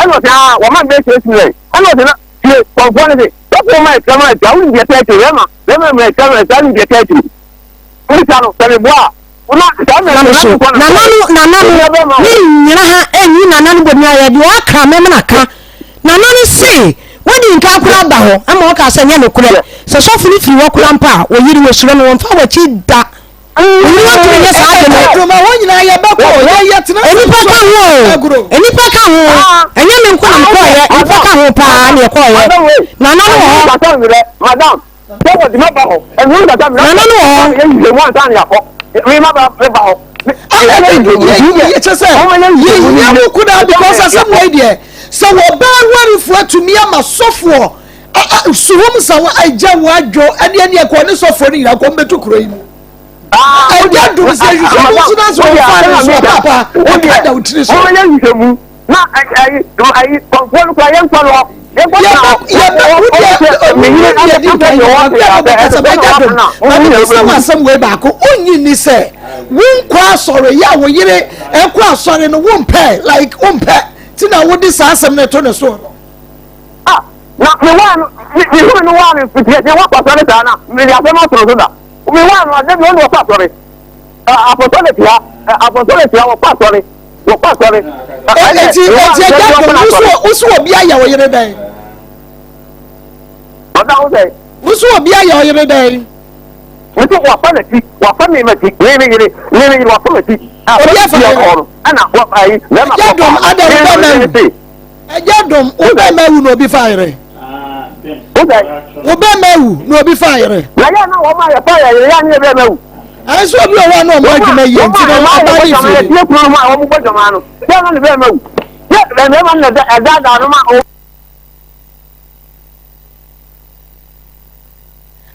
ɛna ɔsɛ aa wɔma mbɛ sɛ esi yɛn ɛna ɔsɛ na tie kɔnfoɔ no se sɔfo ɔma atwa ma atwa wonim deɛ tɛɛtiri bɛma bɛma ma atwa ma atwa wonim deɛ tɛɛtiri wobisa no sɛ meboa a na saa mmerɛ no so nana no nana no ne nyina ha ɛnyi nana no bɔni ayɛ deɛ ɔaka mɛmena ka Nana no se wadi nka koraa ba hɔ ma ɔkaa sɛ nyɛ nokorɛ sɛ sɔfo no firi hɔ koraa mpo a wɔyere wɔsuro no wɔmfa wakyi da. Ɔyere wɔntumi nyɛ saa ade no. Nnipa ka ho o, nnipa ka ho, ɛnyɛ me nko na mekɔɔyɛ, nnipa ka ho paa na yɛkɔɔyɛ. Nana no wɔ hɔ. Nana no wɔ hɔ. Kyɛ sɛ yɛhia wo kodaa because asɛm wei deɛ sɛ wɔbaa warefoɔ atumi ama sɔfoɔ suhum sa agya wo adwo ɛne ɛne ɛkɔ ne sɔfoɔ no nyinaa kɔm bɛtu kuro yi mu ɛgya dum sɛ hwehwɛ mu nso na sɛ wɔfa ne so papa ɛka da wo tiri so na ayi ayi kɔnfoɔ no kora yɛnkɔ no asɛm wei baako wonyi ni sɛ wonkɔ asɔre yɛ a wo yere ɛkɔ asɔre no wompɛ like wompɛ ti na wode saa asɛm no to ne so ah, na Me waa no, me me hunu no waa no mfitiɛ, deɛ wakɔ asɔre saa na me de asɛm ato no so da. Me waa no ade deɛ ɔne ɔkɔ asɔre. Apostolic ha, apostolic ha wɔkɔ asɔre, wɔkɔ asɔre. Eti eti ɛgya dom wusu wusu obi ayɛ ɔyere dɛn? Ɔda ho sɛ. Wusu obi ayɛ ɔyere dɛn? Wusu wafa n'akyi, wafa ne m'akyi, ne ne yere, ne ne yere wafa m'akyi. Obi afa ne yere. Ɛna wɔ ayi, bɛrima kɔ paa. Ɛgya dom ada wo bɛrima wu. Ɛgya dom wo bɛrima awu na obi fa yere. Wo bɛrima awu na obi fa yere. Na yɛ na wɔn a yɛfa yɛ yere yɛ ne yɛ bɛrima awu. Ɛnso obi wɔ hɔ a na wɔn adwuma yie nti na ɔba ne fie. Yɛ kunu no a wɔn bɔ dwama no yɛ na ne bɛrima awu. Yɛ bɛrima no na ɛdaadaa no ma.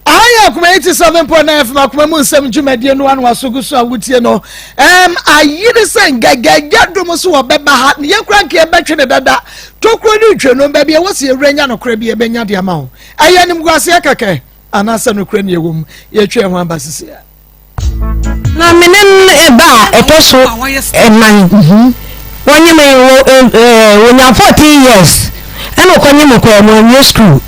Aha yɛ Akoma 87.9 FM Akoma mu nsɛm dwumadie no ano aso gu so a wotie no. Um, ayere sɛ ngɛgɛgɛ dom so wɔbɛba ha ne yɛkura nka yɛbɛtwe ne dada. Tokuro ne ntweno baabi ɛwɔ sɛ yɛwura nya nokorɛ bi yɛbɛnya de ama wo. Ɛyɛ animguaseɛ kɛkɛ anaasɛ nokorɛ ne ɛwɔ mu. Yɛtwe ɛho aba sisi a. Na me ne no ba a ɛtɔ so nnan. Wɔnye me wɔ wɔnya 14 years ɛna ɔkɔnye me kɔɔ mo anwie school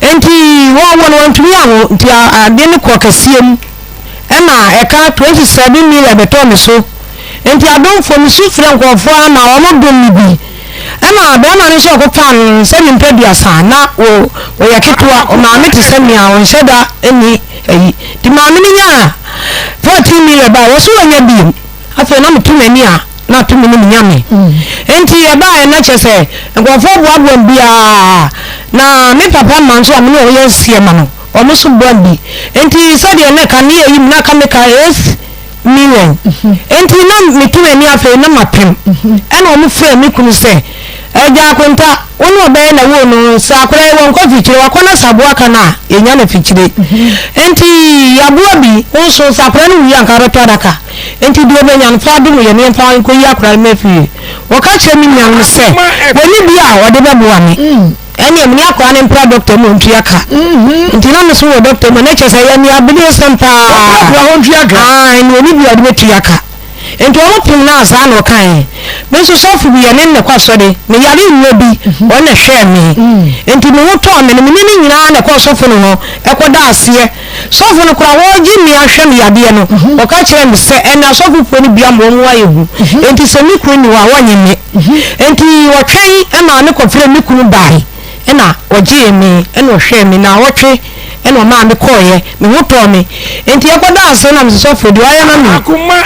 nti wɔwɔ no wɔntumi anwo nti adeɛ no kɔ kɛseɛ mu ɛna ɛka 27 million bɛtɔɔ me so nti adomfoɔ mesu frɛ nkurɔfoɔ ama wɔn dom me bi. Ɛna barima no nso a ɔkɔfaa no no sɛ ne mpɛ aduasa na wɔ ɔyɛ ketewa, ɔmaame te sɛ me a ɔnhyɛ da nni ayi. Nti maame no nyaa 14 million baeɛ, wɔse wanya biom. Afei na meto m'ani a na ato me ne me nyame. Nti ɛbaeɛ na kyerɛ sɛ nkurɔfoɔ boaboa me biara na me papa mma nso a me ne wɔn yɛ nseɛ ma no, wɔn nso boa me bi. Nti sɛdeɛ na ɛka ne yɛ yi mu na aka me ka 8 million. Enti na metu m'ani afei na mapem. Ɛna wɔn frɛɛ me kunu sɛ, Agya Akonta, wo ne ɔbɛyɛ na woo no, sɛ akwadaa yi wɔnkɔ afikyire, wakɔ na sɛ aboa ka no a, yɛnya no afikyire. Enti yɛaboa bi, wo nso sɛ akwadaa no wui a anka wobɛtɔ adaka. Enti deɛ ɔbɛnya no, fa dom yɛn na yɛmfa nkɔyi akwadaa no mma fie. Wɔka kyerɛɛ me nuanom sɛ, wɔnni bi a wɔde bɛboa me. Ɛnneɛ mene akoa no mpra dɔkta mu ɔntua ka. Nti na me so wɔ dɔkta mu a na kyerɛ sɛ ɛyɛ nea abedeɛsɛm paa. Ɔprapra hɔ ntua ka. Aane, na ɔnni bi a ɔde bɛtua ka. Nti wɔn pem no a saa na ɔkaeɛ. Me nso sɔfo bi yɛne no na ɛkɔ asɔre, me yare nnuro bi, ɔno na ɛhwɛɛ me. Nti me ho tɔɔ me no, me ne no nyinaa na ɛkɔɔ sɔfo no hɔ ɛkɔdaa aseɛ. Sɔfo no koraa wɔregye me ahwɛ me yadeɛ no, ɔka kyerɛɛ me sɛ ɛnna asɔfofoɔ no bi ama wɔn ho ayɛ hu, enti sɛ me kunu nni hɔ a wɔnnye me. Enti wɔtwɛn maa me kɔfrɛɛ me kunu bae, ɛnna ɔgyee me, ɛnna ɔhwɛɛ me nnawɔtwe, ɛnna ɔmaa me kɔeɛ. Me ho tɔɔ me. Enti yɛkɔdaa ase na mese, Sɔfo, deɛ woayɛ ama me yi,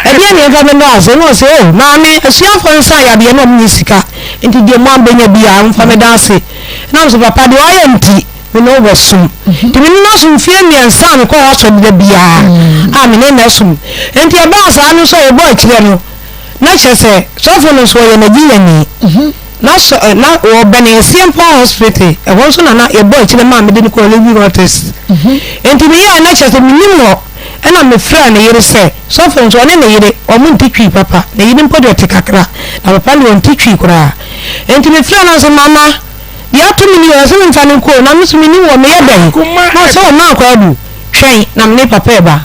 ɛdeɛn na yɛmfa mmɛda wo ase? Ɛnna ɔse, O, maame, asuafoɔ no saa yadeɛ na wɔnni sika, enti deɛ moabɛnya biara, momfa mmɛda ase. Ɛnna mese, Papa, deɛ woayɛ nti, me ne wo bɛsom. Nti me ne no asom mfeɛ mmiɛnsa a mekɔ hɔ asɔre da biara a me ne no asom. Nti ɛbaa saa no nso a yɛbɔɔ akyire no, na kyerɛ sɛ sɔfo no nso ɔyɛ Nigeriani. Na sɔ na wɔbɛn Asiampɔn Hospital, ɛhɔ nso na na yɛbɔɔ akyire maa mede no kɔɔ Living Waters. Nti meyɛɛ na kyerɛ sɛ mennim hɔ, ɛna mefrɛɛ ne yere sɛ, sɔfo nso ɔne ne yere wɔn nte Twi papa, ne yere mpo deɛ ɔte kakra, na papa no deɛ ɔnte Twi koraa. Nti mefrɛɛ no na ɔse mama, Deɛ ato me nie, ɔse memfa no nkɔ o, na me nso mennim hɔ, meyɛ dɛn? Na ɔse ɔma Kwadu, twɛn na me ne papa reba.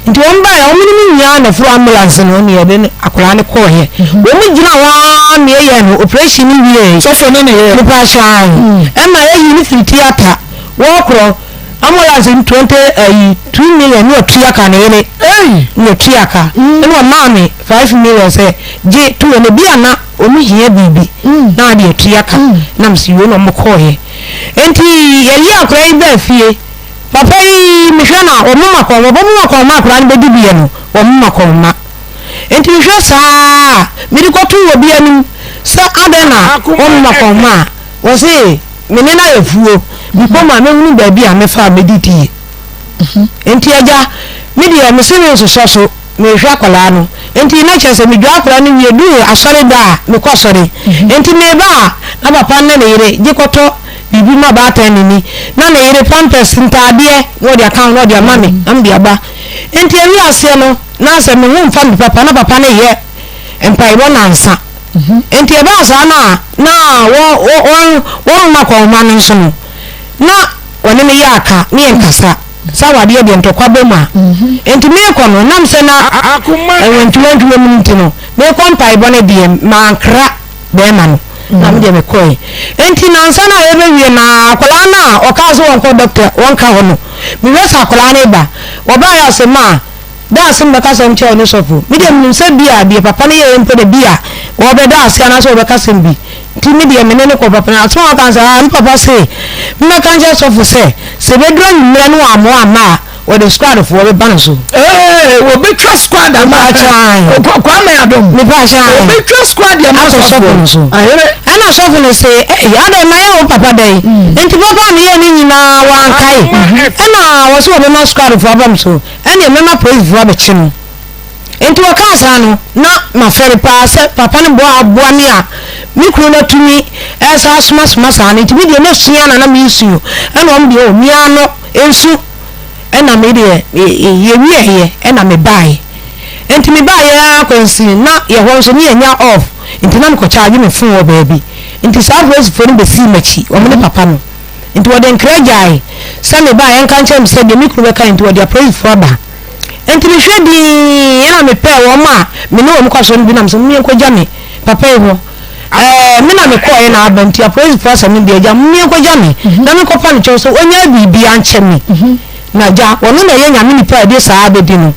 Nti wɔn baeɛ, wɔn ne me nyinaa na ɛforo ambulance no ne yɛde no akwadaa no kɔeɛ. Wɔn gyina hɔ ara ma yɛyɛɛ no operation no wieeɛ. Sɔfo no ne yɛɛ? Mepa kyɛw, ae. Ɛma yɛyii no firi theatre, wɔkorɔ ambulance no 20 ayi, 2 million ne ɔtua ka ne yere, ne ɔtua ka, ɛna ɔmaa me 5 million sɛ gye to wɔ no, ebi a na Ɔmo hia biribi na ade atua ka na mese yoo na ɔmo kɔɔeɛ. Nti yɛyi akwadaa yi baa fie. Papa yi mehwɛ no a ɔmoma kɔnma, ɔbɛmoma kɔnma akwadaa no bɛdi biɛ no ɔmoma kɔnma. Nti mehwɛ saa a mede kɔtoo obi anim sɛ adɛn na ɔmoma kɔnma a ɔse me ne no ayɛ fuo mekɔ mu a mɛhunu baabi a mɛfa a mɛdidie. Nti agya me deɛ mese mensosɔ so. Merehwɛ akwadaa no. Enti na kyerɛ sɛ medwaa akwadaa no wie duu asɔre da a mekɔ asɔre. Enti mereba a, na papa ne ne yere gye kɔtɔ biribi ma baatan no ni. Na ne yere pampers, ntaadeɛ na ɔde aka ho na ɔde ama me na mede aba. Enti ɛwiee aseɛ no, na sɛ me ho mfa me papa na papa no reyɛ mpaebɔ nnansa. Enti ɛbaa saa no a, na wɔ wɔ wɔn wɔmma kɔnhoma no nso no, na wɔne me yɛ aka ne yɛnkasa. Sɛ awadeɛ deɛ ntɔkwa ba mu a, enti merekɔ no, ɛnam sɛ na ɛwɔ ntwiwantwiwa mu no nti no, merekɔ mpaebɔ no deɛ, mankra barima no. Na me deɛ mekɔe. Enti nnansa no a yɛbɛwie no ara, akwadaa no a ɔkaa sɛ wɔnkɔ dɔkta wɔnka hɔ no, mehwɛ sɛ akwadaa no reba. Wɔbaeɛ a ɔse, Ma, da ase mebɛka asɛm kyerɛ wo ne sɔfo. Me deɛ menim sɛ bi a deɛ papa no yɛeɛ mpo na bi a wɔbɛda ase anaasɛ wɔbɛka asɛm bi. Nti me deɛ me ne no kɔɔ papa no. Asɛm a ɔka ne sɛ, Ah, me papa se memmɛka nkyerɛ sɔfo sɛ, sɛ ɛbɛduru anwummerɛ na wammoa amma a, Wɔde squad foɔ bɛba no so. Ee wɔbɛtwa squad ama. Mepaakyɛw. Kwame Adom. Mepaakyɛw. Wɔbɛtwa squad ama sɔfoɔ. Akɔ sɔfo no so. Ayere. Ɛna sɔfo no se ɛyi adɛn mayɛ wo papa dɛn. Nti papa a meyɛɛ ne nyinaa wankae. Ɛna wɔse wɔbɛma squad foɔ aba me so. Ɛneɛ mɛma polisifoɔ abɛkye no. Nti wɔkaa saa no na mafɛre paa sɛ papa no boa aboa me a me kunu no atumi ɛsan asomasoma saa no. Nti me deɛ na sua na na mesu o. Ɛna wɔn deɛ o me ara no nsu. Ɛna me deɛ yɛwieeɛ ɛna me baeɛ nti me baeɛ ara kwansi na yɛhɔ nso ne yɛnya off nti na mekɔ charge me phone wɔ baabi nti saa apolisifoɔ no bɛsii m'akyi wɔn ne papa no nti wɔde nkra gyae sɛ me baeɛ nka nkyerɛ me sɛ deɛ me kunu bɛka nti wɔde apolisifoɔ aba nti mehwɛ dinn ɛna mepɛɛ wɔn a me ne wɔn kɔ asɔre no bi nam sɛ mo yɛnkɔgya me papa yi hɔ Ɛɛ, me na mekɔeɛ na aba nti apolisifoɔ asɛm no deɛ agya mommeɛnkɔgya me na menkɔpa no kyɛw sɛ ɔnyaa biribi ankyɛ me. Na agya, ɔno na ɛyɛ Nyame nipa a ɛde saa abɛdi no.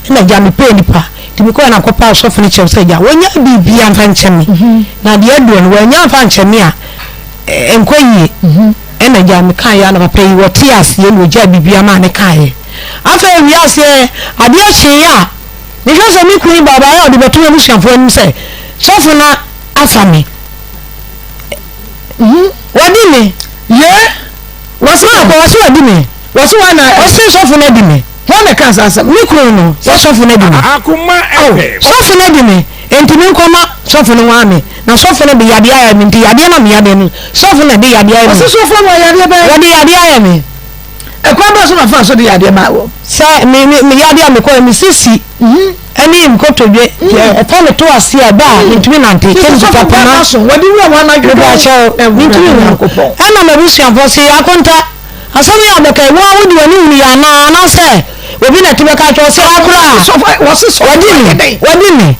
Ɛna agya mepɛɛ nipa nti mekɔeɛ na mekɔpaa ɔsɔfo no kyɛw sɛ agya wɔnyaa biribi amfa nkyɛ me na deɛ aduro no wɔannya amfa ankyɛ me a ɛnkɔ yie. Ɛna agya mekaeɛ a na papa yi ɔtee aseɛ na ɔgyaa biribi maa ne kaeɛ. Afei wiaseɛ adeɛ kyeeɛ a Mehwɛ sɛ me kunu yi ba ɔbaeɛ a ɔde bɛto m'abusuafoɔ anim sɛ sɔfo no afa me. Mhm. Wadi me. Ye? Wɔse Maakɔ, wɔse wadi me. Wɔse wɔn na. Wɔse sɔfo no adi me. Wɔn na ɛka saa asɛm. Me kunu no, sɛ sɔfo no adi me. Akoma FM. Sɔfo no adi me, enti menkɔma sɔfo no nwaa me. Na sɔfo no de yadeɛ ayɛ me, nti yadeɛ no a meyadeɛ no, sɔfo na ɛde yadeɛ ayɛ me. Wɔse sɔfo no yadeɛ bɛn? Wɔde yadeɛ ayɛ me. Ɛkwan bɛn so na ɔfaa so de yadeɛ maa wɔ? Sɛ me me me yadeɛ a mekɔɛ me sisi ɛne me kotodwe deɛ ɛfa me to ase a ɛba a mentumi nante Kyɛ kyɛ sɔfo mekuta bɛn poma na so wɔde wura wɔn anadwo mepɛ akyɛw mentumi nhu Nyankopɔn. Ɛna m'abusuafoɔ se Akonta asɛm yi a wobɛka yi wo ara wode w'ani hunu yɛ anaa anaasɛ obi na ɛte bɛka akyerɛ wo sɛ akora a Sɔfo wɔse sɔfo wadi ayɛ me dɛn? wadi me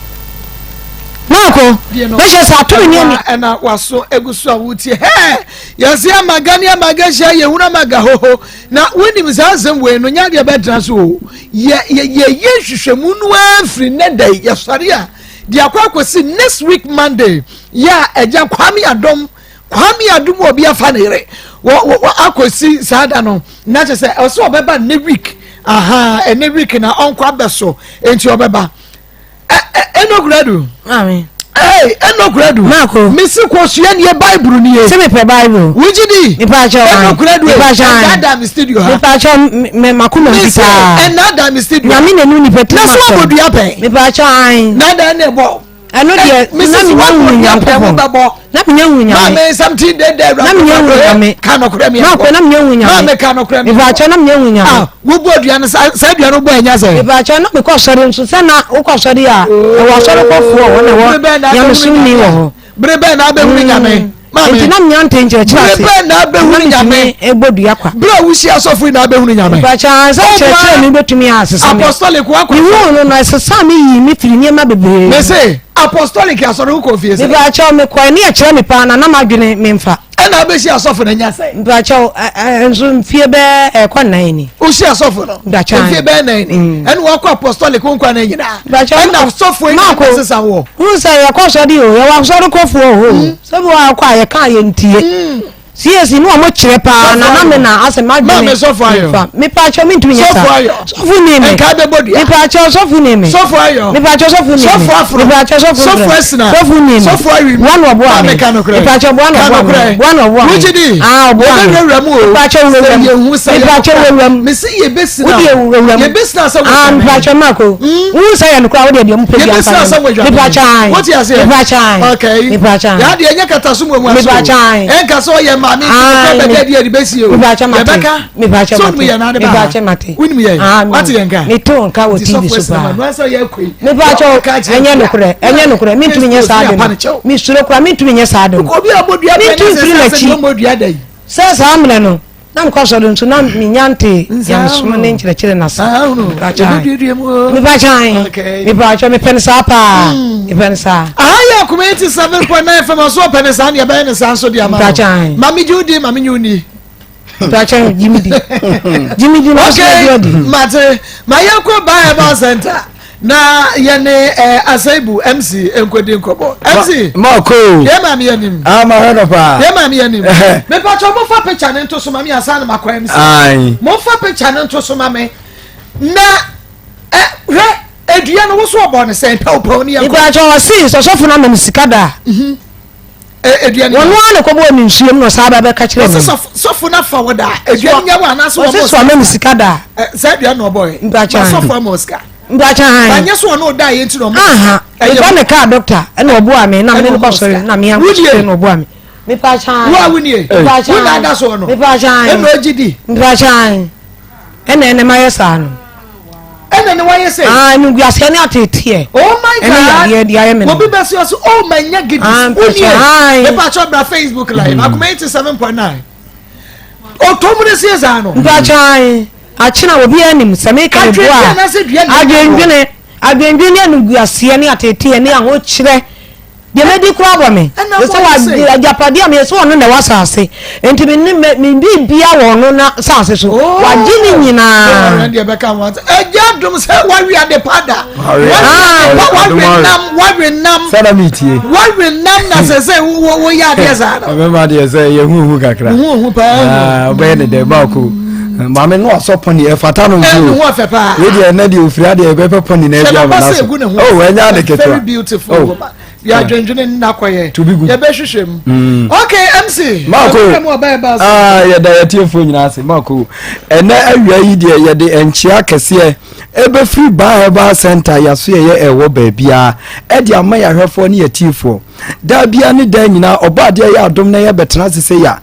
Maako mɛhyɛ sɛ ato me nneɛma Ɛna waso egu so a wotie hɛɛ Yɛse amaga ne amaga hyia yɛhunu amaga hoho na wonim saa asɛm wei no nyɛ adeɛ bɛtena so o yɛ yɛyɛ nhwehwɛmu no ara firi nnɛ da yi yɛsɔre a de akɔ akɔsi next week Monday yɛ a agya Kwame Adom Kwame Adom obi afa ne yere wɔ wɔ akɔsi saa da no na kyɛ sɛ ɔsɛ ɔbɛba ne week aha ɛne week na ɔnkɔ abɛso enti ɔbɛba Enokuradu. Maame. Hey, Enokuradu. Mako. Mesi kɔ sua nie Bible nie. Sɛ mepɛ Bible. Wogye di. Mepa akyɛw. Enokuradu. Mepa akyɛw. Ɛnna da mi studio ha. Mepa akyɛw mɛ mako mɛ fitaa. Mesi ɛnna da mi studio. Nyame na enu nipa ti ma sɔn. Na so abɔ dua pɛn. Mepa akyɛw ayi. Na da ne bɔ. Ɛno deɛ na menya hunu Nyankopɔn. Na menya hunu Nyame. Maame nsɛm de de Na menya hunu Nyame. Ka nɔkorɛ mi. Maakɔ na menya hunu Nyame. Maame ka nɔkorɛ mi. Mepaakyɛw na menya hunu Nyame. Ah, wobɔ dua no saa saa dua no bɔ ɛnya sɛ. Mepaakyɛw na mekɔ asɔre nso sɛ na wokɔ asɔre a ɛwɔ asɔre kɔfoɔ hɔ na ɛwɔ nyamesom ni wɔ hɔ. Bere bɛn na abɛhunu Nyame. Maame. Nti na menya nte nkyerɛkyerɛ ase. Bere bɛn na abɛhunu Nyame. Ɛbɔ dua kwa. Bere a wuhyia asɔfo yi na abɛhunu Nyame. Mepaakyɛw sɛ nkyerɛkyerɛ no bɛtumi asesa me. Apostolic wakɔ. Mehuu no no ɛsesaa me yii me firi nneɛma bebree. Mese apostolic asɔre wokɔ fie sɛ. Mepaakyɛw mekɔɛ ne ɛkyerɛ me paa na na m'adwene memfa. Ɛna abɛhyia asɔfo no anya sɛ. Mepaakyɛw nso mfie bɛɛ ɛkɔ nnan ni. Wohyia asɔfo no. Mepaakyɛw mfie bɛɛ nnan ni. Ɛna wakɔ apostolic wo nkwa no nyinaa. Mepaakyɛw ɛna asɔfo yi na sesa wɔ. Wohu sɛ yɛkɔ asɔre o yɛwɔ asɔre kɔfoɔ o sɛ bi wɔ akɔ a yɛka a yɛntie. CAC ne wɔn kyerɛ paa na na me na asɛ m'adwene Maame sɔfo ayɔ. Mefa mepaakyɛw mentumi nyɛ saa. Sɔfo ayɔ. Sɔfo ni me. Nka bɛbɔ dua. Mepaakyɛw sɔfo ni me. Sɔfo ayɔ. Mepaakyɛw sɔfo ni me. Sɔfo afro. Mepaakyɛw sɔfo Sɔfo asina. Sɔfo ni me. Sɔfo awi. Boa na ɔboa me. Maame ka nokorɛ. Mepaakyɛw boa na ɔboa me. Boa na ɔboa me. Wogye di. Ah ɔboa me. Yɛbɛwurawura mu o. Mepaakyɛw wurawura mu. Sɛ yɛhu sɛ yɛ Mepaakyɛw wurawura mu. Mesi yɛbɛsina. Wode wurawura mu. Yɛbɛsina sɛ wɔ. Ah mepaakyɛw mako. Wohu sɛ yɛ nokorɛ a wode deɛ mo pɛ bi Yɛbɛsina amfa sɛ wɔ adwane. Mepaakyɛw ae. Wote aseɛ? Mepaakyɛw ae. Okay. Mepaakyɛw ae. Yɛadeɛ ɛnyɛ kata so mu asu. Mepaakyɛw ae. Ɛnka sɛ ɔyɛ maame nti nokorɛ bɛda adi a ɛde bɛsie o. Mepaakyɛw mate. Yɛbɛka. Mepaakyɛw Sɛ mate. wonim yɛn ade ba ha. Mepaakyɛw mate. Wonim yɛn. Ah, Wate yɛn ka. Mete wo nka wɔ Nti TV sɔfo so asina ma paa. no asɛ ɔyɛ akɔ yi. Mepaakyɛw Ɔka kyerɛ ɛnyɛ obi a, nokorɛ ɛnyɛ nokorɛ mentumi nyɛ saa de Apa no. ne kyɛw. Mesuro koraa mentumi nyɛ saa de no. Obi a ɔbɔ dua pɛ na Mentumi sɛ mfiri sɛ sɛ n'akyi. deɛ ɔmmɔ dua da yi. Sɛ saa mmerɛ no na mekɔ asɔre nso na menya nte nyamesom ne nkyerɛkyerɛ no ase. Mepaakyɛw mepaakyɛw mepɛ no saa paa mepɛ no saa. Aha yɛ yɛ Akoma 87.9 FM ɔso ɔpɛ ne saa ne yɛbɛyɛ ne saa nso de ama no. Mame gye wo di, mame nye wo ni. Mpakyɛ gyimi di. Gyimi di na ɔso Okay, adi adi. mate. Ma yɛnkɔ Ba Herbal Center na yɛne eh, Asaibu MC nkɔdi nkɔmmɔ. MC, Mako. yɛ maame yɛ nim. Ah, ma hwɛ no paa. Yɛ maame yɛ nim. Mepakyɛ mofa picture ne nto so ma me ansa na makɔ MC. Aye. Mofa picture ne nto so ma me. Na eh, hwɛ edua no woso ɔbɔ ne sɛn pɛwpɛw ne yɛnkɔ. Mpakyɛ ɔse sɔsɔfo no ama no sika da a. Edua no Wɔn ara na ɛkɔbɔɔ ne nsuo mu na ɔsan ba bɛka kyerɛ me. Wɔsi sɔfo no afa wɔ da a edua no nyɛ wɔ anaasɛ wɔn Ɔsi sɔ ama me sika da a. Saa edua no ɔbɔ yɛ. Mpakyɛ Ma sɔfo ama sika. Mpakyɛ han. Banyɛ so ɔno ɔda yɛ nti na ɔmo. Aha. Meba ne kaa dɔkta ɛna ɔboa me na me ne no kɔ sɔre na me ankɔ sɔre na ɔboa me. Mepakyɛ han. Wo a wo nie. Mepakyɛ Wo na ada soɔ no. Mepakyɛ han. Ɛna ɔgye di. Mepakyɛ han. Ɛna ɛna mayɛ saa no. Ɛna ne wayɛ sɛ. Ah, animguaseɛ ne ateeteɛ. Oh my God. Ɛne yadeɛ de ayɛ me no. Obi bɛ se ɔse oh ma nya gidis. Ah, Wonie. Mepakyɛ bra Facebook live. Mm. Akoma 87.9. Ɔtɔ mu ne sie saa no. Mepakyɛ ae. Akyena obi anim sɛ meka ne boa. Adwendwene adwendwene ne animguaseɛ ne ateeteɛ ne ahokyerɛ. Deɛ madi koraa bɔ me. Ɛsɛ wɔ agyapadeɛ a meyɛ sɛ ɔno na ɛwɔ asase. Nti me ne me biribia wɔ ɔno na asase so. Oh. Wagye ne nyinaa. Deɛ bɛka ho ase. Ɛgya dom sɛ wawe ade pa da. Wawe nam wawe nam. Sɛda mi tie. Wawe nam na sɛ sɛ woyɛ adeɛ saa no. Ɔbɛma deɛ sɛ yɛ hu hu kakra. Hu hu paa. Ɔbɛyɛ ne dɛ baako. Maame no asɔ pɔni ɛfata no nso. Ɛnu ho afɛ paa. Wei deɛ ɛnɛ deɛ ofiri adeɛ ɛbɛpɛ pɔni na ɛbi ama n'aso. Oh ɛnyɛ ade ketewa. Very beautiful oh. woman. Yɛ adwendwene nna kɔyɛ. To be good. Yɛbɛhwehwɛ mu. Mm. Okay MC. Maako. Ah yɛda yɛtiefoɔ nyinaa ase Maako. Ɛnɛ awia yi deɛ yɛde nkyea kɛseɛ ɛbɛfiri Baa Herbal Center yɛaso yɛyɛ ɛwɔ baabiara ɛde ama yɛahwɛfoɔ ne yɛtiefoɔ. Daa biara ne daa nyinaa ɔbɔ adeɛ yɛ adom na yɛbɛtena ase sɛ yɛ a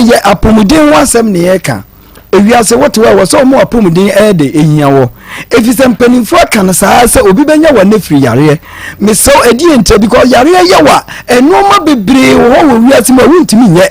Ɛyɛ apɔmuden ho asɛm na yɛreka. Ewiase wote hɔ a, ɛwɔ sɛ wɔn apɔmuden ɛyɛ dɛ ehia wɔ. Efisɛ mpanimfoɔ aka no saa sɛ obi bɛnya wɔ ne firi yareɛ. Mesrɛ wo ɛdeɛ ntia because yareɛ yɛ wa nneɛma bebree wɔ hɔ wɔ wiase mu a wontumi nyɛ.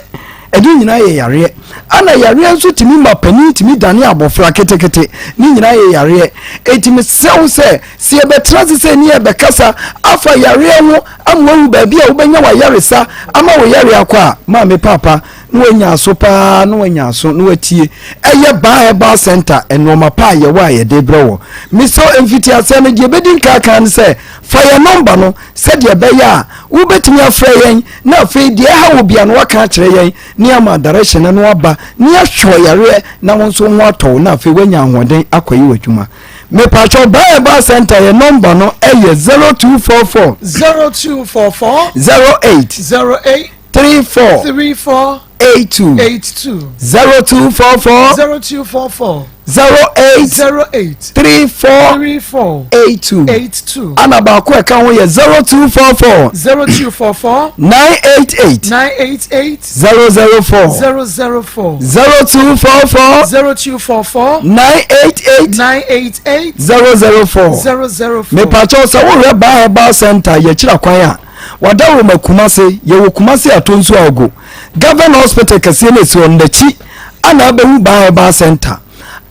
Ɛno nyinaa yɛ yareɛ. Ana yareɛ nso tumi ma panin tumi dane abɔfra ketekete. Ne nyinaa yɛ yareɛ. Enti mesrɛ wo sɛ sɛ yɛbɛtena ase sɛ ne yɛbɛkasa afa yareɛ ho ama wahu baabi a wobɛnya w'ayaresa ama wo yare akɔ a, maame paapa na wanya aso paa na wanya aso na watie. Ɛyɛ Baa Herbal Center nnoɔma pa a yɛwɔ a yɛde brɛ wɔ. Mesrɛ mfitiaseɛ no deɛ ɛbɛdi nka aka ne sɛ fa yɛn nɔmba no sɛdeɛ ɛbɛyɛ a wobɛtumi afrɛ yɛn na afei deɛ ɛha wo bia no waka akyerɛ yɛn ne ama direction no aba ne yɛahwɛ ɔyareɛ na wo nso ho atɔ wo na afei woanya ahoɔden akɔyɛ w'adwuma. Mepakyɛw Baa Herbal Center yɛ nɔmba no yɛ 0244. 0244. 08. 08. 34. 34. 82. 82. 0244. 0244. 08. 08. 34. 34. 82. 82. Ana baako ɛka ho yɛ 0244. 0244. 988. 988. 004. 004. 0244. 0244. 988. 988. 004. 004. Mepakyɛw sɛ wohwɛ Baa Herbal Center yɛkyira kwan a wadawuroma Kumase yɛwɔ Kumase Atonsu Agogo Government Hospital kɛseɛ no esi hɔ no n'akyi ana abɛhu Baa Herbal Center.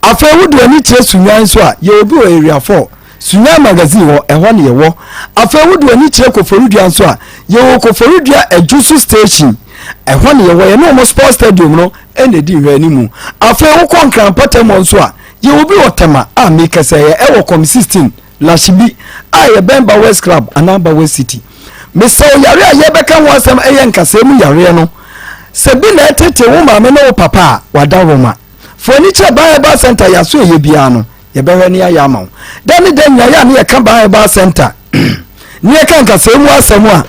Afei wode w'ani kyerɛ Sunyani nso a yɛwɔ bi wɔ Area 4 Sunyani Magazine hɔ, ɛhɔ na yɛwɔ. Afei wode w'ani kyerɛ Koforidua nso a, yɛwɔ Koforidua Adwusu Station, ɛhɔ na yɛwɔ. Yɛne wɔn Sports Stadium no na ɛdi nhwɛanimu. Afei wokɔ Nkran mpɔtam hɔ nso a, yɛwɔ bi wɔ Tema a mekasa yi, ɛwɔ Kɔm 16, Lashibi a yɛbɛn Bowers Club anaa Bowers City. Mesrɛ wo, yareɛ a yɛrebɛka ho asɛm ɛyɛ nkasɛɛ mu yareɛ no, sɛ bi na ɛtete wo maame ne wo papa a, wada Roma. Fa w'ani kyerɛ Baa Herbal Center yɛaso ɛyɛ biara no. Yɛbɛhwɛ ne yɛayɛ ama wo. Da ne da nyinaa yɛ a ne yɛka Baa Herbal Center ne yɛka nkasɛɛ mu asɛm a,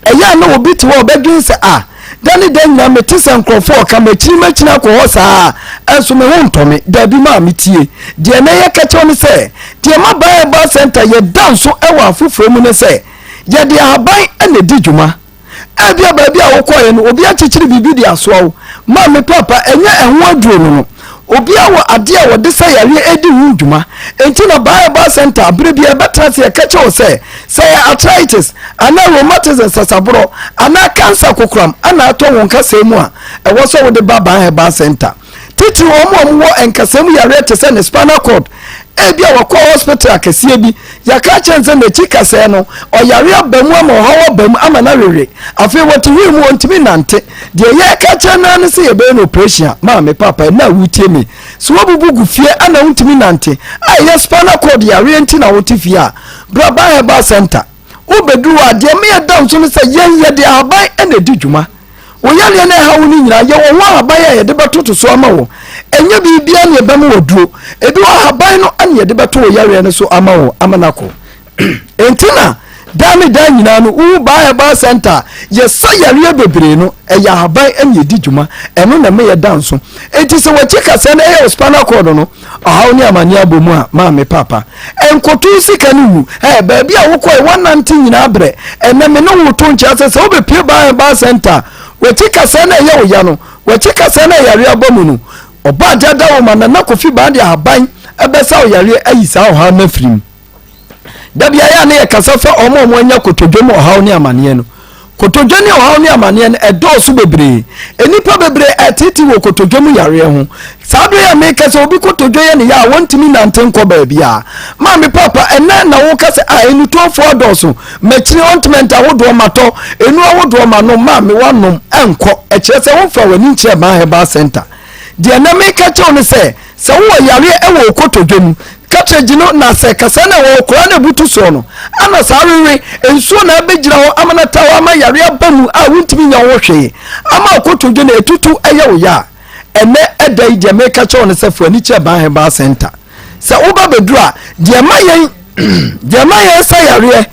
ɛyɛ a na obi te hɔ a ɔbɛdwen sɛ a da ne da nyinaa mete sɛ nkurɔfoɔ ɔka makyini makyini akɔ hɔ saa ɛnso me ho ntɔ me. Daabi maa metie. Deɛ na yɛka kyerɛ ne sɛ deɛ ma Baa Herbal Center yɛda nso wɔ afoforɔ mu ne sɛ yɛde ahaban na ɛdi dwuma. Ebia baabi a wokɔeɛ no, obi akyekyere biribi de asoa wo. Maame, Paapa, ɛnyɛ ɛho aduro no no. Obiara wɔ adeɛ a wɔde sa yareɛ di ho dwuma. Enti na Baa Herbal Center berɛ biara ɛbɛtena ase ɛka kyerɛ wo sɛ, sɛ ɛyɛ arthritis anaa rheumatism sasaborɔ anaa cancer kokoram na atɔ wo nkasɛɛ mu a, ɛwɔ sɛ wode ba Baa Herbal Center. Titiriw wɔn a wɔwɔ nkasɛɛ mu yareɛ te sɛ ne spinal cord. Ebia wakɔ hospital akɛseɛ bi, yɛaka akyerɛ no sɛ n'akyi kasɛɛ no, ɔyare aba mu ama ɔhaw aba mu ama no awewe. Afei wɔte wheel mu, ɔntumi nnante. Deɛ yɛreka akyerɛ no ara ne sɛ yɛbɛyɛ no operation a, maame, papa, ɛnnɛ a woretie me, sɛ woabubu gu fie a na wontumi nnante, a ɛyɛ spinal cord yareɛ nti na wote fie a, bra Ban Herbal Centre. Wobɛduru hɔ a, deɛ ɛma yɛda nso ne sɛ yɛn yɛde ahaban na ɛdi dwuma. Wo yareɛ no a ɛha wo no nyinaa, yɛwɔ ho ahaban a yɛde bɛtoto so ama wo. Ɛnyɛ biribiara na yɛbɛma wo aduro. Ebi wɔ ahaban no na yɛde bɛto wo yareɛ no so ama wo ama no akɔ. Enti na daa ne daa nyinaa no, wohu Baa Herbal Center a, yɛsa yareɛ bebree no, ɛyɛ ahaban na ɛdi dwuma. Ɛno na ɛma yɛda nso. Enti sɛ w'akyi kasɛɛ no ɛyɛ wo spinal cord no, ɔhaw ne amaneɛ abɔ mu a, maame, paapa, nkoto sika no ngu. Ɛ, baabi a wokɔe, woanante nyinaa brɛ. Ɛnnɛ me ne wo reto nkyea sɛ, sɛ wobɛpue Baa Herbal Center a, w'akyi kasɛɛ no a ɛyɛ wo ya no, w'akyi kasɛɛ no a yareɛ aba mu no, Ɔbɔadeɛ Adawoma Nana Kofi Baa de ahaban bɛsa wo yareɛ ayi saa ɔhaw no afiri mu. Da biara yɛ a na yɛkasa fa wɔn a wɔanya kotodwe mu ɔhaw ne amaneɛ no. Kotodwe ne ɔhaw ne amaneɛ no, ɛdɔɔso bebree. Nnipa bebree ɛtete wɔ kotodwe mu yareɛ ho. Saa bere a meka sɛ obi kotodwe yɛ ne ya a wɔntumi nante nkɔ baabiara. Maame papa, ɛnɛ na woka sɛ a enutofoɔ adɔɔso, makyini ointment ahodoɔ matɔ, enu ahodoɔ manom, maame wanom, ɛnkɔ. Ɛkyerɛ sɛ womfa w'ani nkyerɛ Ban Herbal Center. Deɛ na meka kyerɛ wo ne sɛ, Sɛ wowɔ yareɛ wɔ wo kotodwe mu, ka kyerɛ gye no na sɛ kasɛɛ no a ɛwɔ hɔ koraa na ɛbutu soɔ no, ana saa wewe nsuo na abɛgyina hɔ ama no ata hɔ ama yareɛ aba mu a wontumi nyɛ ho hwee ama wo kotodwe no ɛtutu yɛ wo ya a, ɛnɛ ɛda yi deɛ meka kyerɛ wo ne sɛ fa w'ani kyerɛ Ban Herbal Center. Sɛ woba bɛduru a, deɛ ɛma yɛn deɛ ɛma yɛn sa yareɛ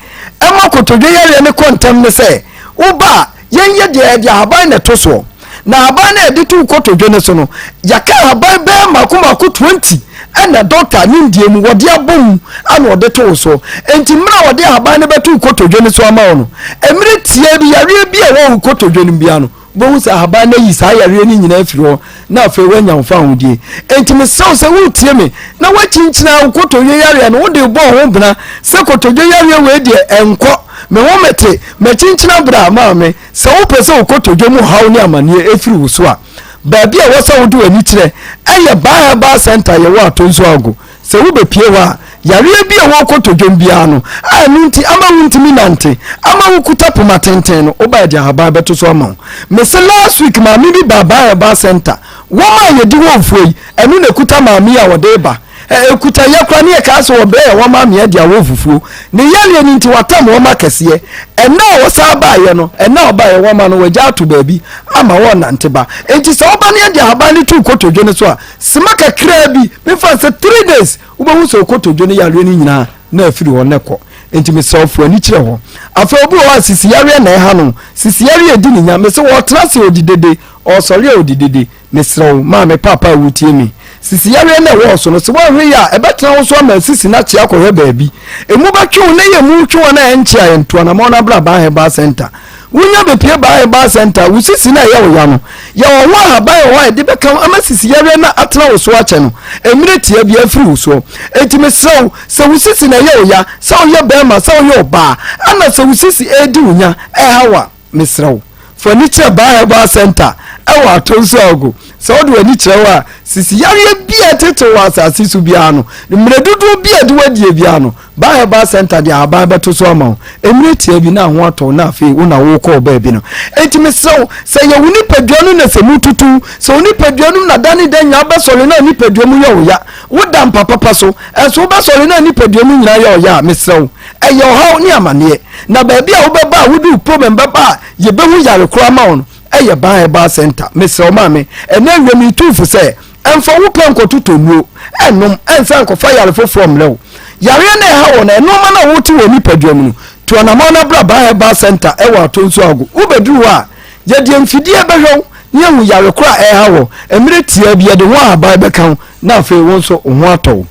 ɛma kotodwe yareɛ no kɔ ntɛm ne sɛ woba a Yɛn yɛ deɛ yɛde ahaban na ɛto soɔ. Na ahaban no a yɛde to wo kotodwe no so no, yɛaka ahaban bɛyɛ mmaako mmaako 20 ɛna dɔkta nimdeɛ mu wɔde abɔ mu ana ɔde to wo so. Enti mmerɛ a wɔde ahaban no bɛto wo kotodwe no so ama wo no, mmerɛ tiaa bi yareɛ bi a ɛwɔ wo kotodwe no mu biara no, wobɛhu sɛ ahaban no ayi saa yareɛ no nyinaa afiri hɔ na afei woanya wo fawohodie. Enti mesrɛ wo sɛ woretie me na woakyinkyina wo kotodwe yareɛ no, wode rebɔ wo ho bena sɛ kotodwe yareɛ wei deɛ ɛnkɔ, me ho mete, makyinkyina bra maame. Sɛ wopɛ sɛ wo kotodwe mu haw ne amaneɛ ɛfiri wo so a, baabi a ɛwɔ sɛ wode w'ani kyerɛ ɛyɛ Baa Herbal Centre yɛwɔ Atonsu Ago. Sɛ wobɛpue hɔ a, yareɛ bi a ɛwɔ wo kotodwom biara no, a ɛno nti ama wontumi nante, ama wokuta poma tenten no, woba yɛde ahaban bɛto so ama wo. Mese last week maame bi baa Baa Herbal Centre, wɔn a yɛdi wɔn fuo yi, ɛno na ɛkuta maame yi a ɔde reba. Ɛ, ɛkuta yɛ koraa ne yɛkaa sɛ wɔbrɛ yɛ wɔn maame adi awɔ fufuo. Ne yareɛ no nti watam wɔn akɛseɛ. Ɛnnɛ a wɔsan baeɛ no, ɛnnɛ a ɔbaeɛ wɔn ma no wɔagya ato baabi ama wɔrenante ba. Enti sɛ woba ne yɛde ahaban no to wo kotodwe no so a, Sima kakraa bi, memfa no sɛ three days, wobɛhu sɛ wo kotodwe no yareɛ no nyinaa na afiri hɔ na ɛkɔ. Enti mesrɛ wo, fa w'ani kyerɛ hɔ. Afei obi wɔ hɔ a sisi yareɛ na ɛha no, sisi yareɛ ɛdi ne nya. Mese ɔretena ase a ɔdi dede, ɔresɔre a ɔdi dede. Mesrɛ wo, maame, paapa a woretie me, sisi yareɛ no a ɛwɔ wo so no, sɛ woanhwɛ yie a, ɛbɛtena wo so ama sisi no akye akɔhwɛ baabi. Emu bɛtwe wo na ɛyɛ emu retwe wo a na ɛnkyɛ a, ntu anamɔn na bra Baa Herbal Centre. Wonya bepue Baa Herbal Centre a, wo sisi no a ɛyɛ wo ya no, yɛwɔ ho ahaban wɔ hɔ a yɛde bɛka ho ama sisi yareɛ no atena wo so akyɛ no, mmerɛ tiaa bi afiri wo soɔ. Enti mesrɛ wo, sɛ wo sisi na ɛyɛ wo ya, sɛ woyɛ barima, sɛ woyɛ ɔbaa, ɛna sɛ wo sisi redi wo nya, ɛreha wo a, mesrɛ wo, fa w'ani kyerɛ Baa Herbal Centre wɔ Atonsu Agogo. Sɛ wode w'ani kyerɛ hɔ a, sisi yareɛ bi a ɛtetew wɔ asase so biara no, mmerɛ dodoɔ bi a ɛde wo adie biara no, Ba Herbal Centre de ahaban bɛto so ama wo. Mmerɛ tiaa bi na ho atɔ wo na afei wo na worekɔ wo baabi no. Enti mesrɛ wo, sɛ ɛyɛ wo nipadua no na sɛ mu tutu wo, sɛ wo nipadua no mu na da ne da nyinaa wobɛsɔre na nipadua mu yɛ wo ya, woda mpa papa so, nso wobɛsɔre na nipadua mu nyinaa yɛ wo ya a, mesrɛ wo, ɛyɛ ɔhaw ne amaneɛ. Na baabi a wobɛba a wode wo problem bɛba a yɛbɛhu yare korɔ ama wo no, ɛyɛ Ba Herbal Centre. Mesrɛ wo maame, ɛnnɛ awia meretu wo fo sɛ, Mfa wo pɛ nkɔtotɔ nnuro nnom nsan nkɔfa yare foforɔ mmrɛ wo. Yareɛ no a ɛha wɔ no, nnoɔma no a wote wɔ nipadua mu no, tu anamɔn na bra Ban Herbal Centre wɔ Atonsu Ago. Wobɛduru hɔ a, yɛde mfidie bɛhwɛ wo na yɛahu yare korɔ a ɛreha wɔ. Mmerɛ tiaa bi, yɛde ho ahaban bɛka wo na afei wo nso wo ho atɔ wo.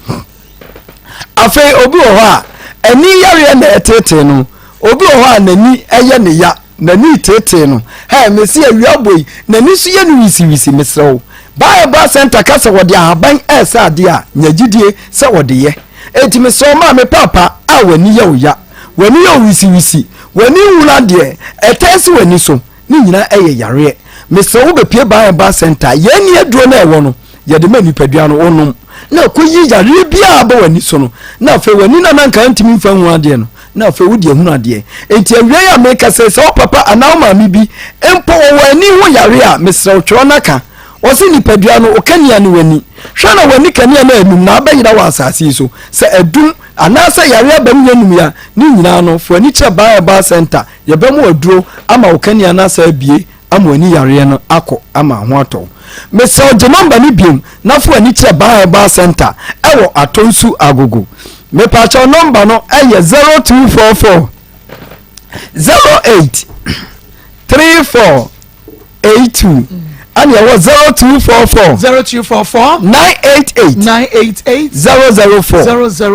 Afei obi wɔ hɔ a, ani yareɛ na ɛreteetee no. Obi wɔ hɔ a n'ani yɛ ne ya. N'ani reteetee no. Hɛ, mese awia abɔ yi, n'ani so yɛ no wisiwisi. Mesrɛ wo. Bible Center ka sɛ wɔde ahaban resa adeɛ a, nya gyidie sɛ wɔde yɛ. Enti mesrɛ wo maame, paapa a w'ani yɛ wo ya, w'ani yɛ wo wisiwisi, w'ani nhunu adeɛ, ɛtɛn si w'ani so, ne nyinaa ɛyɛ yareɛ. Mesrɛ wo bɛpue Bible Center. Yɛn ani aduro no a ɛwɔ no, yɛde ma nipadua no, wonom. na ɛkɔyi yareɛ biara aba w'ani so no, na afei w'ani no a na anka ntumi mfa nhu adeɛ no, na afei wode ahunu adeɛ. Enti awiei a meka sɛ, sɛ wo papa anaa wo maame bi mpo wɔwɔ ani ho yareɛ a, mesrɛ wo twerɛ na ka. Ɔse nipadua no, wo kanea ne w'ani. Hwɛ na w'ani kanea no anum na abɛyera wɔ asase yi so. Sɛ adum anaasɛ yareɛ aba mu yɛ num a, ne nyinaa no, fa w'ani kyerɛ Ban Herbal Centre. Yɛbɛma wo aduro ama wo kanea no asan abue ama w'ani yareɛ no akɔ ama ho atɔ wo. Mesrɛ wo gye nɔmba no biom na fa w'ani kyerɛ Ban Herbal Centre ɛwɔ Atonsu Agogo. Mepaakyɛw nɔmba no ɛyɛ 0244 08 34 82 ɛna ɛwɔ 0244 0244 988 988 004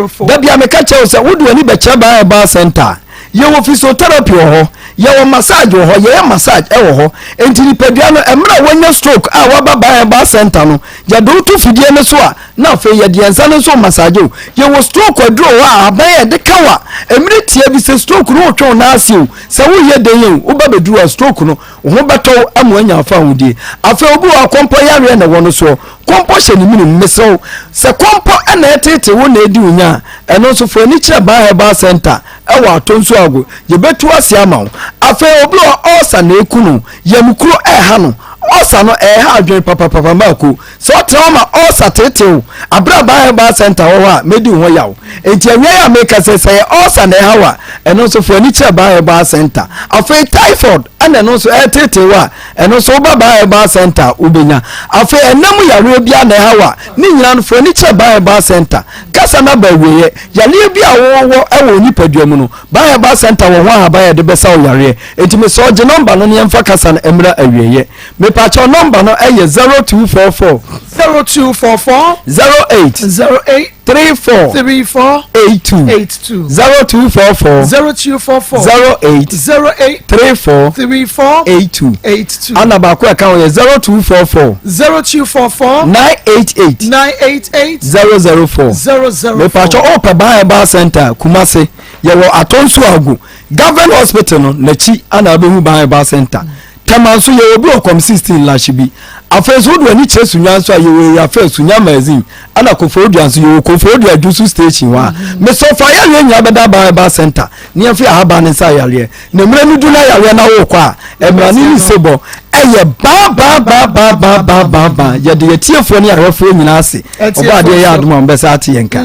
004. Dabi a meka kyerɛ wo sɛ wode w'ani bɛkyerɛ Ban Herbal Centre a, yɛwɔ physiotherapy wɔ hɔ, yɛwɔ massage wɔ hɔ, yɛyɛ massage ɛwɔ hɔ. Enti nipadua no, mmerɛ a woanya stroke a woaba Ban Herbal Centre no, yɛde wo to fidie no so a, na afei yɛde yɛn nsa no nso massage wo. Yɛwɔ stroke aduro wɔ hɔ a, ahaban a yɛde ka wo a, mmerɛ tia bi sɛ stroke no wotwe wo nan ase o, sɛ woyɛ dɛn o, woba bɛduru a stroke no, wo ho bɛtɔ wo ama woanya afahodie. Afei obi wɔ hɔ a kɔmpɔ yareɛ na ɛwɔ no soɔ, kɔmpɔ hyɛ ne menem, mesrɛ wo, sɛ kɔmpɔ na ɛreteetee wo na ɛredi wo nya a, ɛno nso fa ani kyerɛ Ban Herbal Centre wɔ Atonsu Ago, yɛbɛtu ase ama wo. Afei obi wɔ hɔ a ulcer na ɛku no, yamkuro ɛreha no, ulcer no ɛreha adwene papapapa mako, Sɛ ɔtena hɔ ma ulcer teetee wo bere a Ban Herbal Centre wɔ hɔ a, medi wo ho yaw. Enti awiei a meka sɛ, sɛ ɛyɛ ulcer na ɛha wo a, ɛno nso fa w'ani kyerɛ Ban Herbal Centre. Afei typhoid na ɛno nso ɛreteetee wo a, ɛno nso woba Ban Herbal Centre a, wobɛnya. Afei ɛnna mu yareɛ biara na ɛha wo a, ne nyinaa no fa w'ani kyerɛ Ban Herbal Centre. Kasa no aba awieeɛ. Yareɛ bi a wowɔ wɔ wo nipadua mu no, Ban Herbal Centre wɔ ho ahaban a yɛde bɛsa wo yareɛ. Enti mesrɛ wo gye nɔmba no na yɛmfa kasa no mmra awieeɛ. Mepakyɛw nɔmba no yɛ 0244. 0244. 08. 08. 34. 34. 82. 82. 0244. 0244. 08. 08. 34. 34. 82. 82. Ana baako ɛka ho yɛ 0244. 0244. 988. 988. 004. 004. Mepakyɛw ɔpɛ Ban Herbal Center Kumasi yɛwɔ Atonsu Ago Government Hospital no n'akyi ana abɛhu Ban Herbal Center. Tema nso yɛwɔ bi wɔ Kɔm 16 Lahye bi. Afei nso wode w'ani kyerɛ Sunya nso a yɛwɔ Area Fair, Sunya Magazine, ɛna Koforidua nso yɛwɔ Koforidua Dwusu Station hɔ a. Mesrɛ fa yareɛ nyinaa bɛda Aban Herbal Centre na yɛmfa yɛn ahaban no nsa yareɛ. Na mmerɛ no du na yareɛ no awo kɔ a, mmara no ne sebɔ ɛyɛ baa baa baa baa baa baa baa baa. Yɛde yɛn atiefoɔ ne ahwɛfoɔ nyinaa ase. Ɔbɔ adeɛ yɛ adom a wɔbɛsa ate yɛn nka.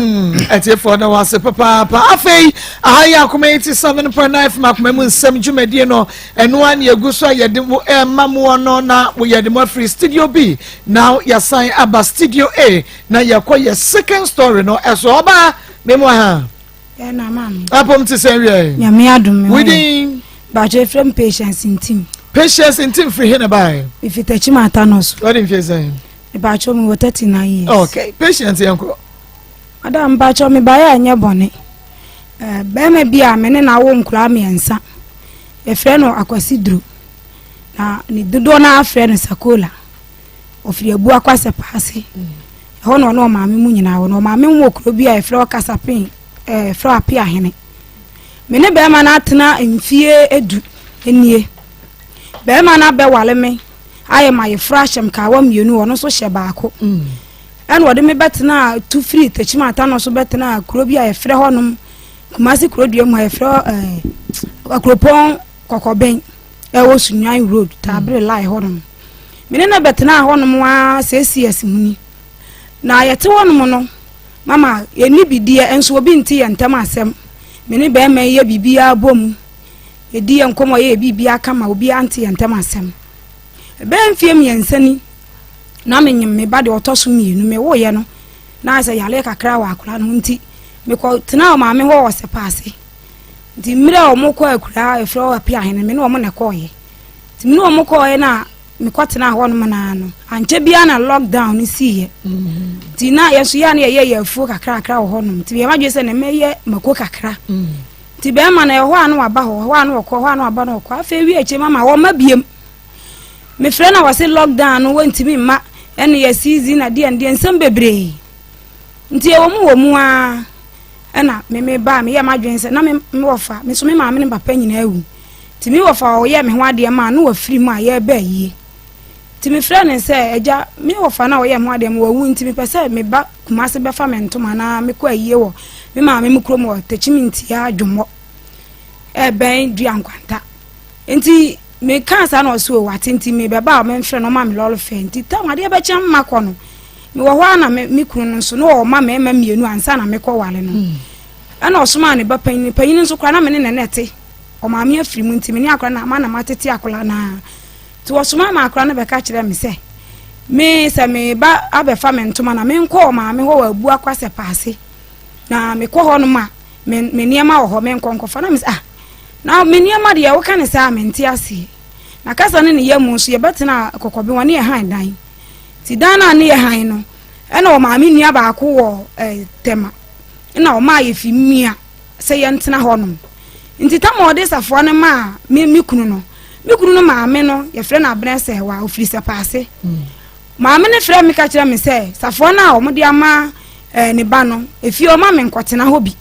Atiefoɔ da wo ase papaapa. Afei aha yɛ Akoma 87.9 FM Akoma mu nsɛm dwumadie no. Ɛno ara na yɛgu so a yɛde mo rema moɔ no na yɛde mo afiri studio B na yɛasan aba studio A na yɛkɔ yɛ second story no ɛso. Ɔbaa me mo ha. Ɛna maame. Apom te sɛ wiɛ. Nyame adom me. Within. Bàtò efirɛ mu Patience Ntim. Patience Ntim firi he na baaɛ? Efi Techiman Atano so. Wadi mfie sɛn? Bàtò mi wɔ 39 years. Okay, Patience yɛn kɔ. Madam bàtò mi baeɛ a ɛnyɛ bɔne. Ɛɛ bɛrima bi a me ne no awo nkoraa mmiɛnsa. Yɛfrɛ no Akwasi Duro, na ne dodoɔ no ara frɛ no Sakola. Ɔfiri Abua Kwasɛpa ase. Ɛhɔ na ɔne ɔmaame mu nyinaa wɔ. Na ɔmaame mu wɔ kuro bi a yɛfrɛ hɔ Kasapen, ɛɛ yɛfrɛ hɔ Apeahene. Me ne bɛrima no atena mfie edu nie. Bɛrima no abɛwale me ayɛ ma yɛforo ahyɛ me kaawa mmienu, ɔno nso hyɛ baako. Ɛna ɔde me bɛtena tu firi Techiman Atano so bɛtena kuro bi a yɛfrɛ hɔnom Kumasi kurodua mu a yɛfrɛ ɛɛ eh, Akuropɔn Kɔkɔbɛn ɛwɔ Sunyani Road Taabere line hɔnom. Me ne no bɛtenaa hɔnom ara six years mu ni. Na yɛte hɔnom no, mama yɛnni bideɛ nso obi nte yɛn ntam asɛm. Me ne bɛrima yi yɛ biribiara bɔ mu. Yɛdi yɛn nkɔmmɔ yɛ biribiara kama obiara nte yɛn ntam asɛm. Ɛbɛyɛ mfeɛ mmiɛnsa ni na menyem me ba deɛ ɔtɔ so mmienu mewoeɛ no na ayɛ sɛ yareɛ kakra wɔ akwadaa no ho nti Mekɔtenaa ɔmaame hɔ wɔ Sɛpɛ ase. Nti mmerɛ a wɔkɔ akuraa a yɛfrɛ hɔ Apiahene, me ne wɔn na ɛkɔɔeɛ. Nti me ne wɔn kɔɔeɛ na mekɔtenaa hɔ nom naa no, ankyɛ biara na lockdown no siiɛ. Nti na yɛn nso yɛ a na yɛyɛ yɛn afuo kakrakra wɔ hɔ nom. Nti meyɛ m'adwene sɛ na mɛyɛ mako kakra. Nti bɛrima no ɛhɔ a na waba hɔ, ɛhɔ a na ɔkɔ, ɛhɔ a na waba na ɔkɔ. Afei wie akyire mama wɔmma biem. Mefrɛ na wɔse lockdown no wɔntumi mma, ɛne yɛ season na deɛ deɛ nsɛm bebree. Nti ɛwɔ mu wɔ mu ara ɛna me me baa meyɛɛ m'adwene sɛ na me me wɔfa me nso me maame ne me papa nyinaa awu nti me wɔfa a ɔyɛɛ me ho adeɛ maa no wafiri mu a yɛreba ayie. Nti mefrɛɛ no sɛ, Agya, me wɔfa no a ɔyɛɛ me ho adeɛ no, wawu nti mepɛ sɛ meba Kumase bɛfa me ntoma na mekɔ ayie wɔ me maame mo kurom wɔ Techimantia Dwommɔ, ɛbɛn Dua Nkwanta. Nti mekaa saa na ɔse o wate nti mebɛba a memfrɛ no ɔma me lɔre fɛ. Nti tam adeɛ bɛkye ama makɔ no, mewɔ hɔ a na me kunu no nso na ɔma mmarima mmienu ansa na mekɔ ware no. Ɛna ɔsomaa ne ba panyin, panyin nso koraa na me ne ne na ɛte. Ɔmaame afiri mu nti me ne akora na ama na matete akora no ara. Nti wɔsomaa ma akora no bɛka kyerɛɛ me sɛ, me sɛ mereba abɛfa me ntoma na menkɔ ɔmaame hɔ wɔ Abua Kwasɛpaase. Na mekɔ hɔ nom a, me, me nneɛma wɔ hɔ, menkɔ nkɔfa. Na me sɛ, ah, na me nneɛma deɛ woka ne saa a mente aseɛ. Na kasa ne ne yɛ mu nso yɛbɛtena kɔkɔbe wɔne yɛ han dan. Nti dan no a ne yɛ han no, ɛna ɔmaame nua baako wɔ eh, Tɛma. Ɛna ɔmaa yɛfi mmea. sɛ yɛntena hɔnom. Nti tam a ɔde safoa no maa me me kunu no, me kunu no maame no, yɛfrɛ no Abena Sɛwa, ɔfiri Sɛpaase. Maame no frɛ me ka kyerɛ me sɛ safoa no a wɔde ama eh, ne ba no, efie ɔma me nkɔtena hɔ bi.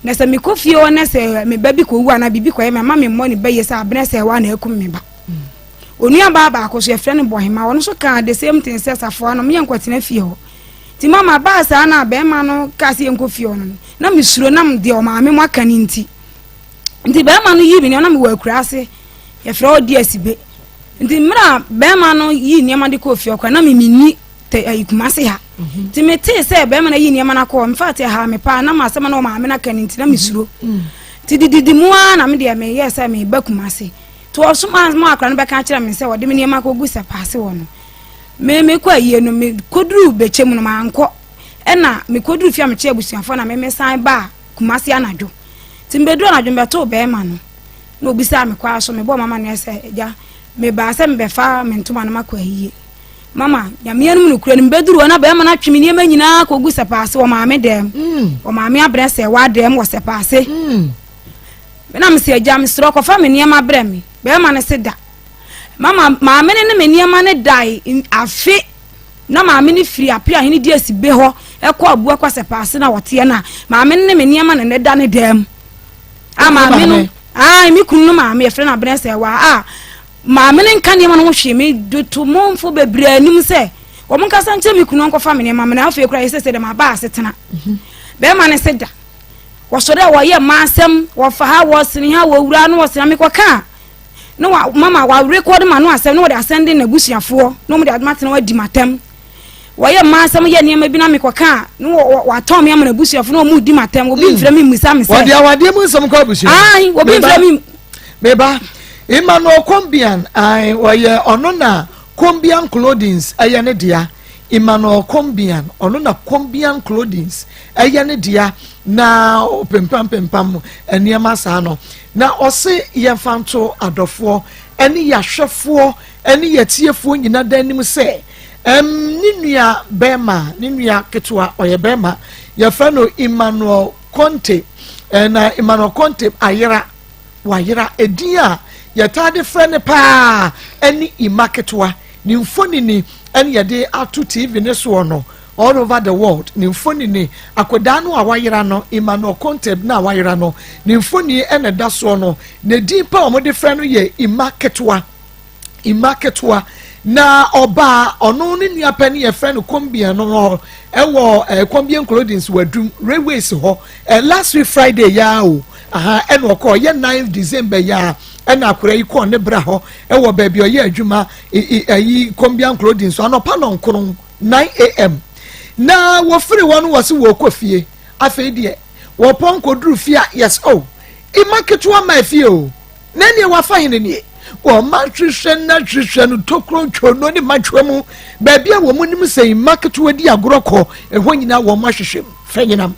Na sɛ mekɔ fie hɔ na sɛ me ba bi kɔwu anaa biribi kɔyɛ me, ama me mmɔ ne ba yie sɛ Abena Sɛwa na akum me ba. Onua baa baako so yɛfrɛ no Bɔhema, ɔno nso kaa the same thing sɛ safoa no, meyɛ nkɔtena fie hɔ. Nti mama baa saa na bɛrima no kaa sɛ yɛnkɔ fie hɔ no, na mesuro nam deɛ ɔmaame mu aka no nti. Nti bɛrima no yii me nneɛma na mewɔ akura ase, yɛfrɛ hɔ Diasibe. Nti mmerɛ a bɛrima no yii nneɛma de kɔɔ fie hɔ koraa na me menni tɛ ayi Kumase ha. Mhm. Nti metee sɛ bɛrima no ayi nneɛma no akɔ hɔ, in fact ɛhaa me paa, nam asɛm na ɔmaame no aka no nti na mesuro. Mhm. Nti dididi mu ara na me deɛ meyɛɛ sɛ meba Kumase. Nti ɔsomaa ma akora no bɛka kyerɛ me sɛ ɔde me nneɛma akɔgu Sɛpaase hɔ no. Me mekɔ ayie no mekɔduruu bɛkyɛ mu no mankɔ ɛna mekɔduruu fie a mekyɛ abusuafoɔ na me mesan baa Kumasi anadwo nti mebɛduru anadwo mebɛtoo bɛrima no na obisaa me kwaa so mebɔɔ mama neɛ sɛ agya mebaa sɛ mebɛfa me ntoma no makɔ ayie mama nyameɛ no mu nokorɛ no mebɛduru hɔ na bɛrima no atwe me nneɛma nyinaa kɔgu sɛpaase wɔ maame dɛm mm. wɔ maame abrɛ sɛ wɔ adɛm wɔ sɛpaase mm. na mesɛ agya mesrɛ kɔfa me nneɛma brɛ me bɛrima no se da Mama maame no ne me nneɛma no dae afe na maame no firi apere ahene di asibe hɔ ɛkɔ abua kwasɛpɛ ase na wɔteɛ no a maame no ne me nneɛma na ne da ne dan mu a maame no aa me kunu no maame yɛfrɛ no abenɛ sɛ wa a maame no nka nneɛma no ho hwee me de to momfo bebree anim sɛ wɔn nkasa nkyerɛ me kunu nkɔfa me nneɛma me na afei kora yɛ sɛ sɛ dɛm aba asetena mhm. bɛrima no se da wɔsɔre a wɔyɛ mmaa asɛm wɔfa ha wɔsene ha wɔwura no wɔsene mekɔka a na wa mama wa rekɔd ma no asɛm na wɔde asɛn de n'abusuafoɔ na wɔde adoma tena wɔadi m'atɛm wɔyɛ mmaa asɛm yɛ nneɛma bi na mekɔka a na wɔatɔn me ama n'abusuafoɔ na wɔn di m'atɛm obi hmm. mfrɛ mi mmisa me sɛ wɔde awadeɛ mu nsɛm kɔ abusua ayi obi mfrɛ mi meba Emmanuel Kombian ayi ɔyɛ ɔno na Kombian Clothings ɛyɛ ne dea Emmanuel Kombian ɔno na Kombian Clothings ɛyɛ ne dea na ɔpempam nneɛma saa no Na ɔse yɛmfa nto adɔfoɔ ne yɛahwɛfoɔ ne yɛatiefoɔ nyina da anim sɛ, ɛm, ne nua bɛɛma, ne nua ketewa, ɔyɛ bɛɛma, yɛfrɛ no Emmanuel Conte, na Emmanuel Conte ayera, wayera, edin a yɛtaa de frɛ no paa ɛne Emma ketewa, ne mfonini ɛne yɛde ato TV ne soɔ no, All over the world, ne mfonini, akwadaa no a wayera no, Emmanuel Konteb no a wayera no, ne mfoni na ɛda soɔ no. Ne din pa a wɔde frɛ no yɛ Emma Ketewa. Emma Ketewa. Na ɔbaa ɔno ne nua pɛ ne yɛfrɛ no Kombian no hɔ ɛwɔ ɛɛ Kombian Clothings wɔ Adum railways hɔ ɛ last week Friday yaa o aha ɛna ɔkɔ ɔyɛ 9 December yaa ɛna akwadaa yi kɔɔ ne bra hɔ ɛwɔ baabi ɔyɛ adwuma ɛyi Kombian Clothings anɔpa nɔnkron. 9am na wɔfiri hɔ no wɔse wɔrekɔ fie afei deɛ wɔpɔn kɔduru fie a yɛs o oh, ima ketewa ma fie o na neɛ wafa hene nie wɔma hwehwɛ na hwehwɛ no tokuro ntwono ne matwa mu baabi a wɔn nim sɛ ima ketewa di agorɔ kɔ ɛhɔ nyinaa wɔn ahwehwɛ mu fɛ nyinam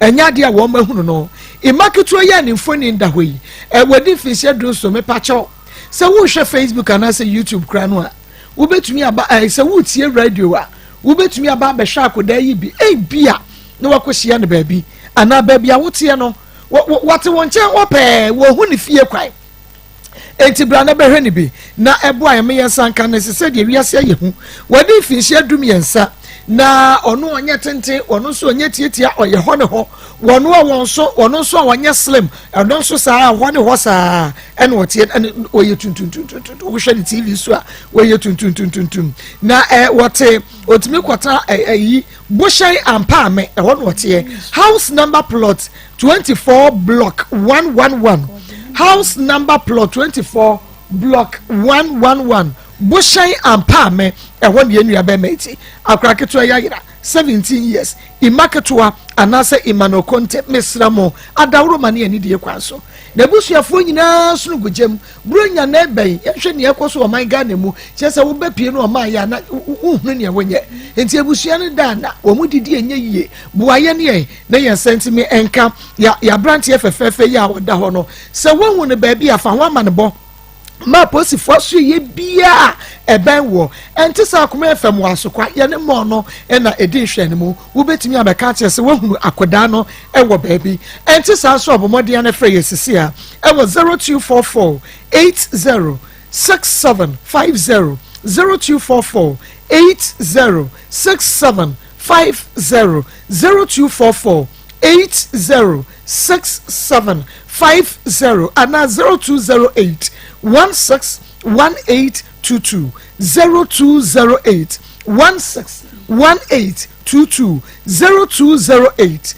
ɛnyɛ adeɛ a wɔn ahunu no ima ketewa yi a ne mfoni da hɔ yi ɛwɔ di mfinhyia du nso mepakyɛw sɛ wohwɛ facebook anaasɛ youtube kora no a Wobɛtumi aba ɛɛ sɛ woretie radio a, wobɛtumi aba abɛhwɛ akwadaa yi bi ebia na wakɔhyia no baabi anaa baabi a woteɛ no wɔte wɔn nkyɛn hɔ pɛɛ wɔhu ne fie kwan enti bra na bɛhwɛ no bi na ɛboa yɛn yɛn nsa nka no sɛ sɛdeɛ wiase ayɛ hu wɔde mfinhyia du mmiɛnsa. Na ɔno ɔnyɛ tenten, ɔno nso ɔnyɛ tiatia, ɔyɛ hɔ ne hɔ. Wɔn a wɔn nso, ɔno nso a ɔnyɛ slim, ɛno nso saa hɔ ne hɔ saa ɛna ɔteɛ, ɛna ɔyɛ tuntuntuntuntum. Wohwɛ ne TV so a, ɔyɛ tuntuntuntuntum. Na ɛ wɔte, ɔtumi kɔtena ɛ ɛyi bohyɛn ampaame, ɛhɔ na ɔteɛ. House number plot 24 block 111. House number plot 24 block 111. Bohyɛn ampaame, ɛhɔ na yɛn nua bɛrima yi te. Akora ketewa yi ayera 17 years. Emma ketewa anaasɛ Emmanuel Conte, mesrɛ mo, adaworoma ne anidie kwan so. N'abusuafoɔ nyinaa sono gu gyam. Buronya na ɛbɛn, yɛnhwɛ nea ɛkɔ so wɔ ɔman Ghana mu. Kyerɛ sɛ wobɛpie no ɔman yɛ a na wonhunu nea wonyɛ. Nti abusua no da a na wɔn didi ɛnyɛ yie. Boa yɛn yɛn na yɛn nsa ntumi nka yɛ aberanteɛ fɛfɛɛfɛ yi a ɔda hɔ no. Sɛ woahu no baabi a, fa ho amanebɔ ma apolisifoɔ asoɛeɛ biara a ɛbɛn woɔ. Ɛnte sɛ akoma FM wɔ Asokwa, yɛne mɔɔ no na ɛdi nhwɛanimu. Wobɛtumi abɛka akyerɛ sɛ woahunu akwadaa no wɔ baabi. Ɛnte saa nso a, bɔ mmɔden ara frɛ yɛn seesei ara wɔ 0244 80 6750, 0244 80 6750, 0244 80 6750 anaa 0208 16 1822, 0208 16 1822, 0208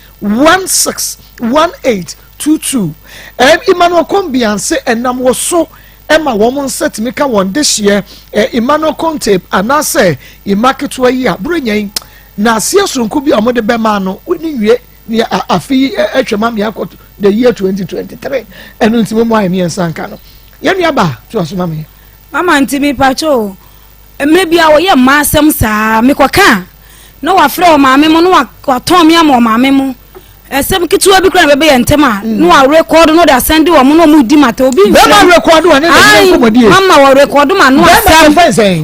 16 1822. Ɛm Emmanuel Kombianse ɛnam wɔ so ɛma wɔn nsa tumi ka wɔn dehyeɛ ɛ Emmanuel Contape anaasɛ Emma ketewa yi a Buronya yi na aseɛ soronko bi a wɔde bɛma no woni nwie ne afe yi atwam ama yɛakɔ the year 2023. Ɛno nti mo ayɛ mmiɛnsa nka no yɛn nua ba to aso ma me. Mama nti mepakyɛ o, mmerɛ bi a wɔyɛ mmaa asɛm saa mekɔka a na wafrɛ ɔmaame mo na watɔn me ama ɔmaame mo ɛsɛm ketewa bi kora na bɛbɛyɛ ntɛm a na warekɔdo na ɔde asɛn de wɔn na wɔn di mata obi nfrɛ bɛrima rekɔdo wɔn ne ne nkɔmɔdie mama wɔ rekɔdo ma no asɛm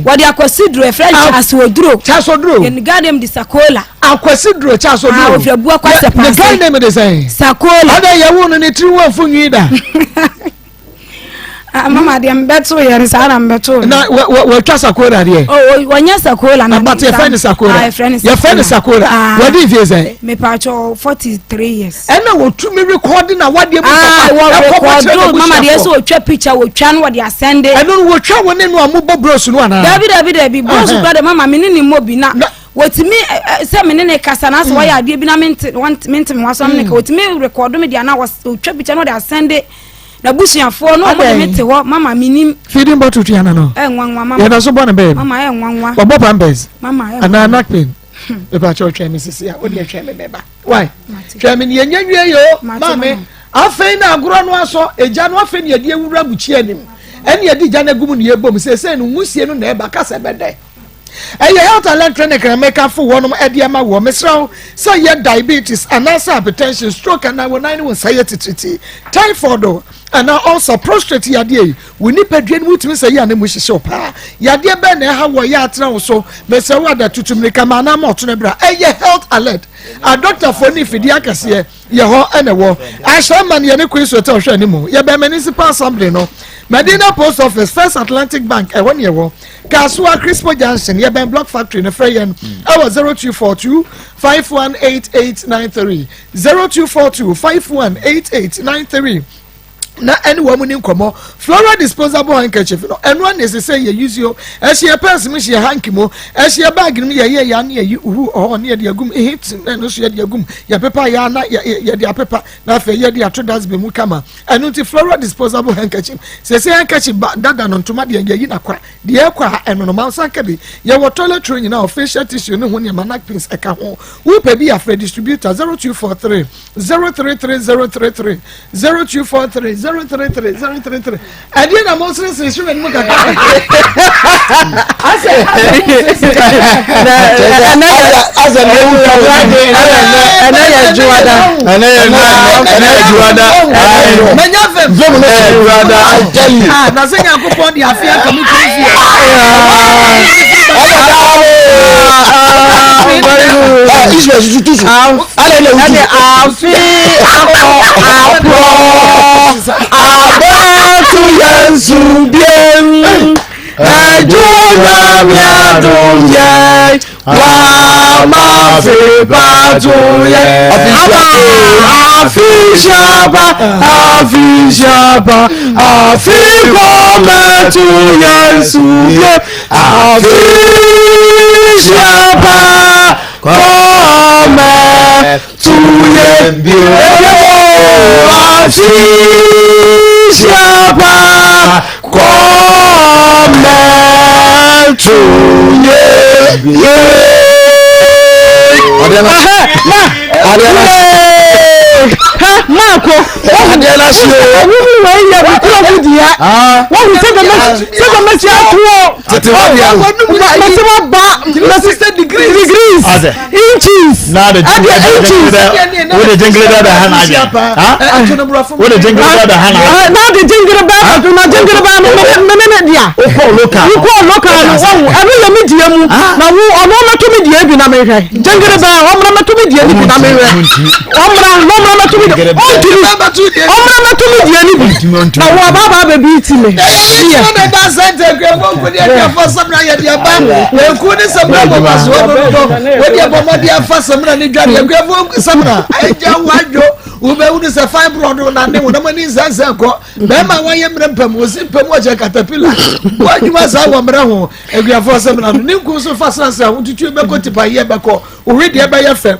wɔde akwasi duro ɛfrɛ kyasoduro kyasoduro yɛn garden de sakola. Akwasi Duro, Charles Oduro. Ah, ofi Abua Kwasɛ Ne Paase. guy name de sɛn? Sakola. Ɔdɛ yɛ wo no ne tiri wo afu nwi da. Ah, mama deɛ mbɛto yɛ no saa na mbɛto. Na wɔatwa Sakola deɛ. Oh, wɔnyɛ Sakola na. But yɛfrɛ no Sakola. Ah, yɛfrɛ no Sakola. Yɛfrɛ no Sakola. Ah. Wɔde mfie sɛn? Mepatwɔ 43 years. Ɛna wɔtumi rekɔde na wadeɛ mu Ah, papa. wɔ Ɛkɔbɔ kyerɛ rekɔdo mama deɛ n'abusuafoɔ. sɛ wɔtwa picture wɔtwa no wɔde asɛnde. Ɛno no wɔtwa wo ne no a mobɔ bros no anaa? Dabi dabi dabi bros Ɛhɛn. kura de mama me ne ne mmɔ bi na wɔtumi sɛ me ne ne kasa na asɛ wɔyɛ adeɛ bi na mente mente me ho asɛm ne ka wɔtumi rekɔdo me deɛ na wɔtwa picture na wɔde asɛnde n'abusuafoɔ na wɔn de me te hɔ mama menim. Feeding bottle tua na no. Ɛ nwanwa mama. Yɛda so bɔ ne bɛɛ. Mama ɛ nwanwa. Wɔbɔ pampers. Mama ɛ nwanwa. Anaa napkin. Pepa kyɛw twɛn me sisi a wode twɛn me mɛba. Why? Twɛn me ne yɛnyɛ nwie yo. Maame afei na agorɔ no asɔ egya no afei na yɛde ewura bukyia anim. Ɛne yɛde gya no agu mu na yɛbɔ mu seesei no nwusie no na ɛba kasa ɛbɛdɛ. Ɛyɛ Health Alert Clinic na meka fo wɔnom ɛde ama woɔ. Mesrɛ wo sɛ yɛ diabetes anaasɛ hypertension, stroke anaa wo nan ne wo nsa yɛ titiriti, typhoid anaa ulcer, prostrate yadeɛ yi, wo nipadua no mu tumi sɛ yɛ a na mu hyehye wo paa. Yadeɛ bɛn na ɛha woɔ yɛ atena wo so? Mesrɛ wo ada tutu mmirika ma anaa ma ɔtono bra. Ɛyɛ Health Alert. Adɔktafoɔ ne mfidie akɛseɛ yɛ hɔ ɛna ɛwɔ ahyɛ ma no yɛne Queen's Hotel hwɛ anim yɛbɛn Municipal Assembly no Medina Post Office First Atlantic Bank ɛhɔ ne ɛwɔ Kasoa Crispo Junction yɛbɛn Block Factory no frɛ yɛn ɛwɔ 0242 518893 0242 518893 na ɛne wɔn ni nkɔmɔ. Flora disposable handkerchief no ɛno ana ɛsɛ sɛ yɛ use o. Ɛhyɛ yɛ pɛs mu, hyɛ yɛ hanky mu, ɛhyɛ yɛ bag no mu, yɛyɛ yɛ ano yɛyi uhu ɔhɔ ne yɛde agum ehe ti ɛno nso yɛde agum yɛpepa yɛ ana yɛde apepa na afei yɛde ato dustbin mu kama. Ɛno nti Flora disposable handkerchief sɛ handkerchief ba dada no ntoma deɛ yɛyi na kwa deɛ ɛkɔ a ɛno no mansa nka bi. Yɛwɔ toilet roll nyinaa, facial tissue ne ho nneɛma, napkins ɛka ho. Wopɛ bi afrɛ distributor 0243 033033 0243 033033. Ɛdeɛ na mo seresere so m'anim kakra asɛ asɛ na ewu ka ɛnɛ yɛ juwada ɛnɛ yɛ ɛnɛ yɛ juwada manya fɛm fɛm no yɛ juwada I tell you. Ah, na sɛ Nyankopɔn de afe aka me kuru fie. Very good. Israel susu tu so ala na ɛne afe akɔ aporɔ abɛto yɛn so biem ɛdwo nyame adom yɛn. Wama fepa to yɛ. Aba afisiaba afisiaba afikɔmɛto yɛ nsubie afisiaba kɔmɛto yɛ bie afisiaba kɔmɛto yɛ bie. Maako wohu wei yɛ me kura mu dea wohu sɛ sɛ mɛsi atoɔ mɛsi waba mɛsi degrees inches ɛdeɛ inches wode jengere bɛ bɛ ha na adwene wode jengere bɛ bɛ ha na adwene na de jengere bɛ na jengere bɛ no mene ne dea wokɔ local wokɔ local no wohu ɛno yɛ me deɛ mu na wo ɔno ɔmɛto me deɛ bi na mehwɛ jengere bɛ ɔmmra mɛto me deɛ no bi na mehwɛ ɔmmra na ɔmmra mɛto me deɛ ɔntumi ɔmmra mɛto me deɛ no bi na wo abaabaa bɛbi ti me hyia wobɛhunu sɛ fibroid na ne wonam ani nsɛnsɛn kɔ bɛrima wayɛ mmerɛ mpam wɔsi mpam wɔkyɛ katapila woadwuma saa wɔ mmerɛ ho akuafoɔ sɛmina no ne nku so fa srasra ho tutu bɛkɔ tipa yɛ bɛkɔ owe deɛ bɛyɛ fɛ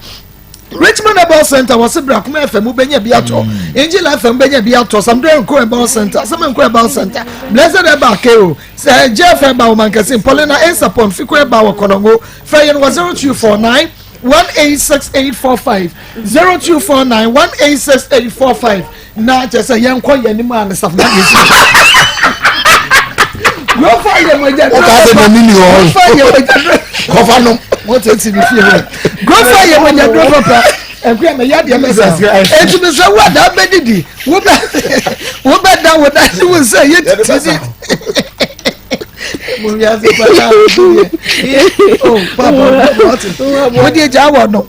Richmond Herbal Center wɔ se Brakuma FM wobɛnya bi atɔ mm. Angel FM wobɛnya bi atɔ Samdore Nko Herbal Center Sama Nko Herbal Center Blessed Herbal KO sɛ Jeff Herbal wɔ Mankasim Paulina Ensapon Fiko Herbal wɔ Kɔnɔngo frɛ yɛn wɔ 0249 186845 0249 186845 na kyerɛ sɛ yɛnkɔ yɛn anim a ne safo na yɛsi Grofa yɛ mo agya duro papa. Grofa yɛ mo agya duro. Kɔfa nom. Mo tẹ ti mi fie hɔ. Grofa yɛ mo agya duro papa. Ɛkú yɛ mɛ yɛ adeɛ mɛ sɛ. Eti mi sɛ wo ada bɛ didi. Wo bɛ wo bɛ da wo da ni wo sɛ yɛ titi ni. Mo wi ase pa na o papa wo di egya awɔ no.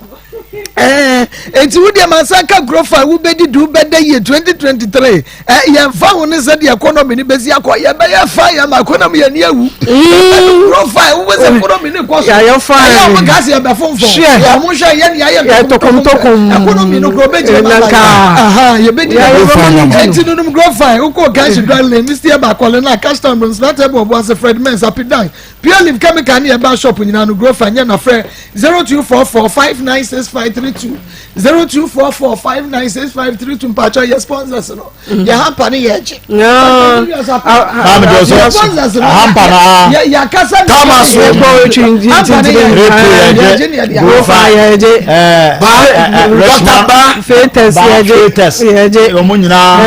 Ɛɛ eti wo deɛ mansa ka grofa wo bɛ didi wo bɛ da yie 2023. Ɛ yɛn fa ho ne sɛ deɛ economy ni bɛsi akɔ yɛn bɛyɛ fa yɛn ma economy yɛn ni ewu. Grofa wo bɛ sɛ economy ni kɔ so. Yɛayɛ fine. Ɛyɛ ɔmo gaasi yɛ bɛ fonfon. Ɔmo hwɛ yɛn ni ayɛ tokomtokom. Economy no kuro bɛ gyina ma ba yɛ. Yɛ bɛ di na eti nunum grofa wokɔ kanshi dry lane Mr. Eba Kɔle na cash town Bronsnata Ebo Obuase Fred Mens Apidan Pure Leaf Chemical ne ɛba shop nyinaa no Grofa nyɛ na frɛ 0244 596532 0244 596532 mpakyɛ yɛ sponsors no yɛ hampa ne yɛ gye sponsors no hampa na yɛ akasa ne tama so hampa ne yɛ gye ne yɛ de Grofa yɛ gye Dr. Ba Fetes yɛ gye Fetes yɛ gye wɔn nyinaa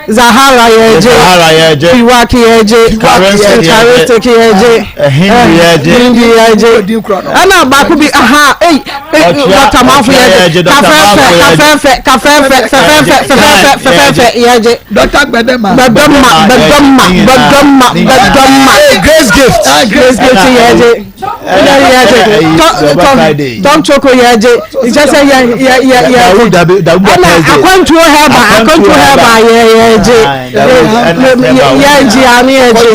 Zahara yɛ gye Zahara yɛ gye Piwaki yɛ gye Charistic yɛ gye Hindu yɛ gye Hindu yɛ gye ɛna baako bi aha eyi Dr. Manfo yɛ gye kafɛɛfɛ kafɛɛfɛ kafɛɛfɛ fɛfɛɛfɛ fɛfɛɛfɛ fɛfɛɛfɛ yɛ gye Dr. Gbedema Gbedema Gbedema Gbedema Gbedema Grace Gift Grace Gift yɛ gye tɔm choco yɛ gye nkyɛ sɛ yɛ yɛ yɛ yɛ ɛna akwantuo hɛba akwantuo hɛba yɛ yɛ gye yɛ gye ano yɛ gye.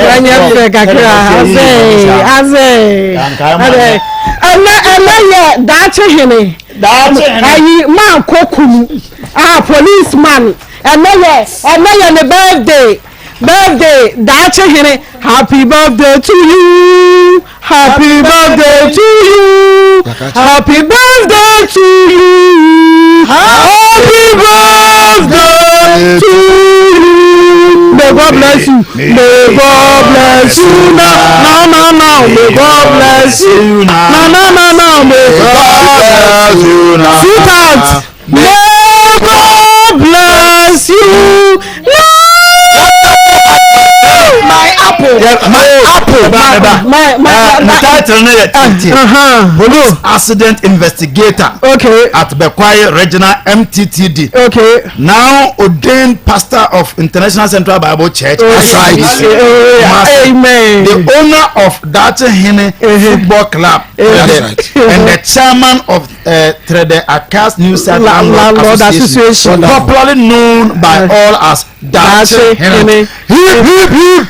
Ɛnyɛ fɛ kakra ase ase ɛnɛ ɛnɛ yɛ daakye hene ayi maa kɔ kunu ah police man ɛnɛ yɛ ɛnɛ yɛ ne birthday. Birthday daakye hene happy birthday to you happy birthday to you happy birthday to you happy birthday to you may God bless you may God bless you na na na na may God bless you na na na na may God bless you na sweetheart may God bless you. My apple. Yeah, my apple. My, my, my, uh, my title no yɛ titi. Police accident investigator. Okay. At Bekwai Regional MTTD. Okay. Now ordained pastor of International Central Bible Church. That's right. Amen. The owner of Dachi Hene Football Club. That's right. And the chairman of uh, Trede Akas New South Landlord Association, Association, popularly known by all as Dachi Hene. Hip hip hip.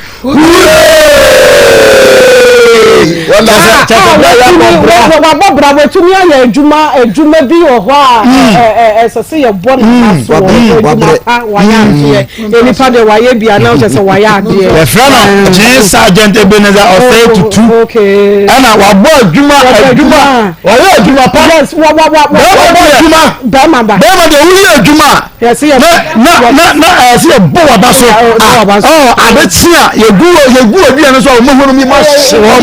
Wabɔ bra watumi ayɛ adwuma adwuma bi wɔ hɔ a ɛsɛ sɛ yɛbɔ ne ba so wɔ adwuma pa wayɛ adeɛ nipa deɛ wayɛ bi anaa kyɛ sɛ wayɛ adeɛ. Yɛfrɛ no Gene Sergeant Ebenezer Osei Tutu ɛna wabɔ adwuma adwuma wayɛ adwuma pa bɛrima bɔ adwuma bɛrima deɛ woyɛ adwuma a na na na ɛsɛ yɛ bɔ waba so ɔ ade kye a yɛgu yɛgu aduane so a wɔn ahonu mi ma hye wɔn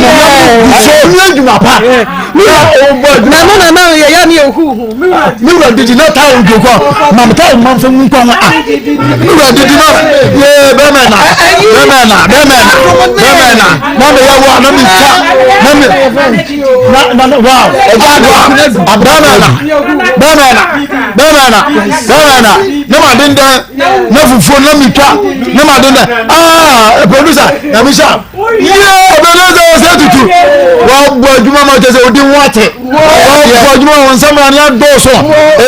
mo so onye adwuma pa na ɔbɔ adwuma na na na yɛ ya ne yɛ hu hu mi wura didi na taa ojú kɔ maame taa ɔmo nfa mu nkɔ ho a mi wura didi na yee bɛrɛ na bɛrɛ na bɛrɛ na bɛrɛ na na mi yɛ wɔ na mi twa na mi na na wow ɛgya do a bɛrɛ na bɛrɛ na. Bɛrɛ na bɛrɛ na ne ma den dɛ ne fufuo ne mi twa ne ma den dɛ aa producer na mi sa yie producer ɔsɛ tutu wabɔ adwuma ma kyɛ sɛ odi ho ate wabɔ adwuma wɔn nsɛm na ne adɔɔso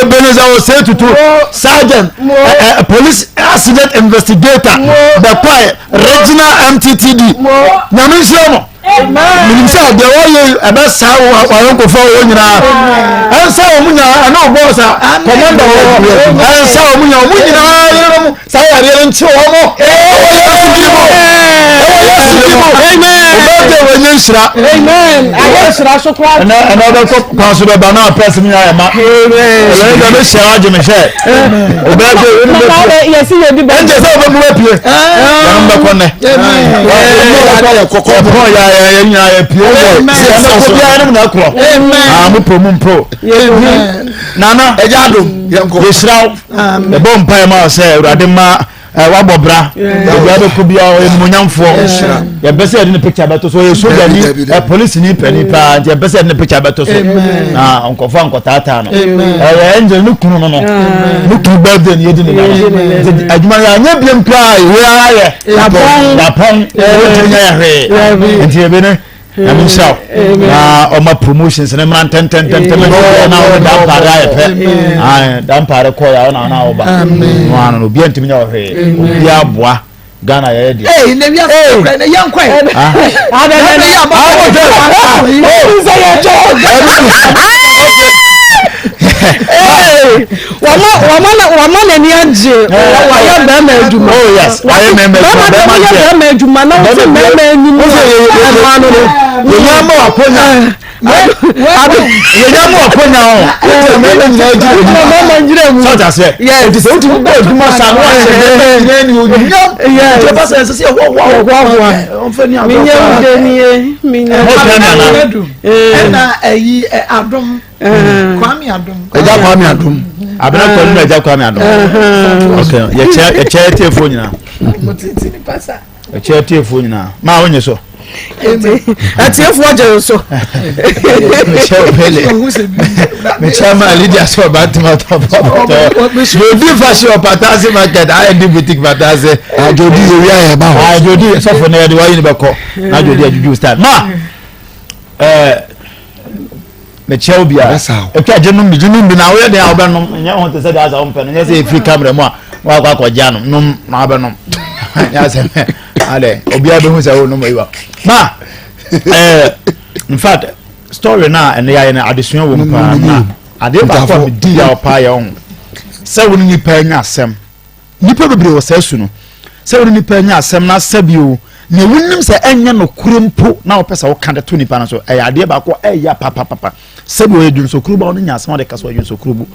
Ebenezer ɔsɛ tutu sergeant ɛ ɛ police accident investigator bɛkwae regional mttd nyame nhyira mo. Menim sɛ deɛ wɔyɛ ɛbɛsaa wayɔnkofoɔ wɔ nyinaa ɛnsa wɔn nyinaa ɛne ɔbɔ sa kɔmanda wɔ ɛnsa wɔn nyinaa wɔn nyinaa yerenom saa yareɛ no nkye wɔn mo ɛwɔ Yesu din mu ɛwɔ Yesu din mu ɔbɛgye wɔ nye nhyira ɛnɛ ɛnɛ ɔbɛkɔ kwan so bɛba na apɛs mu nyinaa yɛ ma ɛnɛ deɛ bɛhyia agye me hyɛ ɔbɛgye wɔ ne bɛpie ɛnkyɛ sɛ ɔbɛmu bɛpie yɛn bɛkɔ nnɛ kɔkɔpɔn yɛ yɛ nyinaa yɛ pie sɛ ɛsɛ biara ne mu na ɛkorɔ aa mo pro mo mpro nana ɛgya adum yɛhyira wo yɛbɔ mpaeɛ ma wo sɛ awurade ma wabɔ bra ebi abɛkɔ bi a ɔyɛ nimonyamfoɔ yɛbɛ sɛ yɛde ne picture bɛto so ɔyɛ soja ni polisi ni panin paa nti yɛbɛ sɛ yɛde ne picture bɛto so na nkɔfo ankɔtaataa no ɛyɛ angel ne kunu no no ne kunu birthday ni yɛdi ne nana nti adwuma yɛ anyɛ biem koraa yɛ ara yɛ yapɔn wɔntumi nyɛ yɛ hwee nti ebi ne nyame nhyira wo na ɔma promotions ne mmra ntɛntɛntɛntɛm na ɔne dampaare ayɛ pɛ dampaare kɔɔ yɛ a ɔna ɔna ɔba no ano no obiara ntumi nyɛ ɔhwee obiara boa Ghana yɛyɛ deɛ. Ee na wia sɛ kura na yɛn kɔ yɛ. Ada na yɛ abɔ. Awɔ tɛ. Sɛ yɛ jɔ. Wama wama na wama n'ani agye. Wayɛ bɛrima adwuma. Oh yes. Wayɛ bɛrima adwuma. Bɛrima deɛ woyɛ bɛrima adwuma na wote bɛrima anim. Ɛno ano no. Yɛnyɛ ama wakonya. Yɛnyɛ ama wakonya o. Wote mmarima nyinaa gyina mu. Mmarima gyina mu. Sɔɔta sɛ. Nti sɛ wotumi bɔ adwuma saa na wahyɛ bɛrima nyinaa ni onyam. Nti ɛba sɛ ɛsɛ sɛ yɛhoahoa. Yɛhoahoa. Ɔmfa ni agorɔ Menyɛ koraa. wo dɛ nie. Menyɛ. Ɛna ɛyi adom. Kwame Adom. Ɛgya Kwame Adom. Abena kɔ nínú ɛgya Kwame Adom. Ok, yɛkyɛ yɛkyɛ etiefoɔ nyinaa. Yɛkyɛ etiefoɔ nyinaa. Maa wonye so. Atiefoɔ gye so. Mekyɛ opele. Mekyɛ maa Lydia sɛ ɔba ntoma tɔ pɔpɔtɔ. Jodi fashion Patase market IND boutique Patase. Jodi yɛ wia yɛ ba hɔ. Jodi sɔfo na yɛde wayi ne bɛkɔ. Na Jodi ajuju style. Ma ɛɛ. mekyia wo biara ɛtwa gye nom bi gye nom bi na woyɛ den a wobɛnom nyɛ ho te sɛ deɛ asɛ wompɛ no nyɛ sɛ ɛfiri kamera mu a na wakɔ akɔgye anom nom na wabɛnom nyɛ asɛ adɛ obiara bɛhu sɛ wonom ayiwa ma eh, in fact story no a ɛnɛ yɛayɛ no adesua wɔ mu paa na adeɛ baako a medi yaw paa yɛ wo ho sɛ wo ne nipa anya asɛm Nnipa bebree wɔ saa su no. Sɛ wo ne nipa anya asɛm na sɛbi o, nea wonim sɛ ɛnyɛ nokorɛ mpo na wopɛ sɛ woka de to nipa no so, ɛyɛ adeɛ baako a ɛyɛ papapapa. Sɛbi ɔyɛ dwonsɔkurubu a wo ne nya asɛm a ɔde ka sɛ ɔyɛ dwonsɔkurubu.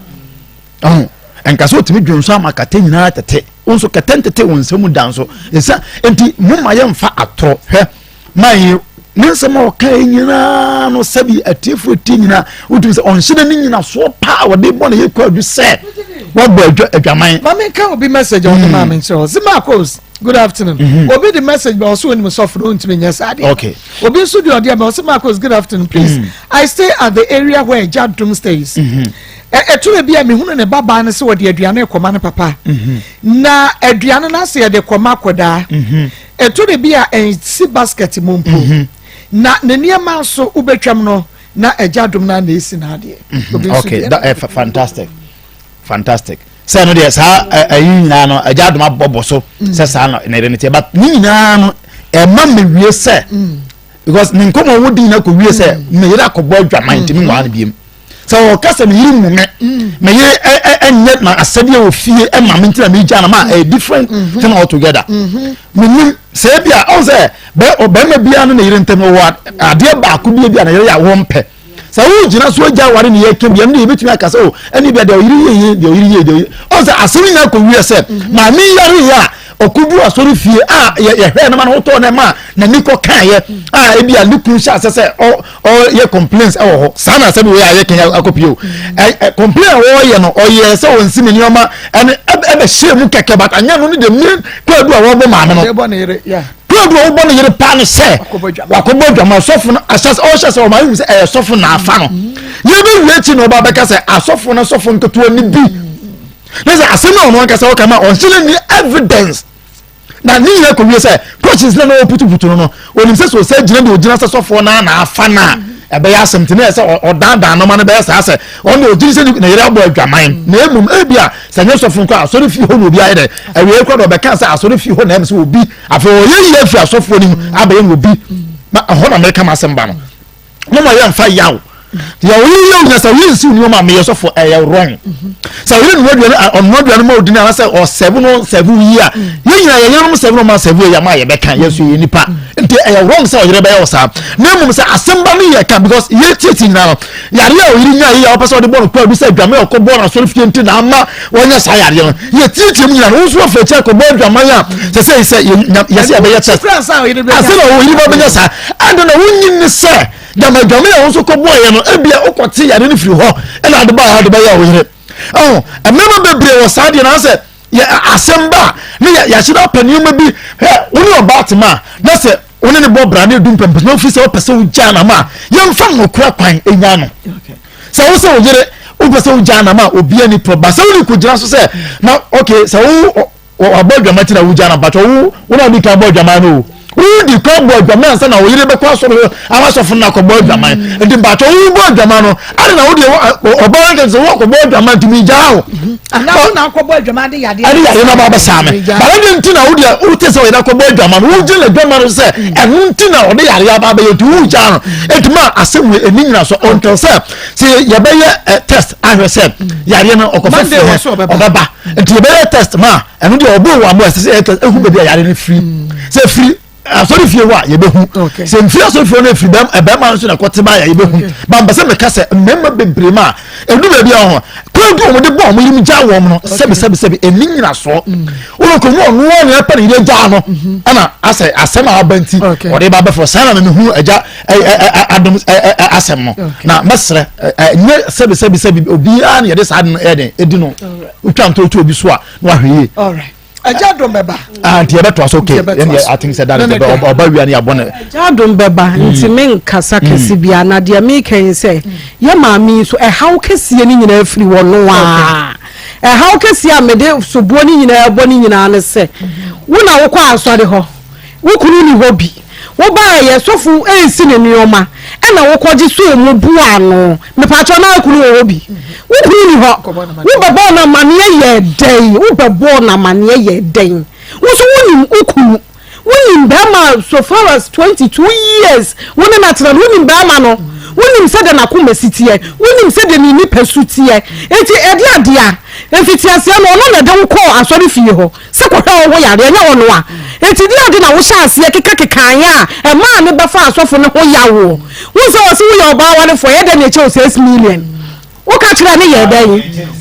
Ɔho, ɛnka sɛ ɔtumi dwonsɔ ama kɛtɛ nyinaa tete. Wo nso kɛtɛ ntete wo nsam da nso. Ɛsa, nti momma yɛmfa atorɔ. Hwɛ, man yi ne nsɛm a ɔka yi nyinaa no sɛbi atiefoɔ etie nyinaa wotumi sɛ ɔnhyɛ n'ani nyinasoɔ paa wɔde bɔ ne yɛ kɔ adu sɛ wabɔ adwa adwaman. Maame nka obi message a ɔde maa me nkyerɛ ɔsi Marcos good afternoon mm -hmm. obi de message ba ɔsi onim sɔfo no ntumi nyɛ saa deɛ okay obi nso de ɔde ba ɔsi Marcos good afternoon please mm -hmm. I stay at the area where Jadum stays. Mm -hmm. Ɛtɔ da bi a mehunu ne babaa no sɛ wɔde aduane rekɔma ne papa mhm. na aduane no asɛ yɛde kɔma akɔdaa mhm. Ɛtɔ da bi a ɛnsi basket mu mpo. Mhm. Na ne nneɛma nso wobɛtwam no na agya dom no na ɛsi n'adeɛ. Mhm. Okay, that, uh, fantastic. Fantastic. Sɛ no deɛ saa ɛyi nyinaa no agya dom abɔbɔ so mm. sɛ saa no na ɛde ne teɛ but ne nyinaa no Ɛma mewie sɛ because ne nkɔmɔ wo di nyina kɔ wie sɛ me yere akɔbɔ adwaman nti me nwaa no biem. Sɛ ɔka sɛ me yere mu me, me yere ɛnyɛ na asɛdeɛ wɔ fie ɛma me nti na megya no ma ɛyɛ different thing altogether. Menim sɛ ebi a ɔn sɛ bɛ ɔbɛrima biara ne ne yere ntam wɔ adeɛ baako bi ebi a ne yere yɛ a wɔmpɛ. Sɛ wogyina so agya aware ne yɛka bi ɛno deɛ yɛbɛtumi aka sɛ o ɛne bia deɛ ɔyere yie yie deɛ ɔyere yie deɛ ɔyere ɔn sɛ asɛm nyinaa kɔ wie sɛ maame yare yɛ a ɔkɔdu asɔre fie a yɛhwɛ no ma no wotɔɔ no ma n'ani kɔ kaeɛ a ebi a ne kunu hyɛ asɛ sɛ ɔyɛ complaints ɛwɔ hɔ saa na asɛm wei a yɛka akɔpie o complain a wɔyɛ no ɔyɛ sɛ ɔnsi ne nneɛma ɛne ɛbɛhyɛ mu kɛkɛ but anyɛ no ne the main kwadu a wɔbɔ maame no Paul a wobɔ ne yere paa no sɛ wakɔbɔ adwama sɔfo no ahyɛ sɛ ɔhyɛ sɛ ɔma ehu sɛ ɛyɛ sɔfo na afa no yɛbɛwie akyi na ɔba bɛka sɛ asɔfo no sɔfo nketewa no bi ne sɛ asɛm a ɔno ankasa ɔka ma ɔnhyɛ no ni evidence na ne nyinaa kɔwie sɛ questions na na ɔputuputu no no onim sɛ sɛ ɔsɛ gyina deɛ ɔgyina sɛ sɔfoɔ no na afa no a ɛbɛyɛ asɛm nti na ɛsɛ ɔdaadaa nɔma no bɛyɛ saa sɛ ɔno ɔgyina sɛ ne yere abɔ adwaman na mmom ebi a sɛ nyɛ sɔfo nko a asɔre fie hɔ na obi ayɛ dɛ awie kora na ɔbɛka sɛ asɔre fie hɔ na ɛm sɛ obi afei ɔyɛ yie afiri asɔfoɔ no mu abɛyɛ no obi na ɛhɔ na mɛka m'asɛm ba no mo ma yɛmfa yaw deɛ ɔyɛ yie onyina sɛ ɔyɛ nsiw nneɛma a meyɛ sɔfo ɛyɛ wrong sɛ ɔyɛ nua aduane ɔnoa aduane ma odi no anasɛ ɔsɛbo no sɛbo yie a yɛn nyinaa yɛn yerenom sɛbo no ma sɛbo yɛ ama yɛbɛka yɛn so yɛ nipa nti ɛyɛ wrong sɛ ɔyere bɛyɛ wɔ saa na mmom sɛ asɛm ba no yɛ ka because yɛ tietie nyinaa no Yareɛ a ɔyere nyaeɛ yi a ɔpɛ sɛ ɔde bɔ no kwaadu sɛ adwaman a ɔkɔbɔɔ no asɔre fie nti na ama wanya saa yareɛ no, yɛtiatia mu nyinaa no, wo nso wafa akyi akɔbɔ adwaman a sɛ sɛ sɛ yɛsɛ yɛbɛyɛ test ansa na ɔyere ba bɛnya saa. Ɛnde na wonyi ne sɛ gyama adwaman a wo nso kɔbɔeɛ no, ebia wokɔte yareɛ no firi hɔ ɛna ade baeɛ a wode bɛyɛ wo yere. Ɛho mmarima bebree wɔ saa deɛ no asɛ yɛ asɛm ba ne yɛahyɛ no apɛ nneɛma bi hɛ wo ne ɔbaa tema a na sɛ wo ne ne bɔ bra ne edu mpɛmpɛ na ofiri sɛ wopɛ sɛ wogyaa no ama a yɛmfa nokora kwan nya no sɛ wo sɛ wo yere wopɛ sɛ wogyaa no ama a obiara ni prɔ ba sɛ wone kɔgyina so sɛ na ok sɛ wo wabɔ adwama ti na wogyaa no mpatwɔ wo wo na wodi kan bɔ adwama no o wodi kan bɔ adwaman ansa na wo yere bɛkɔ asɔre hɔ ama asɔfo no akɔbɔ adwaman nti mpatwɔ wobɔ adwaman no ade na wodeɛ ɔbaa no sɛ woakɔbɔ adwaman nti megyaa wo anaa wo na akɔbɔ adwaman de yadeɛ ɛde yadeɛ no aba abɛsaa me bara de nti na wodeɛ wote sɛ ɔyere akɔbɔ adwaman no wogye na adwaman no sɛ ɛno nti na ɔde yadeɛ aba abɛyɛ nti wogyaa no ɛnti ma asɛm wei ɛni nyina so until sɛ sɛ yɛbɛyɛ test ahwɛ sɛ yadeɛ no ɔkɔfa fie ɔbɛba nti yɛbɛyɛ test ma ɛno deɛ ɔbɔ wɔ amoa ɛsɛ sɛ yɛ test ehu baabi a yadeɛ no firi sɛ firi asɔre fie hɔ a yɛbɛhu sɛ mfiri asɔre fie hɔ no efiri bɛm ɛbɛrima nso na ɛkɔte ba yɛ yɛbɛhu ba mpɛ sɛ meka sɛ mmarima bebree ma edu baabi a hɔ kwan bi wɔn de bɔ wɔn yirim gya wɔn no sɛbi sɛbi sɛbi ɛni nyinasoɔ wɔn kò mu ɔno wɔn yɛ pɛ ne yere gya no ɛna asɛ asɛm a aba nti ɔde ba abɛfɔ saa na mɛ hu ɛgya ɛ ɛ adom ɛ ɛ asɛm no na mɛsrɛ ɛ nyɛ sɛbi sɛbi sɛbi obiara na yɛde saa adi no ɛyɛ den edi no otwa ntoto obi so a na wahwɛ yie. Agya dom bɛba. Ah, nti yɛbɛtoa so okay ɛndeɛ I think sɛ that is the best ɔba wia ne yɛabɔ ne. Agya dom bɛba mm. nti menkasa mm. kɛse bia na deɛ meka yi sɛ yɛ maame yi so ɛhaw kɛseɛ no nyinaa firi wɔ no a ɛhaw kɛseɛ a mede soboɔ no nyinaa bɔ no nyinaa ne sɛ wo na wokɔ asɔre hɔ Wo kunu nni hɔ bi. Wobaeɛ, sɔfo resi ne nnoɔma, ɛna wokɔgye soo mu boa ano. Mepakyɛw na wo kunu wɔ hɔ bi? Wo kunu nni hɔ. Wobɛbɔɔ no amaneɛ yɛɛ dɛn? Wobɛbɔɔ no amaneɛ yɛɛ dɛn? Wo nso wonim wo kunu. Wonim bɛrima so far as 22 years wo ne no atena no, wonim bɛrima no. Wonim sɛdeɛ n'akoma si teɛ. Wonim sɛdeɛ ne nipasu teɛ. Enti ɛdeɛ adeɛ a, mfitiaseɛ no ɔno na ɛde wo kɔɔ asɔrefie hɔ. Sɛ kɔhwɛ wo ho yareɛ, ɛnyɛ ɔno a. Enti deɛ ade na wohyɛ aseɛ kekakekaeɛ a ɛmaa no bɛfaa asɔfo no ho yaw wo? Wohu sɛ wɔse woyɛ ɔbaa warefoɔ, ɛyɛ dɛn na ɛkyɛ wo 6 million? Woka kyerɛɛ no yɛɛ dɛn?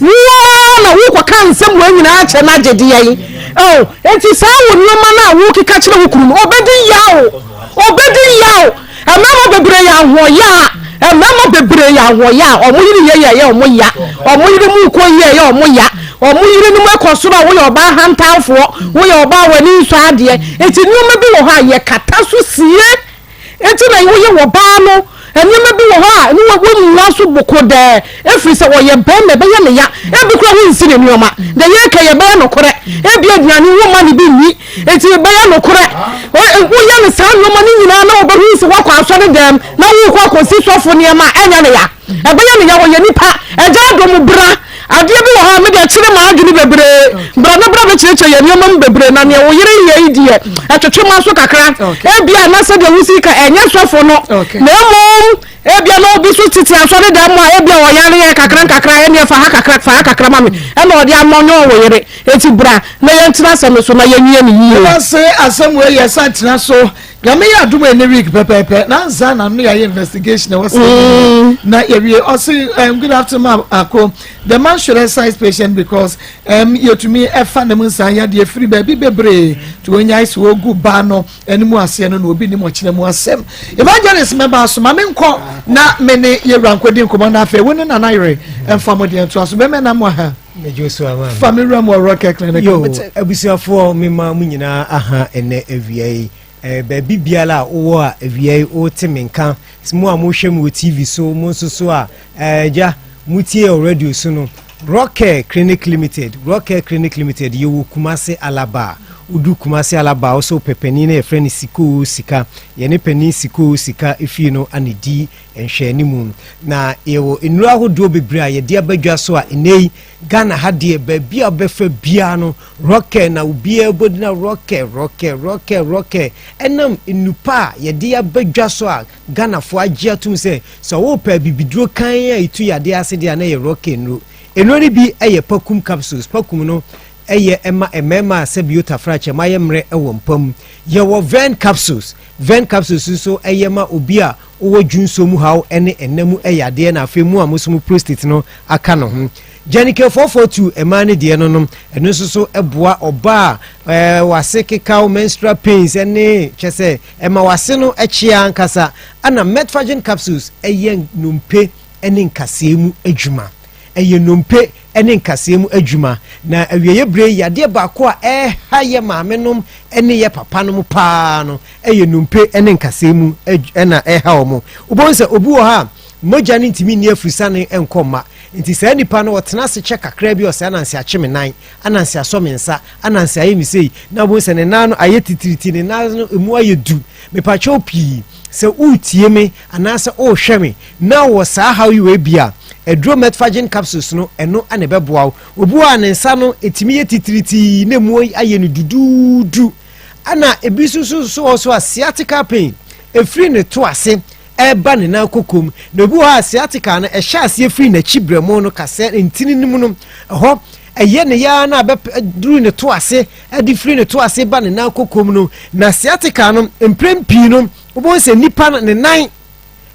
Wo ara na wokɔka nsɛm wei nyinaa kyerɛ no agye deɛn? Oh, enti saa wo nneɛma no a wokeka kyerɛ wo kunu no, ɔbɛdi yaw. Ɔbɛdi yaw. Mmarima bebree yɛ ahoɔyaa. Mmarima bebree yɛ ahoɔyaa. Wɔn yere yɛ yɛ ɛyɛ wɔn ya. Wɔn yere mu kɔ yie ɛyɛ wɔn ya. Wɔn yere no mu kɔ soro a woyɛ ɔbaa hantanfoɔ, woyɛ ɔbaa w'ani nsɔ adeɛ. Nti nneɛma bi wɔ hɔ a yɛkata so sie. Nti na woyɛ ɔbaa no nneɛma bi wɔ hɔ a ne wamua so bokodɛɛ ɛfiri sɛ ɔyɛ barima ɛbɛyɛ ne ya. Ebi koraa wonsi ne nneɛma. Deɛ yɛreka yi ɛbɛyɛ nokorɛ. Ebi aduane womma no bi nni. Enti ɛbɛyɛ nokorɛ, woyɛ no saa nnoɔma no nyinaa na wɔbɛhu sɛ woakɔ asɔre dɛm na worekɔ akɔsi sɔfo nneɛma a, ɛnyɛ ne ya. Ɛbɛyɛ ne ya, ɔyɛ nipa. Agya adom bra. Adeɛ bi wɔ hɔ a me deɛ. Ɛkyere m'adwene bebree. Bra na bra bɛkyerɛkyerɛ yɛn nneɛma mu bebree, na nea wo yere yɛ yi deɛ, ɛtwetwe m'aso kakra. Ebia na sɛdeɛ wosi ka ɛnyɛ sɔfo no, na mmom ebia na obi so tete asɔredan mu a ebia ɔyare yɛ kakra nkakra, ɛnneɛ fa ha kakra, fa ha kakra ma me, ɛna ɔde amɔnyɔn wo yere. Enti bra na yɛntena asɛm no so na yɛnwie no yie. Meda ase asɛm wei yɛ san tena so. Nyame yɛ adom a ɛnɛ week pɛpɛɛpɛ na ansa na no yɛayɛ investigation ɛwɔ sɛ na yɛwie ɔse um, good afternoon ma ako the man should exercise patient because um, yɛtumi ɛfa ne mu nsa yadeɛ firi baabi bebree nti wɔnyae sɛ wɔgu baa no anim aseɛ no na obi nim ɔkyena mu asɛm evangelist mɛba so ma menkɔ na me ne yɛwura nkɔdi nkɔmmɔ no afei wo ne nana yere ɛmfa mo deɛ ntoa so bɛmɛ na mo aha fa me wura mu ɔrɔ kɛklɛ ne Yo, abusuafoɔ mema mo nyinaa aha ɛnɛ awia yi Eh, baabi biara a wowɔ a awia yi wote me nka, mo a mohwɛ me wɔ TV so, mo nso so a eh, agya motie wɔ radio so no, Rockcare Clinic Limited, Rockcare Clinic Limited, yɛwɔ Kumase Alaba. Wodu Kumase Alaba a, wo sɛ wopɛ panin no yɛfrɛ no Sikoo Sika. Yɛne panin Sikoo Sika efie no ana di nhwɛanimu. Na yɛwɔ nnuro ahodoɔ bebree a yɛde aba dwa so a ɛnnɛ yi Ghana ha deɛ baabi a wobɛfa biara no Rockɛ na obiara bɔ din a Rockɛ, Rockɛ, Rockɛ, Rockɛ ɛnam nnupa a yɛde aba dwa so a Ghanafoɔ agye atom sɛ sɛ wopɛ abibiduro kann a ɛtu yadeɛ ase deɛ a na ɛyɛ Rockɛ nnuro. Nnuro no bi yɛ Pakum capsules, Pakum no yɛ ma mmarima a sɛbio tafrakyɛ ma ayɛ mmerɛ wɔ mpa mu. Yɛwɔ Vern capsules, Vern capsules nso yɛ ma obi a wowɔ dwonsɔ mu haw ne ɛna mu yadeɛ na afei mo a mo nso mo prostate no aka no ho. Gyanika 442 mmaa no deɛ no nom, ɛno nso so boa ɔbaa a ɛɛ wase kekaw, menstrual pains ne kyɛ sɛ ɛma wase no kyea ankasa. Ɛna Metforgen capsules ɛyɛ nnompe ne nkasɛɛ mu adwuma. Ɛyɛ nnompe ne nkasɛɛ mu adwuma. Na awieeɛ berɛ yi, yadeɛ baako a ɛreha yɛ maamenom ne yɛ papanom paa no yɛ nnompe ne nkasɛɛ mu na ɛreha wɔn. Wobɛhu sɛ obi wɔ hɔ a, mogya no ntumi nni afurusane nkɔ mma. Nti saa nipa no, ɔtena ase kyɛ kakra bi, ɔsɛ ananse akye me nan, ananse asɔ me nsa, ananse ayɛ me sei, na wobɛhu sɛ ne nan no ayɛ titiriti, ne nan no emu ayɛ du. Mepakyɛw pii, sɛ woretie me anaasɛ worehwɛ me na wɔ saa haw yi wei bi a, aduro Metforgen capsules no, ɛno na ɛbɛboa wo. Obi wɔ hɔ a ne nsa no ɛtumi yɛ titiritii na emu ayɛ no duduudu. Ɛna ebi nso so so wɔ so a sciatica pain, ɛfiri ne to ase ɛreba ne nan kokom. Na obi wɔ hɔ a sciatica no ɛhyɛ aseɛ firi n'akyi brɛmo no kasɛ ntini no mu no, ɛhɔ ɛyɛ ne yaa na abɛduru ne to ase, ɛde firi ne to ase ba ne nan kokom no. Na sciatica no mprɛn pii no, wobɛhu sɛ nipa no ne nan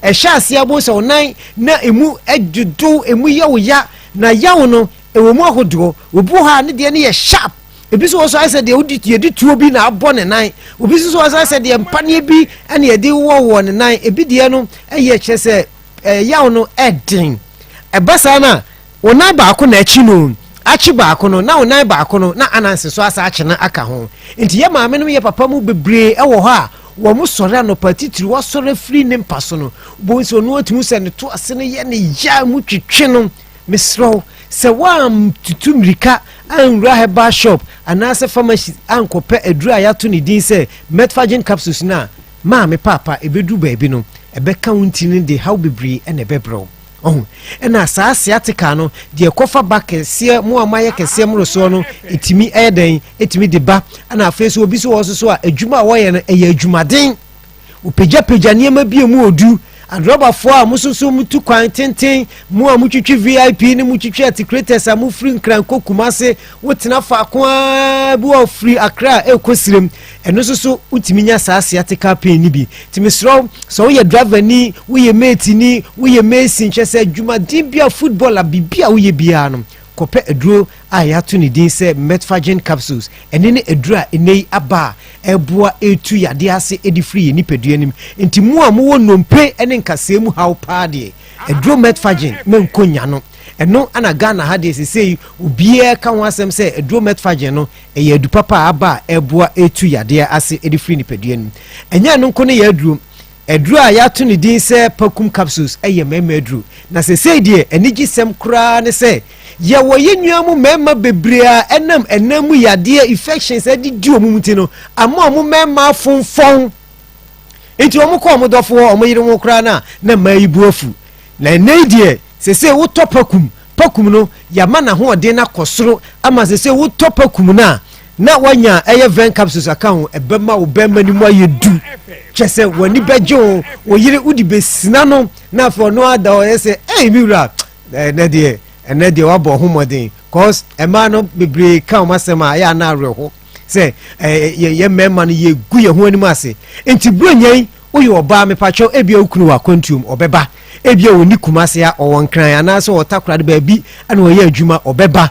ɛhyɛ aseɛ, wobɛhu sɛ ɔnan na emu dwodow, emu yɛ wo ya, na yaw no ɛwɔ mu ahodoɔ. Obi wɔ hɔ a ne deɛ no yɛ sharp, ebi nso wɔ so ayɛ sɛ deɛ wodi yɛde tuo bi na abɔ ne nan, obi nso wɔ so ayɛ sɛ deɛ mpaneɛ bi ɛna yɛde wɔwɔ ne nan, ebi deɛ no ɛyɛ kyerɛ sɛ ɛyaw no ɛden. Ɛba saa no a, Wo nan baako na akyi no, akye baako no, na wo nan baako no, na ananse nso asa akye no aka ho. Nti yɛ maame nom yɛ papa mu bebree wɔ hɔ a, wɔn sɔre anɔpa titiri, wasɔre afiri ne mpa so no, wobɛhu sɛ ɔno atumi sɛ ne to ase no yɛ ne ya mu twetwe no. Mesrɛ wo, sɛ woantutu mmirika anwura herbal shop anaasɛ pharmacy ankɔpɛ aduro a yɛato ne din sɛ Metforgen capsules no a, maame paapa, ɛbɛduru baabi no, ɛbɛka wo ntini no de haw bebree na ɛbɛbrɛ wo. Ɔho, ɛna saa sciatica no, deɛ ɛkɔfa ba kɛseɛ, mo a moayɛ kɛseɛ mmorosoɔ no, ɛtumi ɛyɛ dɛn, ɛtumi de ba. Ɛna afei nso obi so wɔ so so a, adwuma a wɔyɛ no, ɛyɛ adwumaden. Wɔpagyapagya nneɛma bi a mu ɔdu. Adrɔbafoɔ a mo soso motu kwan tenten, mo a motwitwi VIP ne motwitwi aticulators a mofiri Nkran kɔ Kumase, wotena faako ara bi wɔ firi Accra ɛrekɔ Sirem. Ɛno nso so wotumi nya saa sciatica pain no bi. Nti mesrɛ wo, sɛ woyɛ driver ni, woyɛ mate ni, woyɛ mason, kyerɛ sɛ adwumaden bi a football a biribi a woyɛ biara no, kɔpɛ aduro a yɛato ne din sɛ Metforgen capsules. Ɛne ne aduro a ɛnnɛ yi aba a ɛboa ɛtu yadeɛ ase de firi yɛn nipadua no mu. Nti mo a mowɔ nnompe ne nkasɛɛ mu haw paa deɛ, aduro Metforgen menkɔ nya no. Ɛno na Ghana ha deɛ sesei obiara ka ho asɛm sɛ aduro Metforgen no Ɛyɛ adu papa a aba a ɛboa tu yadeɛ ase de firi nipadua no mu. Ɛnyɛ ɛno nko ne yɛ aduro. Aduro a yɛato ne din sɛ Pakum capsules yɛ mmarima aduro. Na sesei deɛ anigyesɛm koraa ne sɛ yɛwɔ yɛn nua mu mmarima bebree a ɛnam ɛnam mu yadeɛ, infections, adidi wɔn mu nti no ama wɔn mmarima afonfɔn. Nti wɔn kɔ wɔn dɔfo hɔ, wɔn yere ho koraa no a na mmaa yi bu afu. Na ɛnnɛ yi deɛ sesei wotɔ Pakum. Pakum no, yɛama n'ahoɔden no akɔ soro ama sɛ sɛ wotɔ pakum no a, na wanya ɛyɛ vɛn capsules aka ho, ɛbɛma wo bɛrima no mu ayɛ du. Kyɛ sɛ w'ani bɛgye wo, wo yere wode bɛsina no, na afei ɔno ada hɔ yɛ sɛ, ei me wura, ɛnɛ deɛ, ɛnɛ deɛ wabɔ ho mmɔden. Cause ɛmaa no bebree ka wɔn asɛm a ɛyɛ ana awerɛho sɛ ɛɛ yɛ mmarima no yɛgu yɛn ho anim ase. Nti buronya yi, Woyɛ ɔbaa mepakyɛw ebia wo kunu wɔ akwantuom ɔbɛba ebia ɔnni Kumase a ɔwɔ Nkran anaasɛ ɔwɔ Takoradi baabi na ɔyɛ adwuma ɔbɛba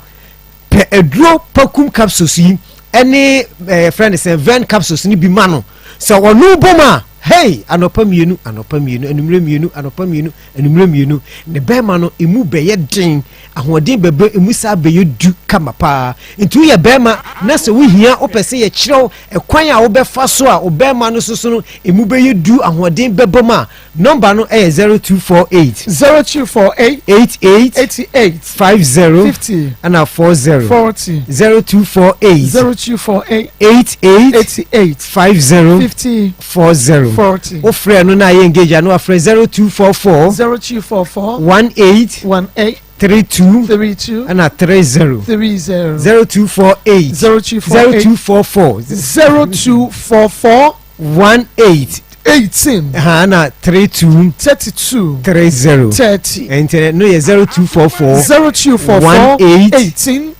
pɛ aduro pakum capsules yi ɛne ɛɛ frɛ no sɛ vern capsules no bi ma no sɛ ɔno bom a hey anɔpa mmienu anɔpa mmienu anumere mmienu anɔpa mmienu anumere mmienu ne bɛrima no emu bɛyɛ den ahoɔden bɛbɛ emu saa bɛyɛ du kama paa nti woyɛ bɛrima na sɛ wohia wopɛ sɛ yɛkyerɛw ɛkwan a wobɛfa so a ɔbɛrima no soso no emu bɛyɛ du ahoɔden bɛbɔ mu a nɔmba no yɛ 0248 0248 88 88 50 50 ɛna 40 40 0248 0248 88 88 50 50 40 40 wofrɛ no na ayɛ engage a na wafrɛ 0244 0244 18 18 32 32 ɛna 30 30 0248 0248 0244 0244 18 18 ɛna 32 32 30 30 ɛnti no yɛ 0244 0244 18 18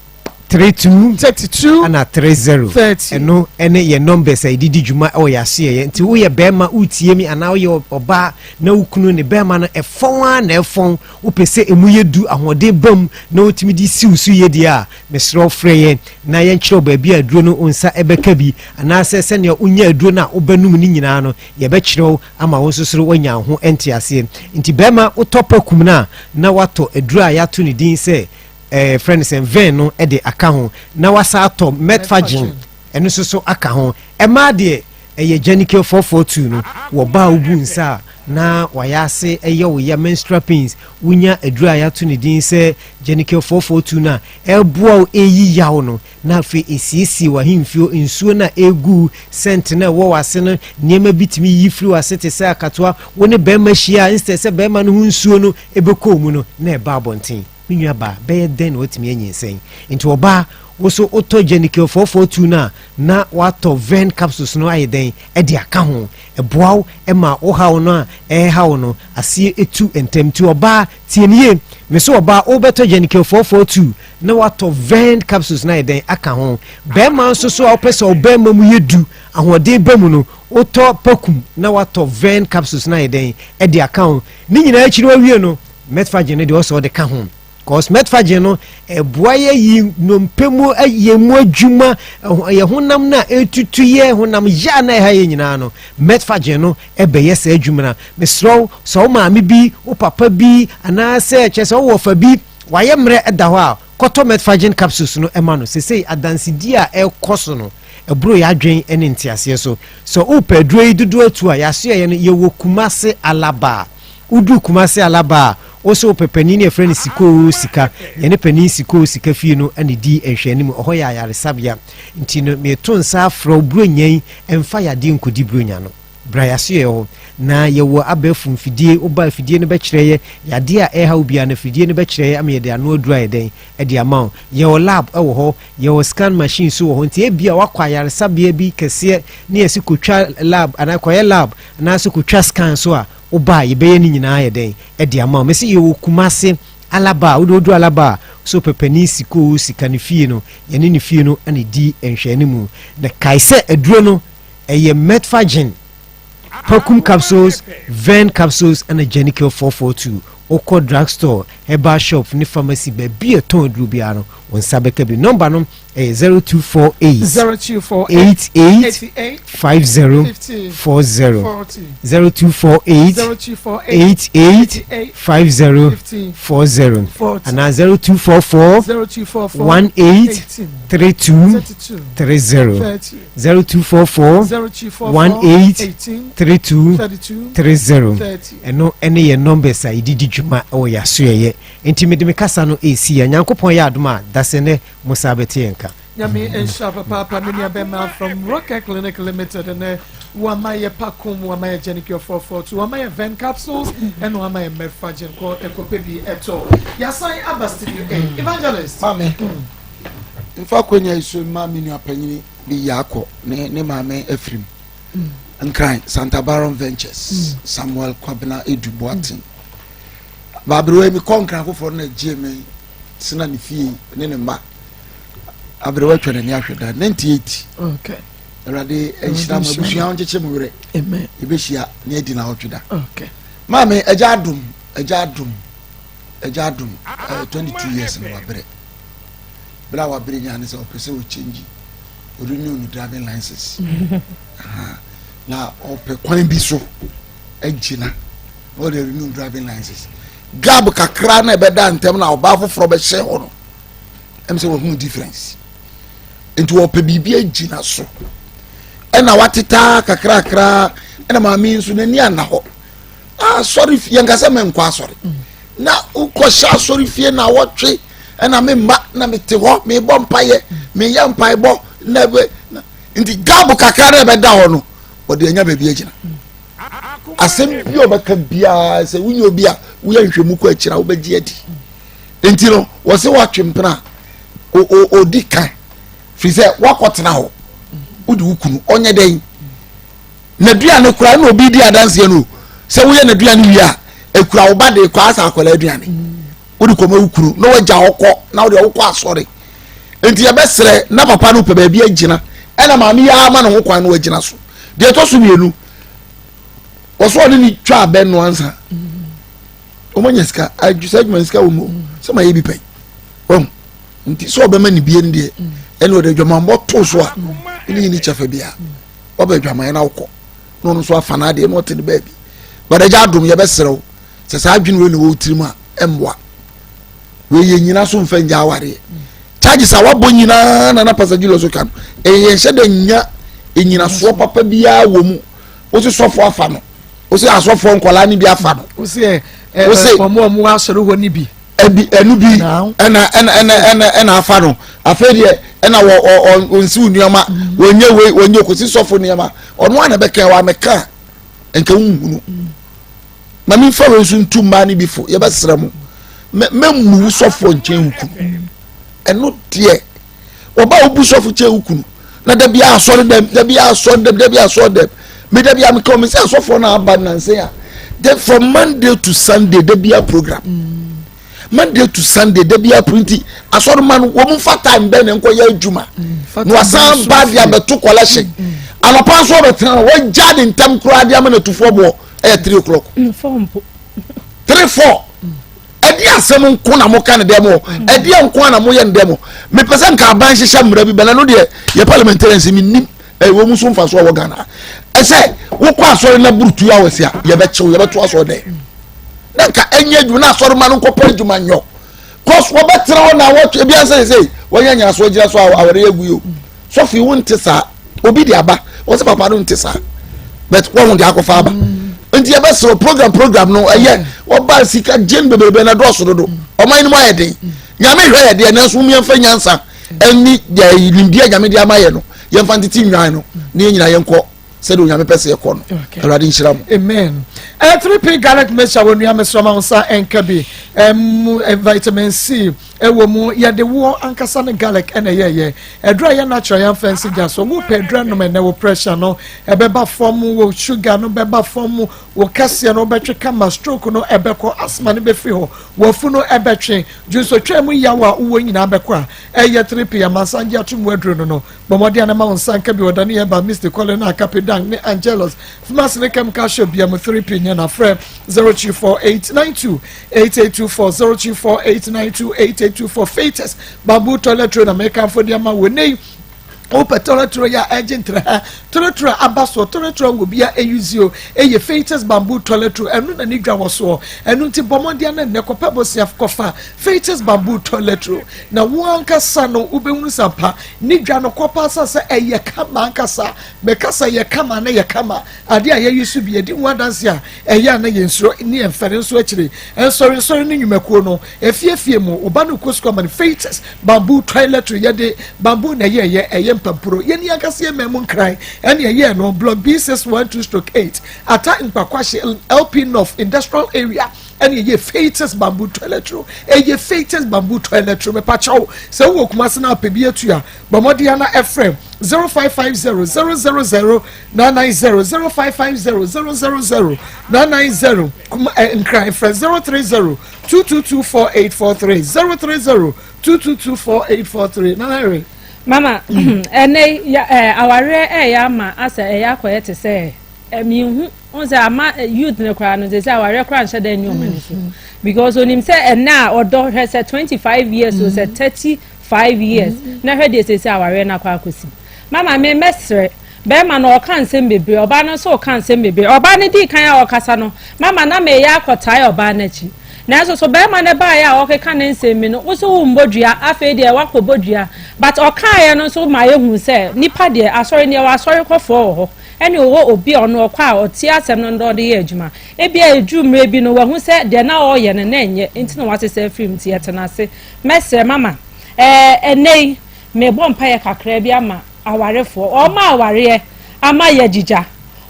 32 32 ɛna 30 30 ɛno ɛne yɛ numbers a yɛde di dwuma ɛwɔ yɛ aseɛyɛ nti woyɛ bɛrima wotie mi anaa woyɛ ɔbaa na wo kunu ne bɛrima no ɛfɔn a na ɛfɔn wopɛ sɛ ɛmu yɛ du ahoɔden ba mu na wotumi de siw so yie deɛ a mesrɛ wo frɛ yɛn na yɛnkyerɛ wo baabi a aduro no wo nsa ɛbɛka bi anaasɛ sɛnea wonya aduro no a wobɛnom no nyinaa no yɛbɛkyerɛ wo ama wo nso soro woanya wo ho nteaseɛ nti bɛrima wotɔ pakum no a na watɔ aduro a yɛato ne din sɛ ɛɛ frɛ no sɛ ven no de aka ho na wasa atɔ metfagin ɛno nso so aka ho ɛmaa deɛ ɛyɛ Genical 442 no wɔ baa wobu nsa a na wayɛ ase ɛyɛ wo ya menstrual pains wonya aduro a yɛato ne din sɛ Genical 442 no a ɛboa wo ɛyi yaw no na afei ɛsiesie w'ahemfio nsuo no a ɛgu scent no a ɛwɔ w'ase no nneɛma bi tumi yi firi w'ase te sɛ akatoa wo ne bɛrima hyia a instead sɛ bɛrima no ho nsuo no ɛbɛkɔ mu no na ɛba abɔnten Me nua baa, bɛyɛ dɛn na watumi anyinsɛn? Nti ɔbaa, wo so wotɔ Genical 442 no a, na woatɔ Ven capsules no ayɛ dɛn de aka ho? Ɛboa wo ma wo haw no a ɛreha wo no, aseɛ tu ntɛm. Nti ɔbaa, tie me yie, me so ɔbaa, wobɛtɔ Genical 442 na woatɔ Ven capsules no ayɛ dɛn aka ho? Bɛrima nso so a wopɛ sɛ ɔbɛrima mu yɛ du, ahoɔden ba mu no, wotɔ Pakum na woatɔ Ven capsules no ayɛ dɛn de aka ho? Ne nyinaa akyi no wawie no, Metformin no deɛ ɔsɛ ɔde ka ho cause metformin no ɛboa yɛ yi nnompe mu yɛ mu adwuma yɛ honam no a ɛtutu yɛ honam yɛ a na ɛha yɛ nyinaa no metformin no ɛbɛyɛ saa adwuma no mesrɛ wo sɛ wo maame bi wo papa bi anaasɛ kyerɛ sɛ wowɔ fa bi wayɛ mmerɛ ɛda hɔ a kɔtɔ metformin capsules no ɛma no sesei adansedie a ɛkɔ so no ɛboro yɛ adwen ne nteaseɛ so sɛ wopɛ aduro yi dodoɔ atu a yɛasoɛyɛ no yɛwɔ Kumase Alaba. Wodu Kumasi Alaba a, wo se wopɛ panin a yɛfrɛ no Sikoo Sika. Yɛne panin Sikoo Sika fie no na ɛdi nhwɛanim. Ɛhɔ yɛ ayaresabea. Nti no, mereto nsa afrɛ wo, Buronya yi, mfa yadeɛ nkɔdi Buronya no. Bra yɛasoɛeɛ hɔ. Na yɛwɔ abɛɛfo mfidie. Woba a, afidie no bɛkyerɛ yɛ yadeɛ a ɛreha wo biara no, afidie no bɛkyerɛ yɛ ama yɛde ano aduro ayɛ dɛn? De ama wo. Yɛwɔ lab wɔ hɔ. Yɛwɔ scan machine nso wɔ hɔ. Nti ebia woakɔ ayaresabea bi kɛseɛ ne yɛse kɔtwa lab anaa kɔyɛ lab anaasɛ kɔtwa scan nso a, Wo ba a, yɛbɛyɛ ne nyinaa ayɛ dɛn de ama wo. Mese yɛwɔ Kumase, Alaba a, wode wodu Alaba a, sɛ ɔpɛ panin sika oo, sika ne fie no, yɛne ne fie no na ɛdi nhwɛanimu. Na kae sɛ aduro no, ɛyɛ Metforgen, Pacum capsules, Ven capsules ɛna Genical 442. Wokɔ drug store, herbal shop ne pharmacy, baabi a ɛtɔn aduro biara no, wo nsa bɛka bi. Nɔmba no ɛyɛ 0248 88 50 40 0248 88 50 40 anaa 0244 18 32 30 0244 18 32 30 ɛno ɛne yɛn numbers a yɛde di dwuma wɔ yɛn asoɛyɛ nti mede me kasa no ɛresi yɛ Nyankopɔn yɛ adom a dasɛnɛ mo san bɛte yɛn nka. Nyame nhyira papaapa me nua bɛma from Rocket Clinic Limited ɛnɛ. Wama yɛ Pakum, wama yɛ Genicure 442, wama yɛ Ven capsules, ɛna wama yɛ Medfagin kɔ ɛkɔpɛ bi ɛtɔ. Yasan aba studio A. Evangelist. Maame, nfa akonya yi so mma me nua panyini bi yɛ akɔ ne ne maame afirim. Nkran Santa Baron Ventures, Samuel Kwabena Edu Boateng. Baaberewa yi mekɔ Nkran foforɔ no na gyee me tena ne fie ne ne mma. Aberewa atwa n'ani ahwɛ da 98. Okay. Awurade nhyira mo abusua nkyekye mo werɛ. Amen. Yɛbɛhyia ne adi na ɔtwe da. Okay. Maame agya adom agya adom agya adom eh, 22 years na wabrɛ. Berɛ a wabrɛ nyinaa ne sɛ ɔpɛ sɛ ɔkyɛngyi ɔrenew ne driving license. Aha. Na ɔpɛ kwan bi so agyina na ɔde renew driving license. Gab kakra na ɛbɛda ntɛm na ɔbaa foforɔ bɛhyɛ hɔ no. Ɛm sɛ wahu difference. Nti wɔpɛ biribi agyina so. Ɛna watetaa kakrakra ɛna maame nso n'ani anna hɔ. Asɔre fie nkasa mɛ nkɔ asɔre. Na wokɔhyɛ asɔre fie na wɔtwe ɛna me mma na mete hɔ mebɔ mpayɛ meyɛ mpaebɔ na ɛbɛ nti gab kakra na ɛbɛda hɔ no ɔde anya baabi agyina. Asɛm bi a ɔbɛka biara sɛ wonyɛ obi a woyɛ nhwɛmu kɔ akyiri a wobɛgye adi. Nti no wɔsɛ woatwe mpena a ɔdi ka firi sɛ woakɔtena hɔ wode wo kunu ɔnyɛ dɛn n'aduane koraa na obi di adanseɛ no sɛ woyɛ n'aduane wie a ekura wo ba de kɔ asa akwadaa aduane wode kɔma wo kunu na wagya ɔkɔ na wode ɔkɔ asɔre nti yɛbɛsrɛ na papa no pɛ baabi agyina ɛna maame yi ama ne ho kwan no wagyina so. Deɛ ɛtɔ so mmienu wɔso ɔne ne twa abɛn no ansa wɔn anya sika sɛ adwuma sika wɔ mu sɛ ma yɛ bi pɛn wɔn nti sɛ ɔbɛma ne bie no deɛ ɛna ɔde adwamammɔ to so a ɛne yi ne kyɛfa bia waba adwaman na wokɔ na ɔno nso afa n'adeɛ na ɔte ne baabi gbadagya adom yɛbɛserɛ wo sɛ saa adwene wei na ɛwɔ tirim a ɛmmoa wei yɛ nyina so mfa ngya awareɛ charges a wabɔ nyinaa na na Pastor Julius ka no ɛyɛ nhyɛ da nya ɛnyinasoɔ papa biara wɔ mu wo se sɔfo afa no wo se asɔfoɔ nkɔlaa no bi afa no wo se ɔmo ɔmo asɔre hɔ no bi ɛbi ɛnu bi ɛna ɛna ɛna ɛna ɛna afa no afei deɛ ɛna wɔ ɔ ɔ nsiw nneɛma wɔnyɛ wei wɔnyɛ kosi sɔfo nneɛma ɔno ana bɛka wɔ amɛka nka nhunu maame nfa wei nso ntu mmaa no bi fo yɛbɛsrɛ mo mɛ mɛmmu sɔfo nkyɛn nkunu ɛno deɛ ɔba a obu sɔfo kyɛn wo kunu na dabi asɔre dɛm dabi asɔre dɛm dabi asɔre dɛm me dabi a meka wɔn sɛ asɔfoɔ no aba nansa a de from Monday to Sunday dabi a program Monday to Sunday dabi a printi asɔre ma no wɔn fa time bɛn na nkɔ yɛ adwuma na wasan ba de abɛto collection anɔpa nso ɔbɛtena wɔgya ne ntam koraa de ama na tufoɔ boɔ ɛyɛ 3 o'clock 3 4. Ɛdeɛ asɛm nko na moka ne dɛm o, ɛdeɛ nko na moyɛ ne dɛm o. Mepɛ sɛ nka aban hyehyɛ mmara bi bɛn ɛno deɛ yɛ parliamentarians mennim ɛwɔ mu so mfasoɔ wɔ Ghana. Ɛsɛ wokɔ asɔre na buru 2 hours a yɛbɛkyew yɛbɛto asɔre dɛ. Na nka ɛnyɛ adwuma na asɔre ma no nkɔpɛ adwuma nyɔ. Cause wɔbɛtena hɔ na wɔtwe ebi ansa sɛ wɔnyɛ nyinasoɔ gyina so a awɔre yɛ agu yi o. Sɔfo yi wo nte saa obi de aba wɔn sɛ papa no nte saa but wɔn ho de akɔfa aba nti yɛbɛsrɛ program program no ɛyɛ wɔba sika gye bebrebe na dɔɔso dodo ɔman no mu ayɛ den nyame hwɛ yɛ deɛ nanso wɔn yɛnfa nyansa ɛni deɛ nimdeɛ nyame de ama yɛ no yɛnfa ntete nwan no ne yɛn nyinaa yɛnkɔ sɛdeɛ onyame pɛ sɛ yɛkɔ no awurade nhyira mo. Amen. 3P garlic mixture wɔ nua mesrɛ ma wo nsa nka bi vitamin C ɛwɔ mu yɛde woɔ ankasa ne garlic ɛna ɛyɛyɛ ɛduro a ɛyɛ natural yɛmfa nsi gya so wo pɛ aduro nom ɛnɛ wo pressure no ɛbɛba fam wo sugar no bɛba fam wo kɛseɛ no wobɛtwe kama stroke no ɛbɛkɔ asthma no bɛfiri hɔ wafu no ɛbɛtwe dwonsotwa mu yaw a wowɔ nyinaa bɛkɔ a ɛyɛ 3P amansan gye ato mu aduro no no bɔ mmɔden a na ma wo nsa nka bi wɔ Dani Herbal, Misty Kɔle ne Akape Dang ne Angelus Pharmacy ne Chemical Shop bia mu 3P nyɛ na frɛ 024892 8824 024892 8824 Fatus Bamboo Toilet Roll na mekamfo de ama wo nei wopɛ toilet roll a ɛgye ntere ha toilet roll aba soɔ toilet roll wɔ bia ɛyuzi o ɛyɛ Fatus Bamboo Toilet Roll ɛno na ne dwa wɔ soɔ ɛno nti bɔ mmɔden na nnɛ kɔpɛ bosia kɔfa Fatus Bamboo Toilet Roll na wo ankasa no wobɛhunu sampa ne dwa no kɔpa sa sɛ ɛyɛ kama ankasa mɛka sɛ yɛ kama na yɛ kama adeɛ a yɛyi so bi yɛdi ho adanse a ɛyɛ a na yɛnsuro ne yɛmfɛre nso akyire nsɔrensɔre ne nnwumakuo no efiefie mu ɔba no kɔ sukuu ama no Fatus Bamboo Toilet Roll yɛde bamboo na ɛyɛ ɛyɛ ɛyɛ. Mpampuro, yɛn ankasa yɛn man mu Nkran ɛne ɛyɛɛ no, Block B612 stroke 8, Ata Nkpakwahye, LP North Industrial Area ɛne ɛyɛ Fatus Bamboo Toilet Roll. Ɛyɛ Fatus Bamboo Toilet Roll. Mepakyɛw, sɛ wowɔ Kumase na apɛ bi atu a, bɔ mmɔden ana ɛfrɛ 0550 000 990, 0550 000 990. Kuma ɛ Nkran frɛ 030 222 4843, 030 222 4843. Nana Henry. Mama, ɛnɛ ya ɛ awareɛ ɛyɛ ama asɛ ɛyɛ akɔyɛ te sɛ ɛmihu n sɛ ama youth ne koraa no sɛ sɛ awareɛ koraa nhyɛ dɛ nyɛ ɔmo ani so because onim sɛ ɛnɛ a ɔdɔ hwɛ sɛ 25 years o, sɛ 35 years na hwɛ deɛ sɛ awareɛ no akɔ akɔsi. Mama, me mɛsrɛ bɛrima no, ɔka nsɛm bebree, ɔbaa no nso ɔka nsɛm bebree. Ɔbaa no di kan a ɔkasa no, mama, na mɛyɛ akɔtae ɔbaa n'akyi, nanso so bɛrima no baeɛ a ɔkeka ne nsɛm mi no, woso wo mbɔ dua. Afei deɛ wakɔ bɔ dua, but ɔkaeɛ no nso ma ehu sɛ nipa deɛ asɔre deɛ wɔ asɔre kɔfoɔ wɔ hɔ, ɛne ɔwɔ obi a ɔno ɔkɔ a ɔte asɛm no na ɔde yɛ adwuma. Ebi a eduru mmerɛ bi no, wahu sɛ deɛ na ɔreyɛ no na ɛnyɛ nti na wasesa afiri mu, nti yɛtena ase. Mɛsrɛ mama, ɛnɛ yi mebɔ mpaeɛ kakra bi ama awarefoɔ, ɔma awareɛ ama yɛgyigya,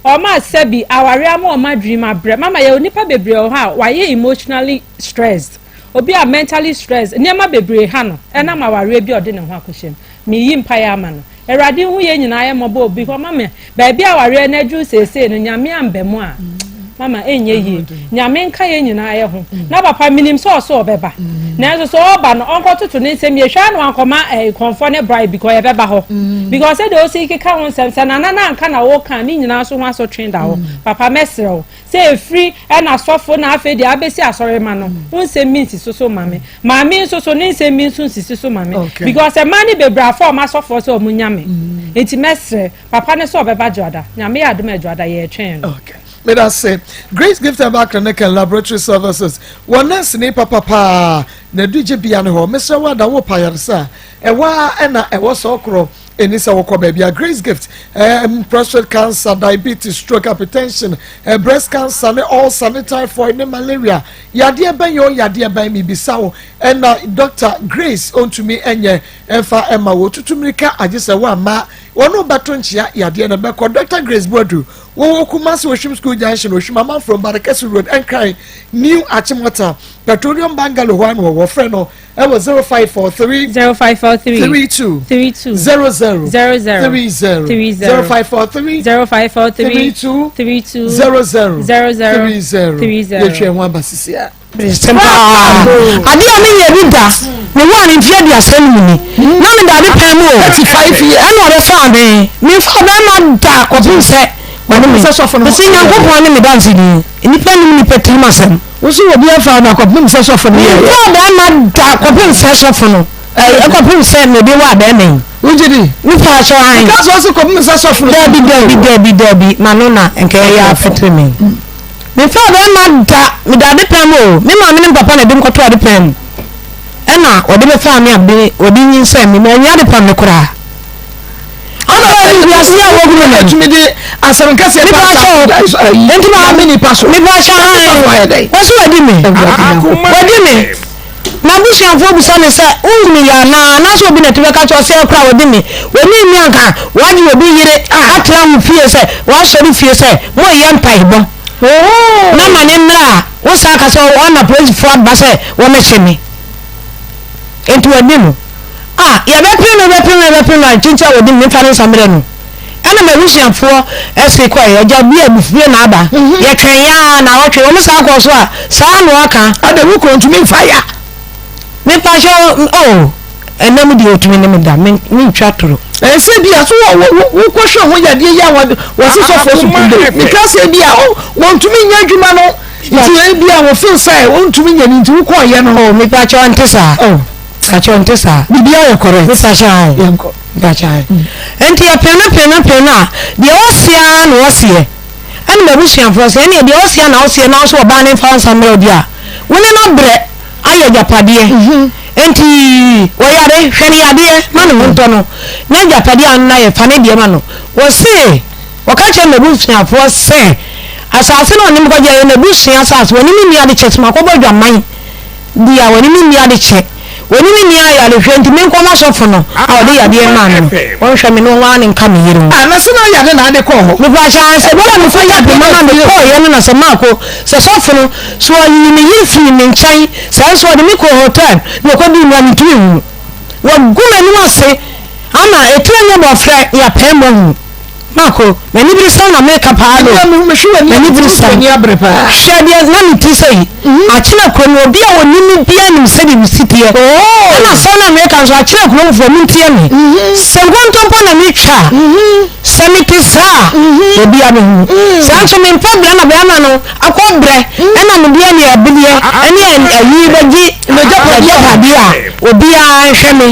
ɔma sɛbi awareɛ ama ɔma dream abrɛ. Mama, yɛ onipa bebree wɔ hɔ a wayɛ emotionally stressed, obi a mentally stressed, nneɛma bebree ha no ɛnam awareɛ bi a ɔde ne ho akɔhyɛ mu. Meyi mpaeɛ ama no, Awurade hu yɛn nyinaa yɛ mmɔbɔ obi hɔ. Mama, baabi a awareɛ no aduru seesei no, Nyame amba mu a, mama, ɛnyɛ yie. Nyame nka yɛn nyinaa yɛ ho. Na papa, minim sɛ ɔso ɔbɛba, nanso sɛ ɔba no, ɔnkɔtoto ne nsɛm yɛhwɛ ano ankɔma kɔnfɔ ne bride because yɛbɛba hɔ because sɛdeɛ ɔsi keka ho nsɛm sɛ nana na anka na wɔka ne nyinaa so ho asotwe da hɔ. Papa, mɛsrɛ wo sɛ efiri ɛna sɔfo na afei deɛ abɛsi asɔre ma no wo nsɛm mi nsi so so ma me. Maame nso so ne nsɛm mi nso nsisi so ma me because ɛmaa ne bebree afɔ ɔmo asɔfoɔ sɛ ɔmo nya me. Nti mɛsrɛ papa ne sɛ ɔbɛba Dwoada. Nyame yɛ adom a, Dwoada yɛretwɛn no. Meda se Grace Gift Herbal Clinic and Laboratory Services wɔ nurse ne papa paa na adugye bia ne hɔ. Mesrɛ wo, ada wo pa yaresa a ɛwɔ a ɛna ɛwɔ sɛ ɔkorɔ ɛni sɛ wokɔ baabi a Grace Gift prostate cancer, diabetes, stroke, hypertension, breast cancer ne ulcer ne typhoid ne malaria yadeɛ bɛn yɛ o, yadeɛ bɛn mibisa wo ɛna Dr Grace ɔntumi ɛnyɛ ɛmfa ɛma wo tutu mirika agye sɛ woamma wɔn bɛto nkyea yadeɛ no bɛkɔ. Dr Grace Boadu wɔwɔ Kumasi, Ohwim School Junction, Ohwim Amanfrom, Barekɛse Road, Nkran, New Achimota Petroleum Bungalow hɔ ano. Wɔwɔ frɛ no ɛwɔ 0543 0543 32 32 00 00 30 30 0543 0543 32 32 00 00 30. 30. Yɛtwa ho aba sisi a. Sɛm paa, adeɛ a meyɛ bi da, mewɔ a ne mfeɛ 35 ni na meda ade pɛn mu o. 35 years. Ɛna ɔbɛfaa me, memfa ɔbɛrima da kɔpem sɛ ɔne me Sɛ sɔfo no mese Nyankopɔn ne me danseni, nnipa nim nnipa tirim asɛm. Wosi wɔ bi afa na kɔpem sɛ sɔfo no yɛ. Memfa ɔbɛrima da kɔpem sɛ sɔfo no ɛkɔpem sɛ mede wɔ abɛrima yi. Wogye di? Mepa akyɛw an. Nka sɛ ɔsi kɔpem sɛ sɔfo no. Dabi, dabi, dabi, dabi, ma no na nka ɛyɛ afetere me. Memfa ɔbɛrima da, meda ade pɛn mu o. Me maame ne me papa na ɛde me kɔtoo ade pɛn mu, ɛna wɔde bɛfaa me a me wɔde nyinsɛn me, mannya ade pɛn no koraa. Ɔno wiase a wɔhunu no. Ɛtumi de asɛm kɛseɛ Mepa akyɛw nti ma me nipa so. Mepa akyɛw han, wɔso wɔdi me, wɔdi me. N'abusuafoɔ bisa no sɛ, Wohunu yɛ anaa? Anaasɛ obi na ɛte bɛka kyerɛ wo sɛ ɛkora a wɔde me? Wɔne nni anka wɔagye obi yere atena wo fie sɛ wɔasɔre fie sɛ moreyɛ mpaebɔ na ma ne mmra a, wosan ka sɛ ɔna polisifoɔ aba sɛ wɔmmɛkye me. Enti wɔadi no. A yɛbɛpere no, yɛbɛpere no, yɛbɛpere no a, kyenkyen a wɔdi no, memfa ne nsa mmrɛ no. Ɛna m'abusuafoɔ se kɔe, agya bi a abufue na aba. Yɛtwɛn yɛ ara naawɔtwe, wɔn san kɔɔ so a, saa na wɔka. Ada wo kunu ntumi nfa ya. Mepakyɛ wo, oh, ɛnna mu deɛ ɔtumi ne me da, me mentwa toro. Ɛsɛ bi a so wɔ wɔ wokɔhwɛ ho yadeɛ yi a wɔse sɔfoɔ so kunde meka sɛ bi a wɔntumi nyɛ adwuma no nti ebi a wɔfeel sɛ wɔntumi nyɛ no nti wokɔɔyɛ no. Oh, mepakyɛ wo, nte saa. Oh. Pakyɛ nte saa. Biribiara yɛ correct. Mepakyɛ ae. Yɛnkɔ. Mepakyɛ ae. Nti yɛpene no pene no pene no a, deɛ ɔseɛ ara na ɔseɛ. Ɛna m'abusuafoɔ sɛ, ɛneɛ deɛ ɔseɛ na ɔseɛ na wo nso ɔbaa no mfa wo nsa mmrɛ wo deɛ a, wo ne no abrɛ ayɛ agyapadeɛ. Nti ɔyare, hwɛ no yadeɛ ma ne ho ntɔ no, na agyapadeɛ a ɔne no ayɛ, fa ne deɛ ma no. Wɔse, wɔka kyerɛɛ m'abusuafoɔ sɛ, asase no a ɔne me kɔgyeɛ ɛyɛ n'abusua asase, wɔne me nni adekyɛ, so makɔbɔ adwaman. Bia wɔne me nni adekyɛ. Wɔne me nni ayarehwɛ nti menkɔ ma sɔfo no a ɔde yadeɛ maa me no ɔnhwɛ me na ɔnwaa ne nka me yere ho. Ah, na sɛ na ɔyare na ade kɔɔ hɔ? Mepaakyɛw, aane, sɛ bere a mefa yɛ pema no a mekɔeɛ no na sɛ maakɔ, sɛ sɔfo no, sɛ ɔyii me yere firii me nkyɛn, saa nso ɔde me kɔɔ hotel na ɔkɔdii mu a mentumi nhunu. Wagu m'anim ase ama etire nyɛ bɔfrɛ yɛapɛn mu ahunu. Marco, m'aniberesɛm na meka paa no. M'aniberesɛm. Hwɛ deɛ na me ti sɛ yi. Mhm. Akyerɛ kurom obi a ɔnim me biara nim sɛdeɛ me si teɛ. Oh. Ɛna asɛm na meka nso akyerɛ kuromfoɔ mo ntie me. Mhm. Sɛ nkontompo na metwa a, mhm. sɛ mete saa a, obi a mehu. Saa nso mempɛ brɛ na bɛrima no akɔ brɛ ɛna medeɛ ne ɛbedeɛ ɛne ayi bɛgye n'agyapadeɛ a obiara nhwɛ me.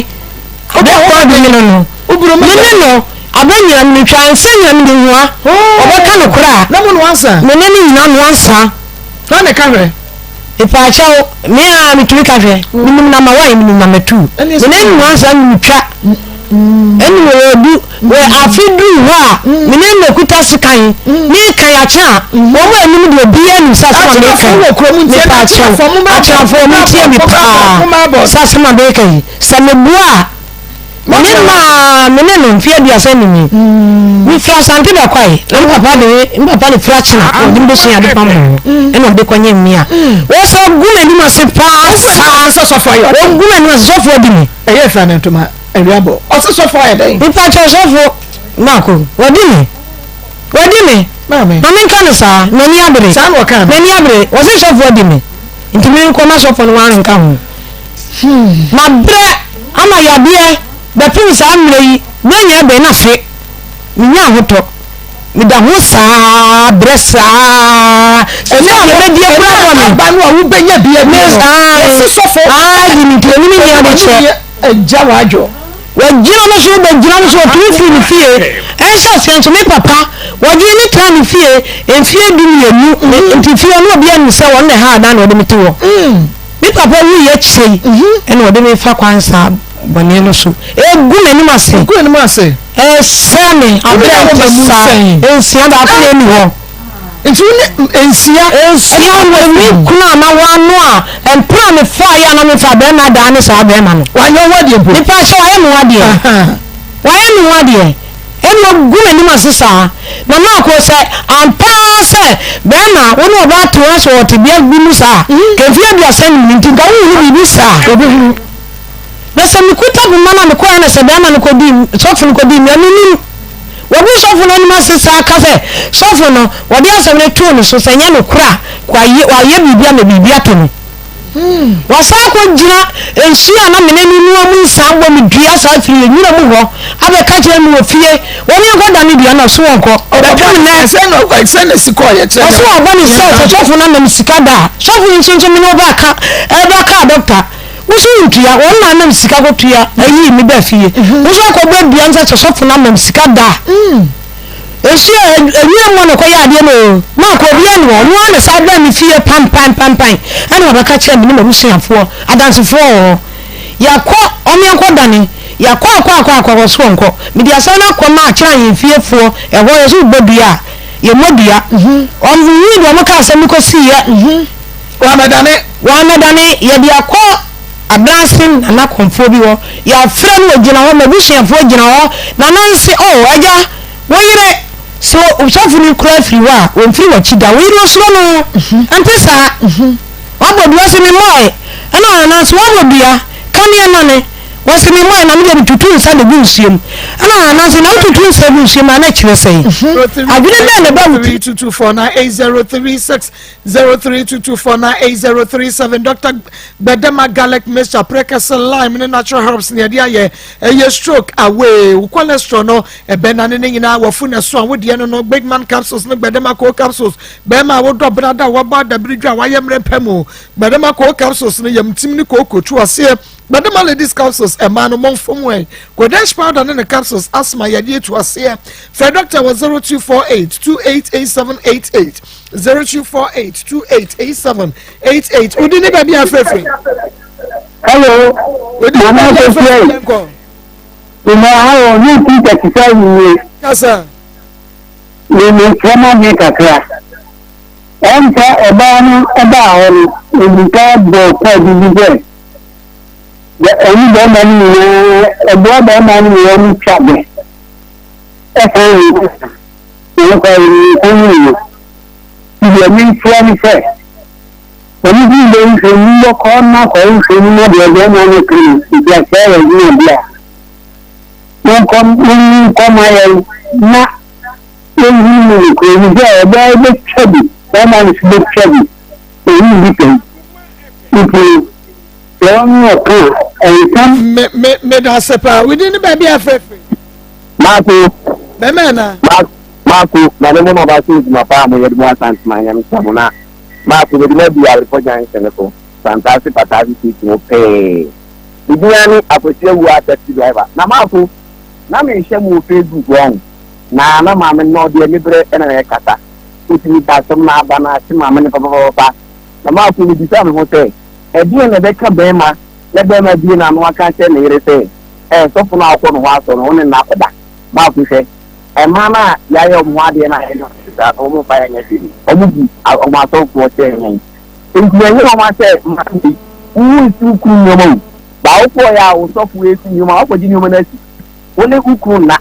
Ɔbɛkɔ adi ne no. Me ne no abɛ nyina me twa nsa nyina me de hua. Ɔbɛka no korɛ a. Na mo noa nsa. Me ne no nyina noa nsa. Hwan na ɛka hwɛ? Mepaakyɛw, me a metumi ka hwɛ. Menim number one, menim number two. Me ne no noa nsa me twa. Ɛne wɔ ɔdu, wɔ afe duru hɔ a, me ne no kuta sekan. Me kan akye a, wɔn a anim deɛ obiara nim sɛ asɛm a meka yi. Mepaakyɛw, akyerɛfoɔ mo ntie me paa sɛ asɛm a meka yi. Sɛ meboa a, me ne no a, me ne no mfe 35 yi. Mefiri Asante Bɛkwae, na me papa de me papa de firi Akyena na ɔde me bɛsua ade pam ho, ɛna ɔde kɔnyɛ mmea. Wɔsɛ ɔgu m'anim ase paa saa. Ɔgu m'anim ase, sɔfo adi me. Ɛyɛ fira ne ntoma awia bɔ. Ɔsɛ sɔfo ayɛ dɛn? Nipa kyɛ sɔfo baako, wadi me. Wadi me. Maame. Ma menka no saa, m'ani abere. Saa na ɔka no. M'ani abere, wɔse sɔfo adi me. Nti menkɔ ma sɔfo no wanka ho. Mabrɛ ama yadeɛ bɛpem saa mmerɛ yi, berɛ nyɛ bɛn na afe menya ahotɔ, meda ho saa brɛ saa ɛnɛ a mebɛdie kora bɔ me. Aba no a wobɛnya bi adi no, wɔsi sɔfo. Aa di me nti ɛne me nni ade kyerɛ. Agya w'adwo. Wagyina no so bɛgyina no so ɔtumi firi ne fie ɛnhyɛ aseɛ nso me papa wɔgyee me tena ne fie mfie 12 nti fie ɔno obi anim sɛ wɔn na ɛha adan na ɔde me te hɔ. Me papa wuiɛ akyire yi ɛna ɔde me fa kwan saa bɔne no so ɛgu m'anim ase. Ɛgu anim ase. Ɛsɛ me abrɛ nte saa nsia baako na ɛni hɔ. Nti wo ne nsia. Nsia wɔ me kunu a ma wano a mpena me fa yɛ a na me fa bɛrima daa ne saa bɛrima no. Wanyɛ wo adeɛ mpo. Nipa sɛ wayɛ me ho adeɛ. Wayɛ me ho adeɛ. Ɛna ogu n'anim ase saa. Na Marko, sɛ ampa ara sɛ bɛrima wo ne ɔbaa te hɔ sɛ wɔ tebea bi mu saa a, nka mfeɛ 35 ni nti nka wonhunu biribi saa. Wɔbɛhunu. Na sɛ mekuta poma no a mekɔeɛ na sɛ bɛrima no kɔdii, sɔfo no kɔdii me a, mennim. Wɔgu sɔfo no anim ase saa ka sɛ, sɔfo no, wɔde asɛm no too ne so, sɛ ɛnyɛ nokorɛ a, wayɛ, wayɛ biribi ama biribi ato no. Wasan akɔgyina nsuo a na me ne no noa mu nsa abɔ me dua saa firi nwura mu hɔ abɛka kyerɛ me wɔ fie, wɔn yɛnkɔ da ne dua na ɔso wɔnkɔ. Bɛpem nnɛ. Ɔso wɔbɔ ne sɛ sɛ sɔfo no ama me sika da a, sɔfo yi nso nso me ne wo bɛka ɛbɛka dɔkta. Wo so ntua, wɔn na anam sika kɔtua ayii me baa fie. Wo nso akɔbɔ dua no sɛ sɛ sɔfo no ama me sika da a. Nsuo a nwura mu na ɔkɔyɛ adeɛ no oo, maakɔ obiara nni hɔ, ɔno ara na san baa me fie pampan pampan ɛna wabɛka kyerɛ me ne m'abusuafoɔ, adansefoɔ wɔ hɔ. Yɛakɔ, wɔn yɛnkɔ dane, yɛakɔ akɔ akɔ akɔ akɔ so wɔnkɔ. Mede asɛm no akɔ ma akyerɛ ahemfiefoɔ, ɛhɔ yɛsɛ wobɔ dua a, yɛmmɔ dua. Wɔn mehui deɛ wɔka asɛm no kɔsiiɛ. Wɔammɛdane. Wɔammɛdane, yɛde akɔ Adanse Nana kɔmfoɔ bi hɔ, yɛafrɛ no ɔgyina hɔ, m'abusuafoɔ gyina hɔ, Nana nse, oh agya, wo yere, sɛ sɔfo no koraa firi hɔ a, ɔmfiri w'akyi da, wo yere ɔsuro no, ɛnte saa? Wabɔ dua se memmɔe, ɛna Nana nse, wabɔ dua, kaneɛ nane, wɔse memmɔe na medeɛ metutu nsa de gu nsuo mu, ɛna Nana nse, na wotutu nsa gu nsuo mu a na ɛkyerɛ sɛn? Adwene bɛn na ɛba wo tirim? 32249803 0322498037 Dr. Gbedema garlic mixture prekese lime ne natural herbs ne ɛde ayɛ ɛyɛ stroke away wo cholesterol no ɛbɛnane ne nyinaa wafu na so a wodeɛ no no big man capsules ne Gbedema cold capsules bɛrima a wodɔ brada a wabɔ adabiri dwa a wayɛ mmerɛ pɛ mu Gbedema cold capsules no yam tim ne kooko tu aseɛ Gbedema ladies capsules ɛmaa no mɔmfom ɛ Kodesh powder ne ne capsules asthma yadeɛ tu aseɛ frɛ doctor wɔ 0248 288788 0248 2887 88 wodi ne baabi afrɛfrɛ. Hello. Wodi ne baabi afrɛfrɛ nkɔ. Ìmọ̀ ahọ́ ní ti tẹ̀síṣẹ́ yìí. Kasa. Ní mi fẹ́ máa mi kakra. Ɛnkyɛ ɔbaa no baa hɔ no, ɔdi kan bɔɔ kɔɔ bi bi sɛ. Ɛne bɛrima no nyinaa, ɛboa bɛrima no nyinaa mu twa bɛ. Ɛsan ne nsa, na nkwa yɛ ne nsa no nyina. Deɛ menkyerɛ ne sɛ, ɔno bi bɛ nhwɛ mu bɔkɔ na kɔ nhwɛ mu na deɛ bɛrima no ka no, nti asɛe yɛ adwuma bi a. Monkɔ, monkɔ ma yɛn na yɛnhunu mu nokorɛ bi sɛ ɔbaa bɛtwa bi, bɛrima no nso bɛtwa bi, ɔhu bi pɛn. Nti sɛ ɔne ɔka a, ɛnsɛm. Me me meda ase paa. Wo din ne baabi a afrɛ firi? Maako. Bɛmɛ anaa? Maako, na ne mo na ɔba so adwuma paa a moyɛ de mo Asantema Nyame hyira mo na Maako mede mo adi Awerefɔ junction so Santase Pataase street mu pɛɛ. Me din ara ne Akwasi Awuah taxi driver. Na Maako, na menhyɛ mo wɔ Facebook wahu, na na maame no na ɔde aniberɛ na na ɛkasa. Wotumi ka asɛm na aba na akye maame no papapapa. Na Maako mebisa me ho sɛ, ɛdeɛn na ɛbɛka barima na barima abue n'ano aka akyerɛ ne yere sɛ, Ɛɛ, sɔfo no a wokɔ ne hɔ asɔre no, wo ne no akɔda? Maako hwɛ, mmaa no a yɛayɛ wɔn ho adeɛ no a yɛne wɔn te saa no, wɔmfa yɛn nyɛ hwee. Wɔbu wɔn asɔfoɔ kyɛn yɛn. Enti ɛnyɛ nwanwa sɛ mmaa bi, wonsi wo kunu nneɛma o. Ba wokɔeɛ a wo sɔfo resi nneɛma, woakɔgye nneɛma no asi. Wo ne wo kunu nna.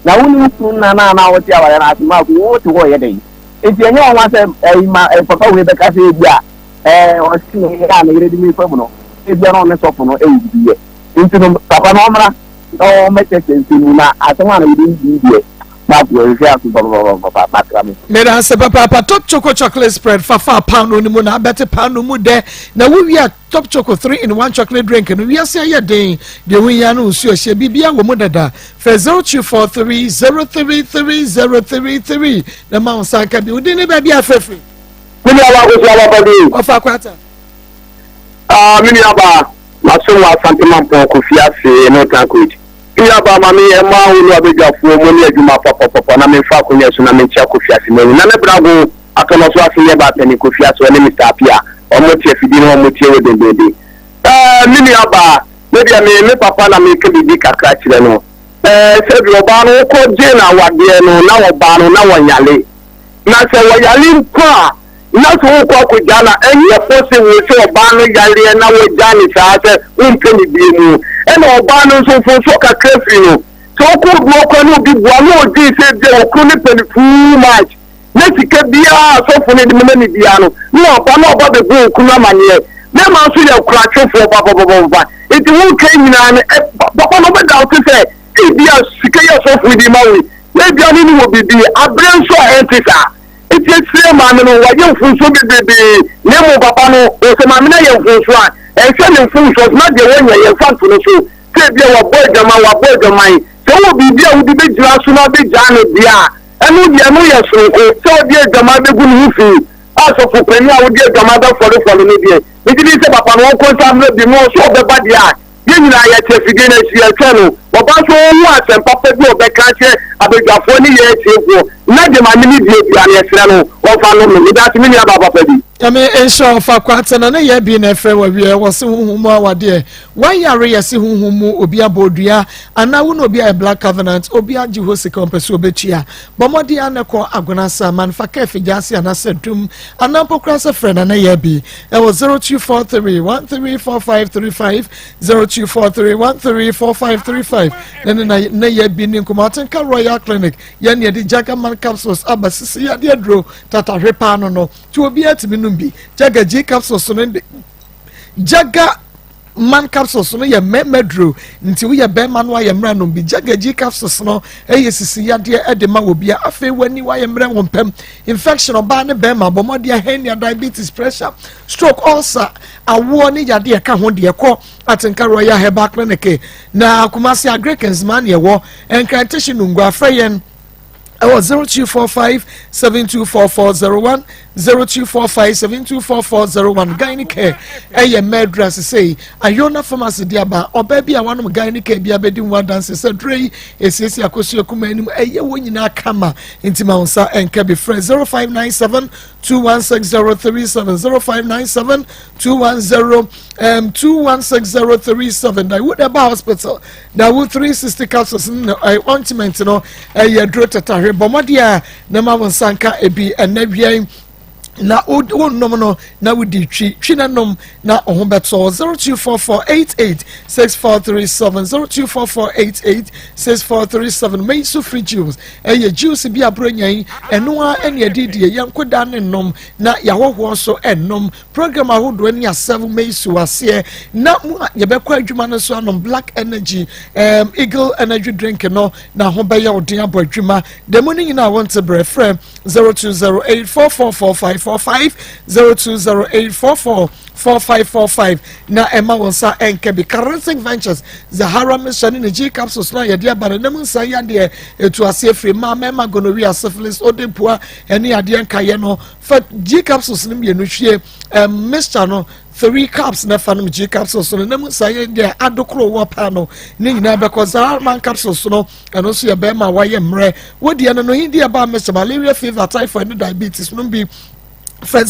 Na wo ne wo kunu nna no a na wote awareɛ no ase no, Maako, wote hɔ reyɛ dɛn? Enti ɛnyɛ nwanwa sɛ ɛyi ma papa wei bɛka sɛ ebia ɛɛ ɔse ne yere a ne yere de me fa mu no, ebia na ɔne sɔfo no wɔ biribi yɛ. Enti no, papa no ɔmmra na ɔmmɛkyerɛkyerɛ nsɛm mu, na asɛm a na yɛde redi deɛ, Maako, ɛhwehwɛ aso papapapapa, makra me. Meda ase papaapa. Top Choco chocolate spread fa fa paanoo no mu na abɛte paanoo mu dɛ na wowie a Top Choco 3 in 1 chocolate drink no wiase ayɛ den deɛ wohia no nsuo hyɛ biribiara wɔ mu dada frɛ 0243 033 033 na ma wo nsa nka bi wodin ne baabi afrɛfiri. Me nua baa Kofi Ababa bi. Ɔfa kwata. Ah, me nua baa, maso wɔ Asante Mampɔn Kofi ase no Tankoid. Me nua baa ma me ɛma wo ne abadwafoɔ mo ne adwuma papapapa na memfa akonya so na menkyia Kofi ase mawu. Na ne brago atɔnɔ so ase yɛ baa panin Kofi ase ɔne Mister Apia ɔmo te afidie no ɔmo tie wo dendenden. Eh, me nua baa, me deɛ me me papa na meka biribi kakra kyerɛ no. Eh, sɛbi ɔbaa no wokɔ gye no awadeɛ no na ɔbaa no na ɔnyale. Na sɛ ɔyare mpo a, na sɛ wokɔ akɔgyaa no a, ɛnyɛ possible sɛ ɔbaa no yareɛ na wagyaa no saa sɛ wompɛ no bio mu. Ɛna ɔbaa no nso mfomsoɔ kakra firi no. Sɛ wokɔ obi hɔ koraa na obi boa na ɔdwen sɛ ebia okunu no pɛ no too much na sika biara a sɔfo no de mema no biara no na waba na ɔba bɛbɔ okunu amaneɛ. Mmarima nso yɛ koratwefoɔ papapapapa. Nti woka nyinaa no, papa no wobɛda wo te sɛ ebia sika yi a sɔfo yi de ma wo yi, na ebia ne no wɔ biribi, abere nso a ɛnte saa. Enti ɛsrɛ maame no, wayɛ mfomsoɔ bebrebe, na mmom papa no, sɛ maame no ayɛ mfomsoɔ a, ɛnsɛ ne mfomsoɔ so, na deɛ wanya yɛmfa nto no so, sɛ ebia wabɔ adwaman, wabɔ adwaman. Sɛ wowɔ biribi a wode bɛgyina so na wobɛgyaa no deɛ a, ɛno deɛ ɛno yɛ soronko, sɛ wode adwaman bɛgu ne ho fi, a sɔfo panin a wode adwaman bɛfɔrefɔre no deɛ, megye di sɛ papa no ɔnkɔ nsa mmerɛ bi mu, ɔsɛ ɔbɛba deɛ a, Yɛn nyinaa yɛte afidie no akyi, yɛretwɛn no. Ɔba nso, ɔnhu asɛm papa bi a ɔbɛka akyerɛ abadwafoɔ ne yɛn atiefoɔ. Na deɛ maame no die biara no, yɛsrɛ no, ɔmfa nnom no. Meda ase, me nuabaa papa bi. Nyame nhyira wo fa kwata na ne yɛ bi na ɛfrɛ wɔ wiɛ wɔ se honhom mu awadeɛ wayare yɛ se honhom mu obi abɔ odua anaa wo na obi ayɛ black covenant obi agye hɔ sika ɔmpɛ sɛ ɔbɛtua bɔ mmɔden a na kɔ agona sa man fa kɛ figya ase anasɛ dum anaa mpo koraa sɛ frɛ na ne yɛ bi ɛwɔ 0243 134535 0243 134535 na ne na ne yɛ bi ne nkɔmɔ atenka royal clinic yɛn ne yɛde jagaman capsules aba sisi yadeɛ duro tatahwe paa no no tí obiara tumi nom bi jaga g capsules no de jaga man capsules no yɛ mmarima duro nti woyɛ bɛrima no ayɛ mmerɛ nom bi jaga g capsules no ɛyɛ sisi yadeɛ ɛde ma wɔ bia afei w'ani wayɛ mmerɛ wɔn pɛm infection ɔbaa ne bɛrima abɔmɔdeɛ hernia diabetes pressure stroke ulcer awoɔ ne yadeɛ ɛka ho deɛ kɔ atenka royal herbal clinic na kumasi agric nzema ne ɛwɔ nkrantehye nungua afrɛ yɛn ɛwɔ 0245 724401 0245 724401 gyne care ɛyɛ mɛdra sesei ayona pharmacy de aba ɔbaa bi a wanom gyne care bi abɛdi ho adanse sɛ duro yi esiesie akosua kuma anim ɛyɛ wɔn nyinaa kama nti ma nsa ɛnka bi frɛ 0597 216037 0597 210 um, 216037 Dawood Eba Hospital Dawood 360 capsules no uh, ointment no ɛyɛ eh, duro tatahwe bɔ mmɔden a na ma wo nsa nka ebi ɛnɛ wia yi Na wonnom no na wodi twi twi na nom na wo ho bɛtɔ. 0244886437, 0244886437. Mɛyi so free juice, ɛyɛ juice bi aburo nyan ɛno a ɛne ɛde die yɛn nkoda ne nom na yɛahɔhoɔ nso ɛnom. Program ahodoɔ ne asɛm mɛyi so aseɛ na mu a yɛbɛkɔ adwuma no so anom Black Energy, Eagle Energy drink no na ho bɛyɛ ɔden abɔ adwuma dɛm no nyinaa. Wɔnte brɛ, frɛ 0208444545, 0208444545 na ɛma wɔn nsa ɛnka bi. Charismatic Ventures Zahara Mission ne ne G capsules no a yɛde aba no nam nsa yadeɛ etu aseɛ firi mmaa, mmarima, gonorrhea, syphilis, odepua ɛne adeɛ nkayɛ no. Fa G capsules no mmienu hwie mixture no three cups na fa nom G capsules no nam nsa yɛ deɛ adokoro wɔ paa no ne nyinaa bɛkɔ. Zahara Man capsules no, ɛno nso yɛ bɛrima a wayɛ mmerɛ wodiɛ no hindi ɛba mixture, malaria, fever, typhoid ne diabetes no bi. Frɛ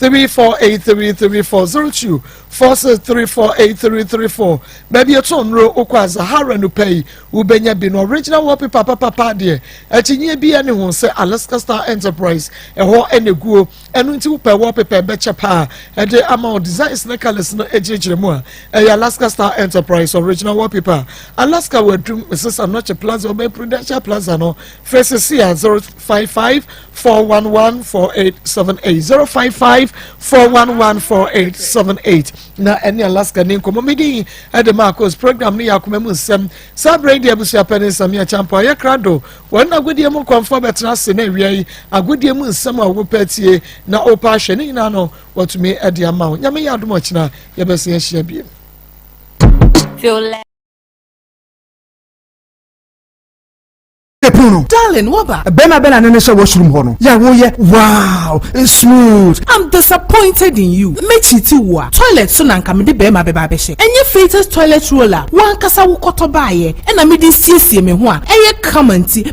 0246348334, 0246348334. Baabi ɛtɔn nnuro okɔ a Zahara no pɛ yi wobɛnya bi no. Original wallpaper papapa deɛ, akyinnyie bi ne ho sɛ Alaska Star Enterprise ɛhɔ ɛna eguo. Ɛno nti wopɛ wallpaper ɛbɛkyɛ paa ɛde ama wo designs ne colours no agyinagyina mu a, ɛyɛ Alaska Star Enterprise original wallpaper. Alaska wɔ Adum, Mrs Anɔkye Plaza, ɔbɛn Prudential Plaza no. Frɛ sisi a 0554114878, 0554114878 na ɛne Alaska ne nkɔmmɔ. Medin ɛde Marcos. Program no yɛ Akoma Mu Nsɛm. Saa berɛ yi deɛ, abusua ne nsɛm yɛ kyampo ayɛ krado. Wɔn agodie mu nkɔmfoɔ bɛtena ase na awia yi agodie mu nsɛm a wopɛ tie na wopɛ ahwɛ ne nyinaa no, wɔtumi ɛde ama wo. Nyame yɛ adom, ɔkyena yɛbɛsɛ ahyia biem. Feel Pono. Darling, waba. Bɛrima bɛ na ne ne sɛ washroom hɔ no. Yɛ woyɛ wow smooth. I'm disappointed in you. Mɛkyiti wo a toilet so na nka mede bɛrima bɛba abɛhyɛ. Ɛnyɛ Fatus toilet roll a wankasa wokɔtɔ baayɛ ɛna mede siesie me ho a ɛyɛ kama nti.